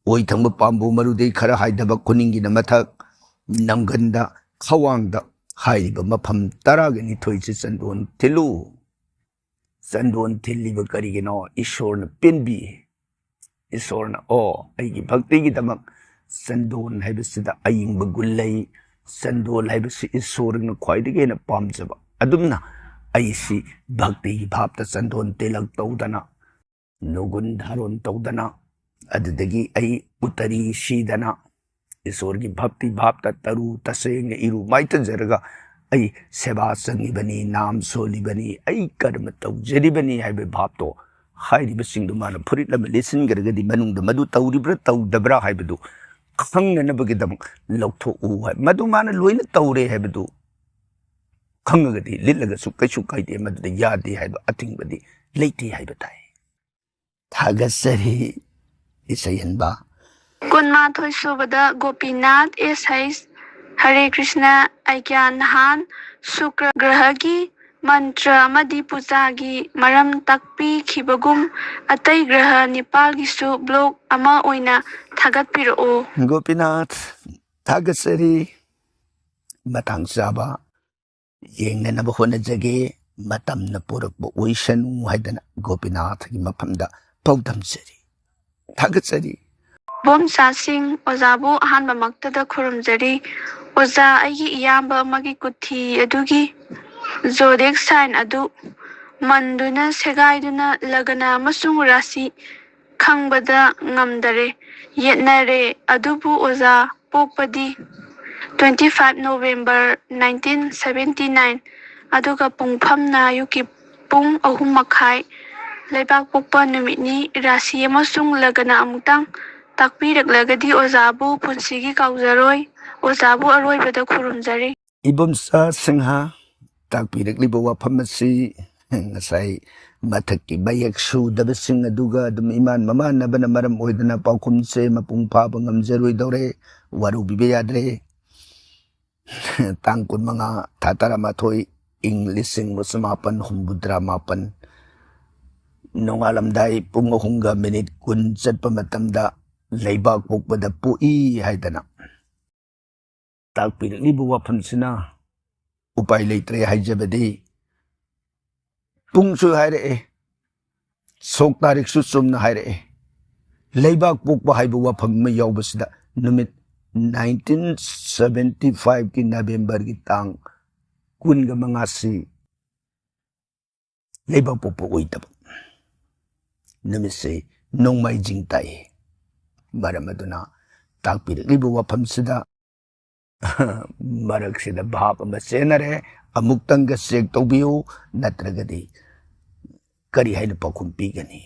ꯑꯣꯏ ꯊꯪꯕ ꯄꯥꯝꯕꯣꯝ ꯃꯔꯨꯗꯒꯤ ꯈꯔ ꯍꯥꯏꯊꯕ ꯈꯨꯅꯤꯡꯒꯤꯅ ꯃꯊꯛ, ꯅꯪꯒꯟꯗ, ꯈ꯭ꯋꯥꯡꯗ ꯍꯥꯏꯔꯤꯕ ꯃꯐꯝ ꯇꯔꯥꯒ ꯅꯤꯊꯣꯏꯁꯤ ꯆꯟꯗꯣꯟ ꯊꯤꯜꯂꯨ꯫ ꯆꯟꯗꯣꯟ ꯊꯤꯜꯂꯤꯕ ꯀꯔꯤꯒꯤꯅꯣ? ꯏꯁꯣꯔꯅ ꯄꯦꯟꯕꯤ꯫ ꯏꯁꯣꯔꯅ, ꯑꯣ, ꯑꯩꯒꯤ ꯚꯛꯇꯤꯒꯤꯗꯃꯛ ꯆꯟꯗꯣꯟ ꯍꯥꯏꯕꯁꯤꯗ ꯑꯌꯤꯡꯕ ꯒꯨꯟ ꯂꯩ, ꯆꯟꯗꯣꯟ ꯍꯥꯏꯕꯁꯤ ꯏꯁꯣꯔꯅ ꯈ꯭ꯋꯥꯏꯗꯒꯤ ꯍꯦꯟꯅ ꯄꯥꯝꯖꯕ꯫ ꯑꯗꯨꯝꯅ ꯑꯩꯁꯤ ꯚꯛꯇꯤꯒꯤ ꯚꯥꯞꯇ ꯆꯟꯗꯣꯟ ꯇꯤꯂꯛ ꯇꯧꯗꯅ, ꯅꯣꯡꯒꯨꯟ ꯙꯥꯔꯣꯟ ꯇꯧꯗꯅ, ꯑꯗꯨꯗꯒꯤ ꯑꯩ ꯎꯇꯔꯤ ꯁꯤꯗꯅ, ꯏꯁꯣꯔꯒꯤ ꯚꯛꯇꯤ ꯚꯥꯞꯇ ꯇꯔꯨ ꯇꯁꯦꯡꯅ ꯏꯔꯨ ꯃꯥꯏꯊꯖꯔꯒ ꯑꯩ ꯁꯦꯕꯥ ꯆꯪꯉꯤꯕꯅꯤ, ꯅꯥꯝ ꯁꯣꯜꯂꯤꯕꯅꯤ, ꯑꯩ ꯀꯔꯃ ꯇꯧꯖꯔꯤꯕꯅꯤ ꯍꯥꯏꯕ ꯚꯥꯞꯇꯣ, ꯍꯥꯏꯔꯤꯕꯁꯤꯡꯗꯨ ꯃꯥꯅ ꯐꯨꯔꯤꯠ ꯑꯃ ꯂꯤꯠꯁꯤꯟꯈ꯭ꯔꯒꯗꯤ ꯃꯅꯨꯡꯗ ꯃꯗꯨ ꯇꯧꯔꯤꯕ꯭ꯔꯥ ꯇꯧꯗꯕ꯭ꯔꯥ ꯍꯥꯏꯕꯗꯨ ꯈꯪꯅꯅꯕꯒꯤꯗꯃꯛ ꯂꯧꯊꯣꯛꯎ ꯍꯥꯏ꯫ ꯃꯗꯨ ꯃꯥꯅ ꯂꯣꯏꯅ ꯇꯧꯔꯦ ꯍꯥꯏꯕꯗꯨ ꯈꯪꯉꯒꯗꯤ ꯂꯤꯠꯂꯒꯁꯨ ꯀꯩꯁꯨ ꯀꯥꯏꯗꯦ, ꯃꯗꯨꯗ ꯌꯥꯗꯦ ꯍꯥꯏꯕ ꯑꯊꯤꯡꯕꯗꯤ ꯂꯩꯇꯦ ꯍꯥꯏꯕ ꯇꯥꯏ꯫ ꯊꯥꯒꯠꯆꯔꯤ ꯏꯁꯩꯍꯟꯕ꯫ ꯀꯨꯟꯃꯥꯊꯣꯏ ꯁꯨꯕꯗ ꯒꯣꯄꯤꯅꯥꯊ ꯑꯦꯁ ꯍꯩꯁ, ꯍꯔꯦ ꯀ꯭ꯔꯤꯁꯅ, ꯑꯩꯒ꯭ꯌꯥ ꯅꯍꯥꯟ, ꯁꯨꯀ꯭ꯔ ꯒ꯭ꯔꯍꯒꯤ ꯃꯟꯇ꯭ꯔ ꯑꯃꯗꯤ ꯄꯨꯖꯥꯒꯤ ꯃꯔꯝ ꯇꯥꯛꯄꯤꯈꯤꯕꯒꯨꯝ, ꯑꯇꯩ ꯒ꯭ꯔꯍ ꯅꯤꯄꯥꯜꯒꯤꯁꯨ ꯕ꯭ꯂꯣꯛ ꯑꯃ ꯑꯣꯏꯅ ꯊꯥꯒꯠꯄꯤꯔꯛꯎ꯫ ꯒꯣꯄꯤꯅꯥꯊ, ꯊꯥꯒꯠꯆꯔꯤ꯫ ꯃꯇꯥꯡ ꯆꯥꯕ ꯌꯦꯡꯅꯅꯕ ꯍꯣꯠꯅꯖꯒꯦ꯫ ꯃꯇꯝꯅ ꯄꯨꯔꯛꯄ ꯑꯣꯏꯁꯅꯨ ꯍꯥꯏꯗꯅ ꯒꯣꯄꯤꯅꯥꯊꯒꯤ ꯃꯐꯝꯗ ꯄꯥꯎꯗꯝꯖꯔꯤ꯫ ꯊꯥꯒꯠꯆꯔꯤ꯫ ꯏꯕꯣꯝꯆꯥꯁꯤꯡ, ꯑꯣꯖꯥꯕꯨ ꯑꯍꯥꯟꯕꯃꯛꯇꯗ ꯈꯨꯔꯨꯝꯖꯔꯤ꯫ ꯑꯣꯖꯥ, ꯑꯩꯒꯤ ꯏꯌꯥꯝꯕ ꯑꯃꯒꯤ ꯀꯨꯊꯤ ꯑꯗꯨꯒꯤ ꯖꯣꯗꯤꯛ ꯁꯥꯏꯟ ꯑꯗꯨ ꯃꯟꯗꯨꯅ, ꯁꯦꯒꯥꯏꯗꯨꯅ, ꯂꯒꯅ ꯑꯃꯁꯨꯡ ꯔꯥꯁꯤ ꯈꯪꯕꯗ ꯉꯝꯗꯔꯦ꯫ ꯌꯦꯠꯅꯔꯦ꯫ ꯑꯗꯨꯕꯨ ꯑꯣꯖꯥ, ꯄꯣꯛꯄꯗꯤ twenty five November nineteen seventy nine, ꯑꯗꯨꯒ ꯄꯨꯡꯐꯝꯅ ꯑꯌꯨꯛꯀꯤ ꯄꯨꯡ ꯑꯍꯨꯝ ꯃꯈꯥꯏ꯫ ꯂꯩꯕꯥꯛ ꯄꯣꯛꯄ ꯅꯨꯃꯤꯠꯅꯤ꯫ ꯔꯥꯁꯤ ꯑꯃꯁꯨꯡ ꯂꯒꯅ ꯑꯃꯨꯛꯇꯪ ꯇꯥꯛꯄꯤꯔꯛꯂꯒꯗꯤ ꯑꯣꯖꯥꯕꯨ ꯄꯨꯟꯁꯤꯒꯤ ꯀꯥꯎꯖꯔꯣꯏ꯫ ꯑꯣꯖꯥꯕꯨ ꯑꯔꯣꯏꯕꯗ ꯈꯨꯔꯨꯝꯖꯔꯤ꯫ ꯏꯕꯣꯝꯆꯥ ꯁꯤꯡꯍ, ꯇꯥꯛꯄꯤꯔꯛꯂꯤꯕ ꯋꯥꯐꯝ ꯑꯁꯤ ꯉꯁꯥꯏ ꯃꯊꯛꯀꯤ ꯃꯌꯦꯛ ꯁꯨꯗꯕꯁꯤꯡ ꯑꯗꯨꯒ ꯑꯗꯨꯝ ꯏꯃꯥꯟ ꯃꯃꯥꯟꯅꯕꯅ ꯃꯔꯝ ꯑꯣꯏꯗꯅ ꯄꯥꯎꯈꯨꯝꯁꯦ ꯃꯄꯨꯡ ꯐꯥꯕ ꯉꯝꯖꯔꯣꯏꯗꯧꯔꯦ꯫ ꯋꯥꯔꯧꯕꯤꯕ ꯌꯥꯗ꯭ꯔꯦ꯫ ꯇꯥꯡ ꯀꯨꯟꯃꯉꯥ, ꯊꯥ ꯇꯔꯥꯃꯥꯊꯣꯏ, ꯏꯪ ꯂꯤꯁꯤꯡ ꯆꯃꯥꯄꯟ ꯍꯨꯝꯐꯨꯇꯔꯥ ꯃꯥꯄꯟ, ꯅꯣꯡꯉꯥꯜꯂꯝꯗꯥꯏ ꯄꯨꯡ ꯑꯍꯨꯝꯒ ꯃꯤꯅꯤꯠ ꯀꯨꯟ ꯆꯠꯄ ꯃꯇꯝꯗ ꯂꯩꯕꯥꯛ ꯄꯣꯛꯄꯗ ꯄꯣꯛꯏ ꯍꯥꯏꯗꯅ ꯇꯥꯛꯄꯤꯔꯛꯂꯤꯕ ꯋꯥꯐꯝꯁꯤꯅ ꯎꯄꯥꯏ ꯂꯩꯇ꯭ꯔꯦ ꯍꯥꯏꯖꯕꯗꯤ, ꯄꯨꯡꯁꯨ ꯍꯥꯏꯔꯛꯑꯦ, ꯁꯣꯛ ꯇꯥꯔꯤꯛꯁꯨ ꯆꯨꯝꯅ ꯍꯥꯏꯔꯛꯑꯦ꯫ ꯂꯩꯕꯥꯛ ꯄꯣꯛꯄ ꯍꯥꯏꯕ ꯋꯥꯐꯝ ꯑꯃ ꯌꯥꯎꯕꯁꯤꯗ ꯅꯨꯃꯤꯠ nineteen seventy five ꯀꯤ ꯅꯕꯦꯝꯕꯔꯒꯤ ꯇꯥꯡ ꯀꯨꯟꯒ ꯃꯉꯥꯁꯤ ꯂꯩꯕꯥꯛ ꯄꯣꯛꯄ ꯑꯣꯏꯗꯕ ꯅꯨꯃꯤꯠꯁꯦ ꯅꯣꯡꯃꯥꯏꯖꯤꯡ ꯇꯥꯏ꯫ ꯃꯔꯝ ꯑꯗꯨꯅ ꯇꯥꯛꯄꯤꯔꯛꯂꯤꯕ ꯋꯥꯐꯝꯁꯤꯗ ꯃꯔꯛꯁꯤꯗ ꯚꯥꯞ ꯑꯃ ꯆꯦꯟꯅꯔꯦ꯫ ꯑꯃꯨꯛꯇꯪꯒ ꯆꯦꯛ ꯇꯧꯕꯤꯌꯨ, ꯅꯠꯇ꯭ꯔꯒꯗꯤ ꯀꯔꯤ ꯍꯥꯏꯅ ꯄꯥꯎꯈꯨꯝ ꯄꯤꯒꯅꯤ?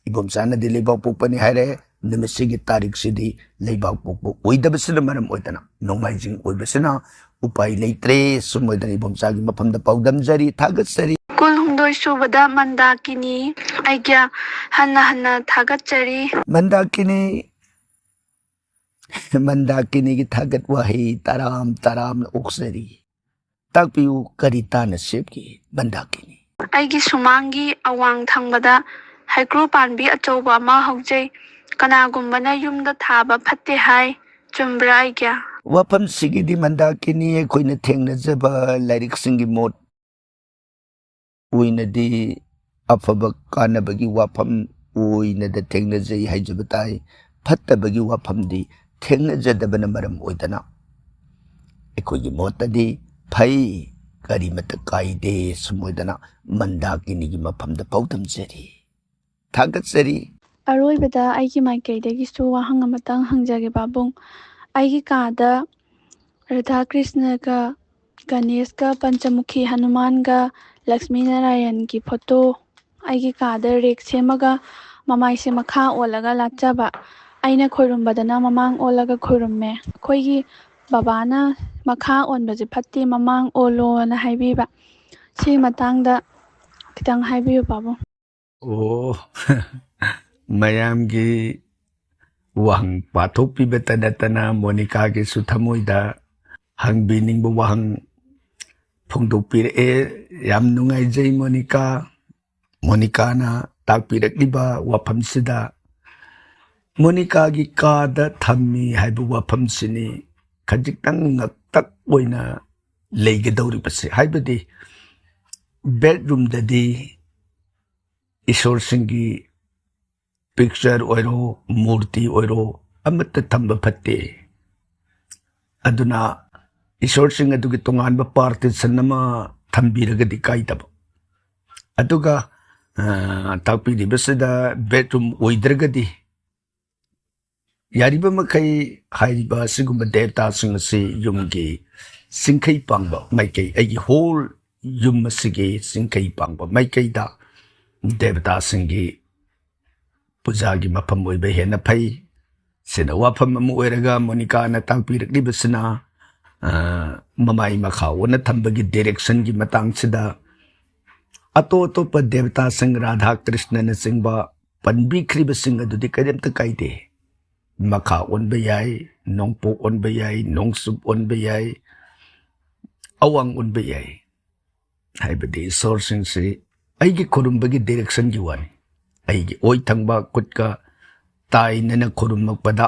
ꯏꯕꯣꯝꯆꯥꯅꯗꯤ ꯂꯩꯕꯥꯛ ꯄꯣꯛꯄꯅꯤ ꯍꯥꯏꯔꯦ꯫ ꯅꯨꯃꯤꯠꯁꯤꯒꯤ ꯇꯥꯔꯤꯛꯁꯤꯗꯤ ꯂꯩꯕꯥꯛ ꯄꯣꯛꯄ ꯑꯣꯏꯗꯕꯁꯤꯅ ꯃꯔꯝ ꯑꯣꯏꯗꯅ, ꯅꯣꯡꯃꯥꯏꯖꯤꯡ ꯑꯣꯏꯕꯁꯤꯅ ꯎꯄꯥꯏ ꯂꯩꯇ꯭ꯔꯦ꯫ ꯁꯨꯝ ꯑꯣꯏꯗꯅ ꯏꯕꯣꯝꯆꯥꯒꯤ ꯃꯐꯝꯗ ꯄꯥꯎꯗꯝꯖꯔꯤ, ꯊꯥꯒꯠꯆꯔꯤ꯫ ꯀꯨꯜꯍꯨꯝꯗꯣꯏ ꯁꯨꯕꯗ ꯃꯟꯗꯥꯀꯤꯅꯤ꯫ ꯑꯩꯒꯤ ꯍꯟꯅ ꯍꯟꯅ ꯊꯥꯒꯠꯆꯔꯤ꯫ ꯃꯟꯗꯥꯀꯤꯅꯤ, ꯃꯟꯗꯥꯀꯤꯅꯤꯒꯤ ꯊꯥꯒꯠ ꯋꯥꯍꯩ ꯇꯔꯥꯝ ꯇꯔꯥꯝꯅ ꯑꯣꯛꯆꯔꯤ꯫ ꯇꯥꯛꯄꯤꯌꯨ, ꯀꯔꯤ ꯇꯥꯅ ꯁꯦꯝꯈꯤ ꯃꯟꯗꯥꯀꯤꯅꯤ? ꯑꯩꯒꯤ ꯁꯨꯃꯥꯡꯒꯤ ꯑꯋꯥꯡ ꯊꯪꯕꯗ ꯍꯩꯀ꯭ꯔꯨ ꯄꯥꯟꯕꯤ ꯑꯆꯧꯕ ꯑꯃ ꯍꯧꯖꯩ꯫ ꯀꯅꯥꯒꯨꯝꯕꯅ ꯌꯨꯝꯗ ꯊꯥꯕ ꯐꯠꯇꯦ ꯍꯥꯏ, ꯆꯨꯝꯕ꯭ꯔꯥ ꯑꯩꯒꯤ? ꯋꯥꯐꯝꯁꯤꯒꯤꯗꯤ ꯃꯟꯗꯥꯀꯤꯅꯤ, ꯑꯩꯈꯣꯏꯅ ꯊꯦꯡꯅꯖꯕ ꯂꯥꯏꯔꯤꯛꯁꯤꯡꯒꯤ ꯃꯣꯠ ꯑꯣꯏꯅꯗꯤ ꯑꯐꯕ ꯀꯥꯟꯅꯕꯒꯤ ꯋꯥꯐꯝ ꯑꯣꯏꯅꯗ ꯊꯦꯡꯅꯖꯩ ꯍꯥꯏꯖꯕ ꯇꯥꯏ꯫ ꯐꯠꯇꯕꯒꯤ ꯋꯥꯐꯝꯗꯤ ꯊꯦꯡꯅꯖꯗꯕꯅ ꯃꯔꯝ ꯑꯣꯏꯗꯅ ꯑꯩꯈꯣꯏꯒꯤ ꯃꯣꯠꯇꯗꯤ ꯐꯩ, ꯀꯔꯤꯃꯇ ꯀꯥꯏꯗꯦ꯫ ꯁꯨꯝ ꯑꯣꯏꯗꯅ ꯃꯟꯗꯥꯀꯤꯅꯤꯒꯤ ꯃꯐꯝꯗ ꯄꯥꯎꯗꯝꯖꯔꯤ, ꯊꯥꯒꯠꯆꯔꯤ꯫ ꯑꯔꯣꯏꯕꯗ ꯑꯩꯒꯤ ꯃꯥꯏꯀꯩꯗꯒꯤꯁꯨ ꯋꯥꯍꯪ ꯑꯃꯇꯪ ꯍꯪꯖꯒꯦ ꯄꯥꯕꯨꯡ꯫ ꯑꯩꯒꯤ ꯀꯥꯗ ꯔꯥꯙꯥ ꯀ꯭ꯔꯤꯁꯅꯒ ꯒꯅꯦꯁꯀ ꯄꯟꯆꯃꯨꯈꯤ ꯍꯅꯨꯃꯥꯟꯒ ꯂꯛꯁꯃꯤ ꯅꯥꯔꯥꯌꯟꯒꯤ ꯐꯣꯇꯣ ꯑꯩꯒꯤ ꯀꯥꯗ ꯔꯦꯛ ꯁꯦꯝꯃꯒ ꯃꯃꯥꯏꯁꯦ ꯃꯈꯥ ꯑꯣꯜꯂꯒ ꯂꯥꯠꯆꯕ꯫ ꯑꯩꯅ ꯈꯣꯏꯔꯨꯝꯕꯗꯅ ꯃꯃꯥꯡ ꯑꯣꯜꯂꯒ ꯈꯣꯏꯔꯨꯝꯃꯦ꯫ ꯑꯩꯈꯣꯏꯒꯤ ꯕꯕꯥꯅ ꯃꯈꯥ ꯑꯣꯟꯕꯁꯦ ꯐꯠꯇꯦ, ꯃꯃꯥꯡ ꯑꯣꯜꯂꯣꯅ ꯍꯥꯏꯕꯤꯕ꯫ ꯁꯤꯒꯤ ꯃꯇꯥꯡꯗ ꯈꯤꯇꯪ ꯍꯥꯏꯕꯤꯌꯨ, ꯄꯥꯕꯨꯡ꯫ ꯑꯣ, ꯃꯌꯥꯝꯒꯤ ꯋꯥꯍꯪ ꯄꯥꯊꯣꯛꯄꯤꯕꯇ ꯅꯠꯇꯅ ꯃꯣꯅꯤꯀꯥꯒꯤꯁꯨ ꯊꯃꯣꯏꯗ ꯍꯪꯕꯤꯅꯤꯡꯕ ꯋꯥꯍꯪ ꯐꯣꯡꯗꯣꯛꯄꯤꯔꯛꯑꯦ꯫ ꯌꯥꯝ ꯅꯨꯡꯉꯥꯏꯖꯩ ꯃꯣꯅꯤꯀꯥ꯫ ꯃꯣꯅꯤꯀꯥꯅ ꯇꯥꯛꯄꯤꯔꯛꯂꯤꯕ ꯋꯥꯐꯝꯁꯤꯗ ꯃꯣꯅꯤꯀꯥꯒꯤ ꯀꯥꯗ ꯊꯝꯃꯤ ꯍꯥꯏꯕ ꯋꯥꯐꯝꯁꯤꯅꯤ ꯈꯖꯤꯛꯇꯪ ꯉꯛꯇꯛ ꯑꯣꯏꯅ ꯂꯩꯒꯗꯧꯔꯤꯕꯁꯦ꯫ ꯍꯥꯏꯕꯗꯤ ꯕꯦꯗꯔꯨꯝꯗꯗꯤ ꯏꯁꯣꯔꯁꯤꯡꯒꯤ ꯄꯤꯛꯆꯔ ꯑꯣꯏꯔꯣ, ꯃꯨꯔꯇꯤ ꯑꯣꯏꯔꯣ, ꯑꯃꯠꯇ ꯊꯝꯕ ꯐꯠꯇꯦ꯫ ꯑꯗꯨꯅ ꯏꯁꯣꯔꯁꯤꯡ ꯑꯗꯨꯒꯤ ꯇꯣꯉꯥꯟꯕ ꯄꯥꯔꯇꯤꯁꯟ ꯑꯃ ꯊꯝꯕꯤꯔꯒꯗꯤ ꯀꯥꯏꯗꯕ꯫ ꯑꯗꯨꯒ, ꯑ, ꯇꯥꯛꯄꯤꯔꯤꯕꯁꯤꯗ ꯕꯦꯗꯔꯨꯝ ꯑꯣꯏꯗ꯭ꯔꯒꯗꯤ ꯌꯥꯔꯤꯕ ꯃꯈꯩ ꯍꯥꯏꯔꯤꯕ ꯑꯁꯤꯒꯨꯝꯕ ꯗꯦꯕꯇꯥꯁꯤꯡ ꯑꯁꯤ ꯌꯨꯝꯒꯤ ꯆꯤꯡꯈꯩ ꯄꯥꯡꯕ ꯃꯥꯏꯀꯩ, ꯑꯩꯒꯤ ꯍꯣꯜ ꯌꯨꯝ ꯑꯁꯤꯒꯤ ꯆꯤꯡꯈꯩ ꯄꯥꯡꯕ ꯃꯥꯏꯀꯩꯗ ꯗꯦꯕꯇꯥꯁꯤꯡꯒꯤ ꯄꯨꯖꯥꯒꯤ ꯃꯐꯝ ꯑꯣꯏꯕ ꯍꯦꯟꯅ ꯐꯩ꯫ ꯁꯤꯅ ꯋꯥꯐꯝ ꯑꯃ ꯑꯣꯏꯔꯒ ꯃꯣꯅꯤꯀꯥꯅ ꯇꯥꯛꯄꯤꯔꯛꯂꯤꯕꯁꯤꯅ, ꯑ, ꯃꯃꯥꯏ ꯃꯈꯥ ꯑꯣꯟꯅ ꯊꯝꯕꯒꯤ ꯗꯤꯔꯦꯛꯁꯟꯒꯤ ꯃꯇꯥꯡꯁꯤꯗ ꯑꯇꯣꯞ ꯑꯇꯣꯞꯄ ꯗꯦꯕꯇꯥꯁꯤꯡ, ꯔꯥꯙꯥ ꯀ꯭ꯔꯤꯁꯅꯅꯆꯤꯡꯕ ꯄꯟꯕꯤꯈ꯭ꯔꯤꯕꯁꯤꯡ ꯑꯗꯨꯗꯤ ꯀꯔꯤꯝꯇ ꯀꯥꯏꯗꯦ꯫ ꯃꯈꯥ ꯑꯣꯟꯕ ꯌꯥꯏ, ꯅꯣꯡꯄꯣꯛ ꯑꯣꯟꯕ ꯌꯥꯏ, ꯅꯣꯡꯆꯨꯞ ꯑꯣꯟꯕ ꯌꯥꯏ, ꯑꯋꯥꯡ ꯑꯣꯟꯕ ꯌꯥꯏ꯫ ꯍꯥꯏꯕꯗꯤ ꯏꯁꯣꯔꯁꯤꯡꯁꯤ ꯑꯩꯒꯤ ꯈꯨꯔꯨꯝꯕꯒꯤ ꯗꯤꯔꯦꯛꯁꯟꯒꯤ ꯋꯥꯅꯤ꯫ ꯑꯩꯒꯤ ꯑꯣꯏ ꯊꯪꯕ ꯈꯨꯠꯀ ꯇꯥꯏꯅꯅ ꯈꯨꯔꯨꯝꯃꯛꯄꯗ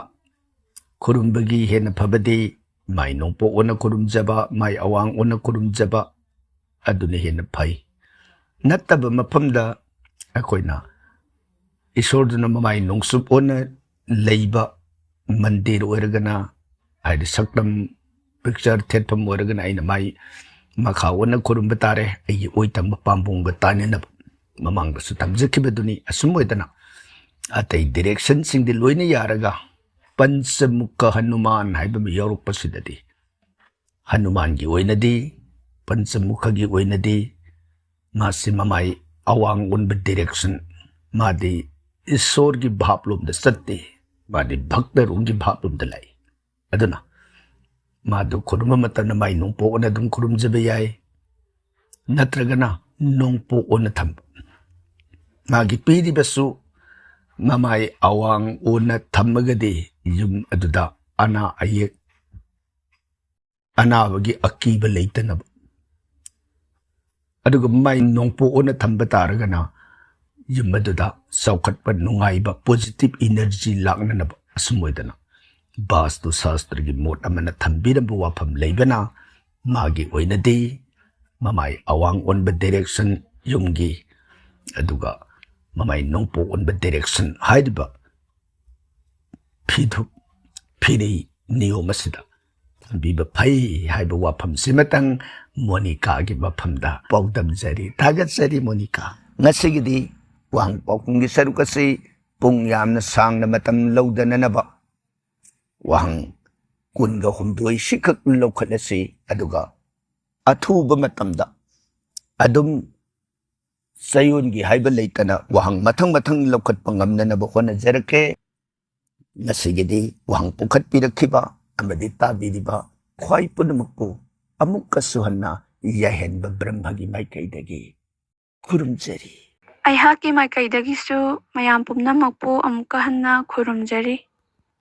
ꯈꯨꯔꯨꯝꯕꯒꯤ ꯍꯦꯟꯅ ꯐꯕꯗꯤ ꯃꯥꯏ ꯅꯣꯡꯄꯣꯛ ꯑꯣꯟꯅ ꯈꯨꯔꯨꯝꯖꯕ, ꯃꯥꯏ ꯑꯋꯥꯡ ꯑꯣꯟꯅ ꯈꯨꯔꯨꯝꯖꯕ, ꯑꯗꯨꯅ ꯍꯦꯟꯅ ꯐꯩ꯫ ꯅꯠꯇꯕ ꯃꯐꯝꯗ ꯑꯩꯈꯣꯏꯅ ꯏꯁꯣꯔꯗꯨꯅ ꯃꯃꯥꯏ ꯅꯣꯡꯆꯨꯞ ꯑꯣꯟꯅ ꯂꯩꯕ ꯃꯟꯗꯤꯔ ꯑꯣꯏꯔꯒꯅ, ꯍꯥꯏꯗꯤ ꯁꯛꯇꯝ ꯄꯤꯛꯆꯔ ꯊꯦꯠꯐꯝ ꯑꯣꯏꯔꯒꯅ ꯑꯩꯅ ꯃꯥꯏ ꯃꯈꯥ ꯑꯣꯟꯅ ꯈꯨꯔꯨꯝꯕ ꯇꯥꯔꯦ, ꯑꯩꯒꯤ ꯑꯣꯏ ꯊꯪꯕ ꯄꯥꯝꯕꯣꯝꯒ ꯇꯥꯏꯅꯅꯕ꯫ ꯃꯃꯥꯡꯗꯁꯨ ꯇꯝꯖꯈꯤꯕꯗꯨꯅꯤ꯫ ꯑꯁꯨꯝ ꯑꯣꯏꯗꯅ ꯑꯇꯩ ꯗꯤꯔꯦꯛꯁꯟꯁꯤꯡꯗꯤ ꯂꯣꯏꯅ ꯌꯥꯔꯒ ꯄꯟꯆꯃꯨꯈ ꯍꯅꯨꯃꯥꯟ ꯍꯥꯏꯕ ꯑꯃ ꯌꯥꯎꯔꯛꯄꯁꯤꯗꯗꯤ ꯍꯅꯨꯃꯥꯟꯒꯤ ꯑꯣꯏꯅꯗꯤ, ꯄꯟꯆꯃꯨꯈꯒꯤ ꯑꯣꯏꯅꯗꯤ ꯃꯥꯁꯤ ꯃꯃꯥꯏ ꯑꯋꯥꯡ ꯑꯣꯟꯕ ꯗꯤꯔꯦꯛꯁꯟ, ꯃꯥꯗꯤ ꯏꯁꯣꯔꯒꯤ ꯚꯥꯞꯂꯣꯝꯗ ꯆꯠꯇꯦ, ꯃꯥꯗꯤ ꯚꯛꯇꯔꯣꯝꯒꯤ ꯚꯥꯞꯂꯣꯝꯗ ꯂꯥꯛꯏ꯫ ꯑꯗꯨꯅ ꯃꯥꯗꯨ ꯈꯨꯔꯨꯝꯕ ꯃꯇꯝꯗ ꯃꯥꯏ ꯅꯣꯡꯄꯣꯛ ꯑꯣꯟꯅ ꯑꯗꯨꯝ ꯈꯨꯔꯨꯝꯖꯕ ꯌꯥꯏ, ꯅꯠꯇ꯭ꯔꯒꯅ ꯅꯣꯡꯄꯣꯛ ꯑꯣꯟꯅ ꯊꯝꯕ꯫ ꯃꯥꯒꯤ ꯄꯤꯔꯤꯕꯁꯨ ꯃꯃꯥꯏ ꯑꯋꯥꯡ ꯑꯣꯟꯅ ꯊꯝꯃꯒꯗꯤ ꯌꯨꯝ ꯑꯗꯨꯗ ꯑꯅꯥ ꯑꯌꯦꯛ, ꯑꯅꯥꯕꯒꯤ ꯑꯀꯤꯕ ꯂꯩꯇꯅꯕ꯫ ꯑꯗꯨꯒ ꯃꯥꯏ ꯅꯣꯡꯄꯣꯛ ꯑꯣꯟꯅ ꯊꯝꯕ ꯇꯥꯔꯒꯅ ꯌꯨꯝ ꯑꯗꯨꯗ ꯆꯥꯎꯈꯠꯄ, ꯅꯨꯡꯉꯥꯏꯕ, positive energy ꯂꯥꯛꯅꯅꯕ꯫ ꯑꯁꯨꯝ ꯑꯣꯏꯗꯅ ꯕꯥꯁꯇꯨ ꯁꯥꯁꯇ꯭ꯔꯒꯤ ꯃꯣꯠ ꯑꯃꯅ ꯊꯝꯕꯤꯔꯝꯕ ꯋꯥꯐꯝ ꯂꯩꯕꯅ ꯃꯥꯒꯤ ꯑꯣꯏꯅꯗꯤ ꯃꯃꯥꯏ ꯑꯋꯥꯡ ꯑꯣꯟꯕ direction ꯌꯨꯝꯒꯤ, ꯑꯗꯨꯒ ꯃꯃꯥꯏ ꯅꯣꯡꯄꯣꯛ ꯑꯣꯟꯕ direction ꯍꯥꯏꯔꯤꯕ ꯐꯤꯙꯨꯞ, ꯐꯤꯔꯩ ꯅꯤꯌꯣꯝ ꯑꯁꯤꯗ ꯊꯝꯕꯤꯕ ꯐꯩ ꯍꯥꯏꯕ ꯋꯥꯐꯝꯁꯤꯃꯇꯪ ꯃꯣꯅꯤꯀꯥꯒꯤ ꯃꯐꯝꯗ ꯄꯥꯎꯗꯝꯖꯔꯤ꯫ ꯊꯥꯒꯠꯆꯔꯤ ꯃꯣꯅꯤꯀꯥ꯫ ꯉꯁꯤꯒꯤꯗꯤ ꯋꯥꯍꯪ ꯄꯥꯎꯈꯨꯝꯒꯤ ꯁꯔꯨꯛ ꯑꯁꯤ ꯄꯨꯡ ꯌꯥꯝꯅ ꯁꯥꯡꯅ ꯃꯇꯝ ꯂꯧꯗꯅꯅꯕ ꯋꯥꯍꯪ ꯀꯨꯟꯒ ꯍꯨꯝꯗꯣꯏ ꯁꯤꯈꯛ ꯂꯧꯈꯠꯂꯁꯤ, ꯑꯗꯨꯒ ꯑꯊꯨꯕ ꯃꯇꯝꯗ ꯑꯗꯨꯝ ꯆꯌꯣꯜꯒꯤ ꯍꯥꯏꯕ ꯂꯩꯇꯅ ꯋꯥꯍꯪ ꯃꯊꯪ ꯃꯊꯪ ꯂꯧꯈꯠꯄ ꯉꯝꯅꯅꯕ ꯍꯣꯠꯅꯖꯔꯛꯀꯦ꯫ ꯉꯁꯤꯒꯤꯗꯤ ꯋꯥꯍꯪ ꯄꯨꯈꯠꯄꯤꯔꯛꯈꯤꯕ ꯑꯃꯗꯤ ꯇꯥꯕꯤꯔꯤꯕ ꯈ꯭ꯋꯥꯏ ꯄꯨꯝꯅꯃꯛꯄꯨ ꯑꯃꯨꯛꯀꯁꯨ ꯍꯟꯅ ꯌꯥꯏꯍꯟꯕ ꯕ꯭ꯔꯍ꯭ꯃꯒꯤ ꯃꯥꯏꯀꯩꯗꯒꯤ ꯈꯨꯔꯨꯝꯖꯔꯤ꯫ ꯑꯩꯍꯥꯛꯀꯤ ꯃꯥꯏꯀꯩꯗꯒꯤꯁꯨ ꯃꯌꯥꯝ ꯄꯨꯝꯅꯃꯛꯄꯨ ꯑꯃꯨꯛꯀ ꯍꯟꯅ ꯈꯨꯔꯨꯝꯖꯔꯤ꯫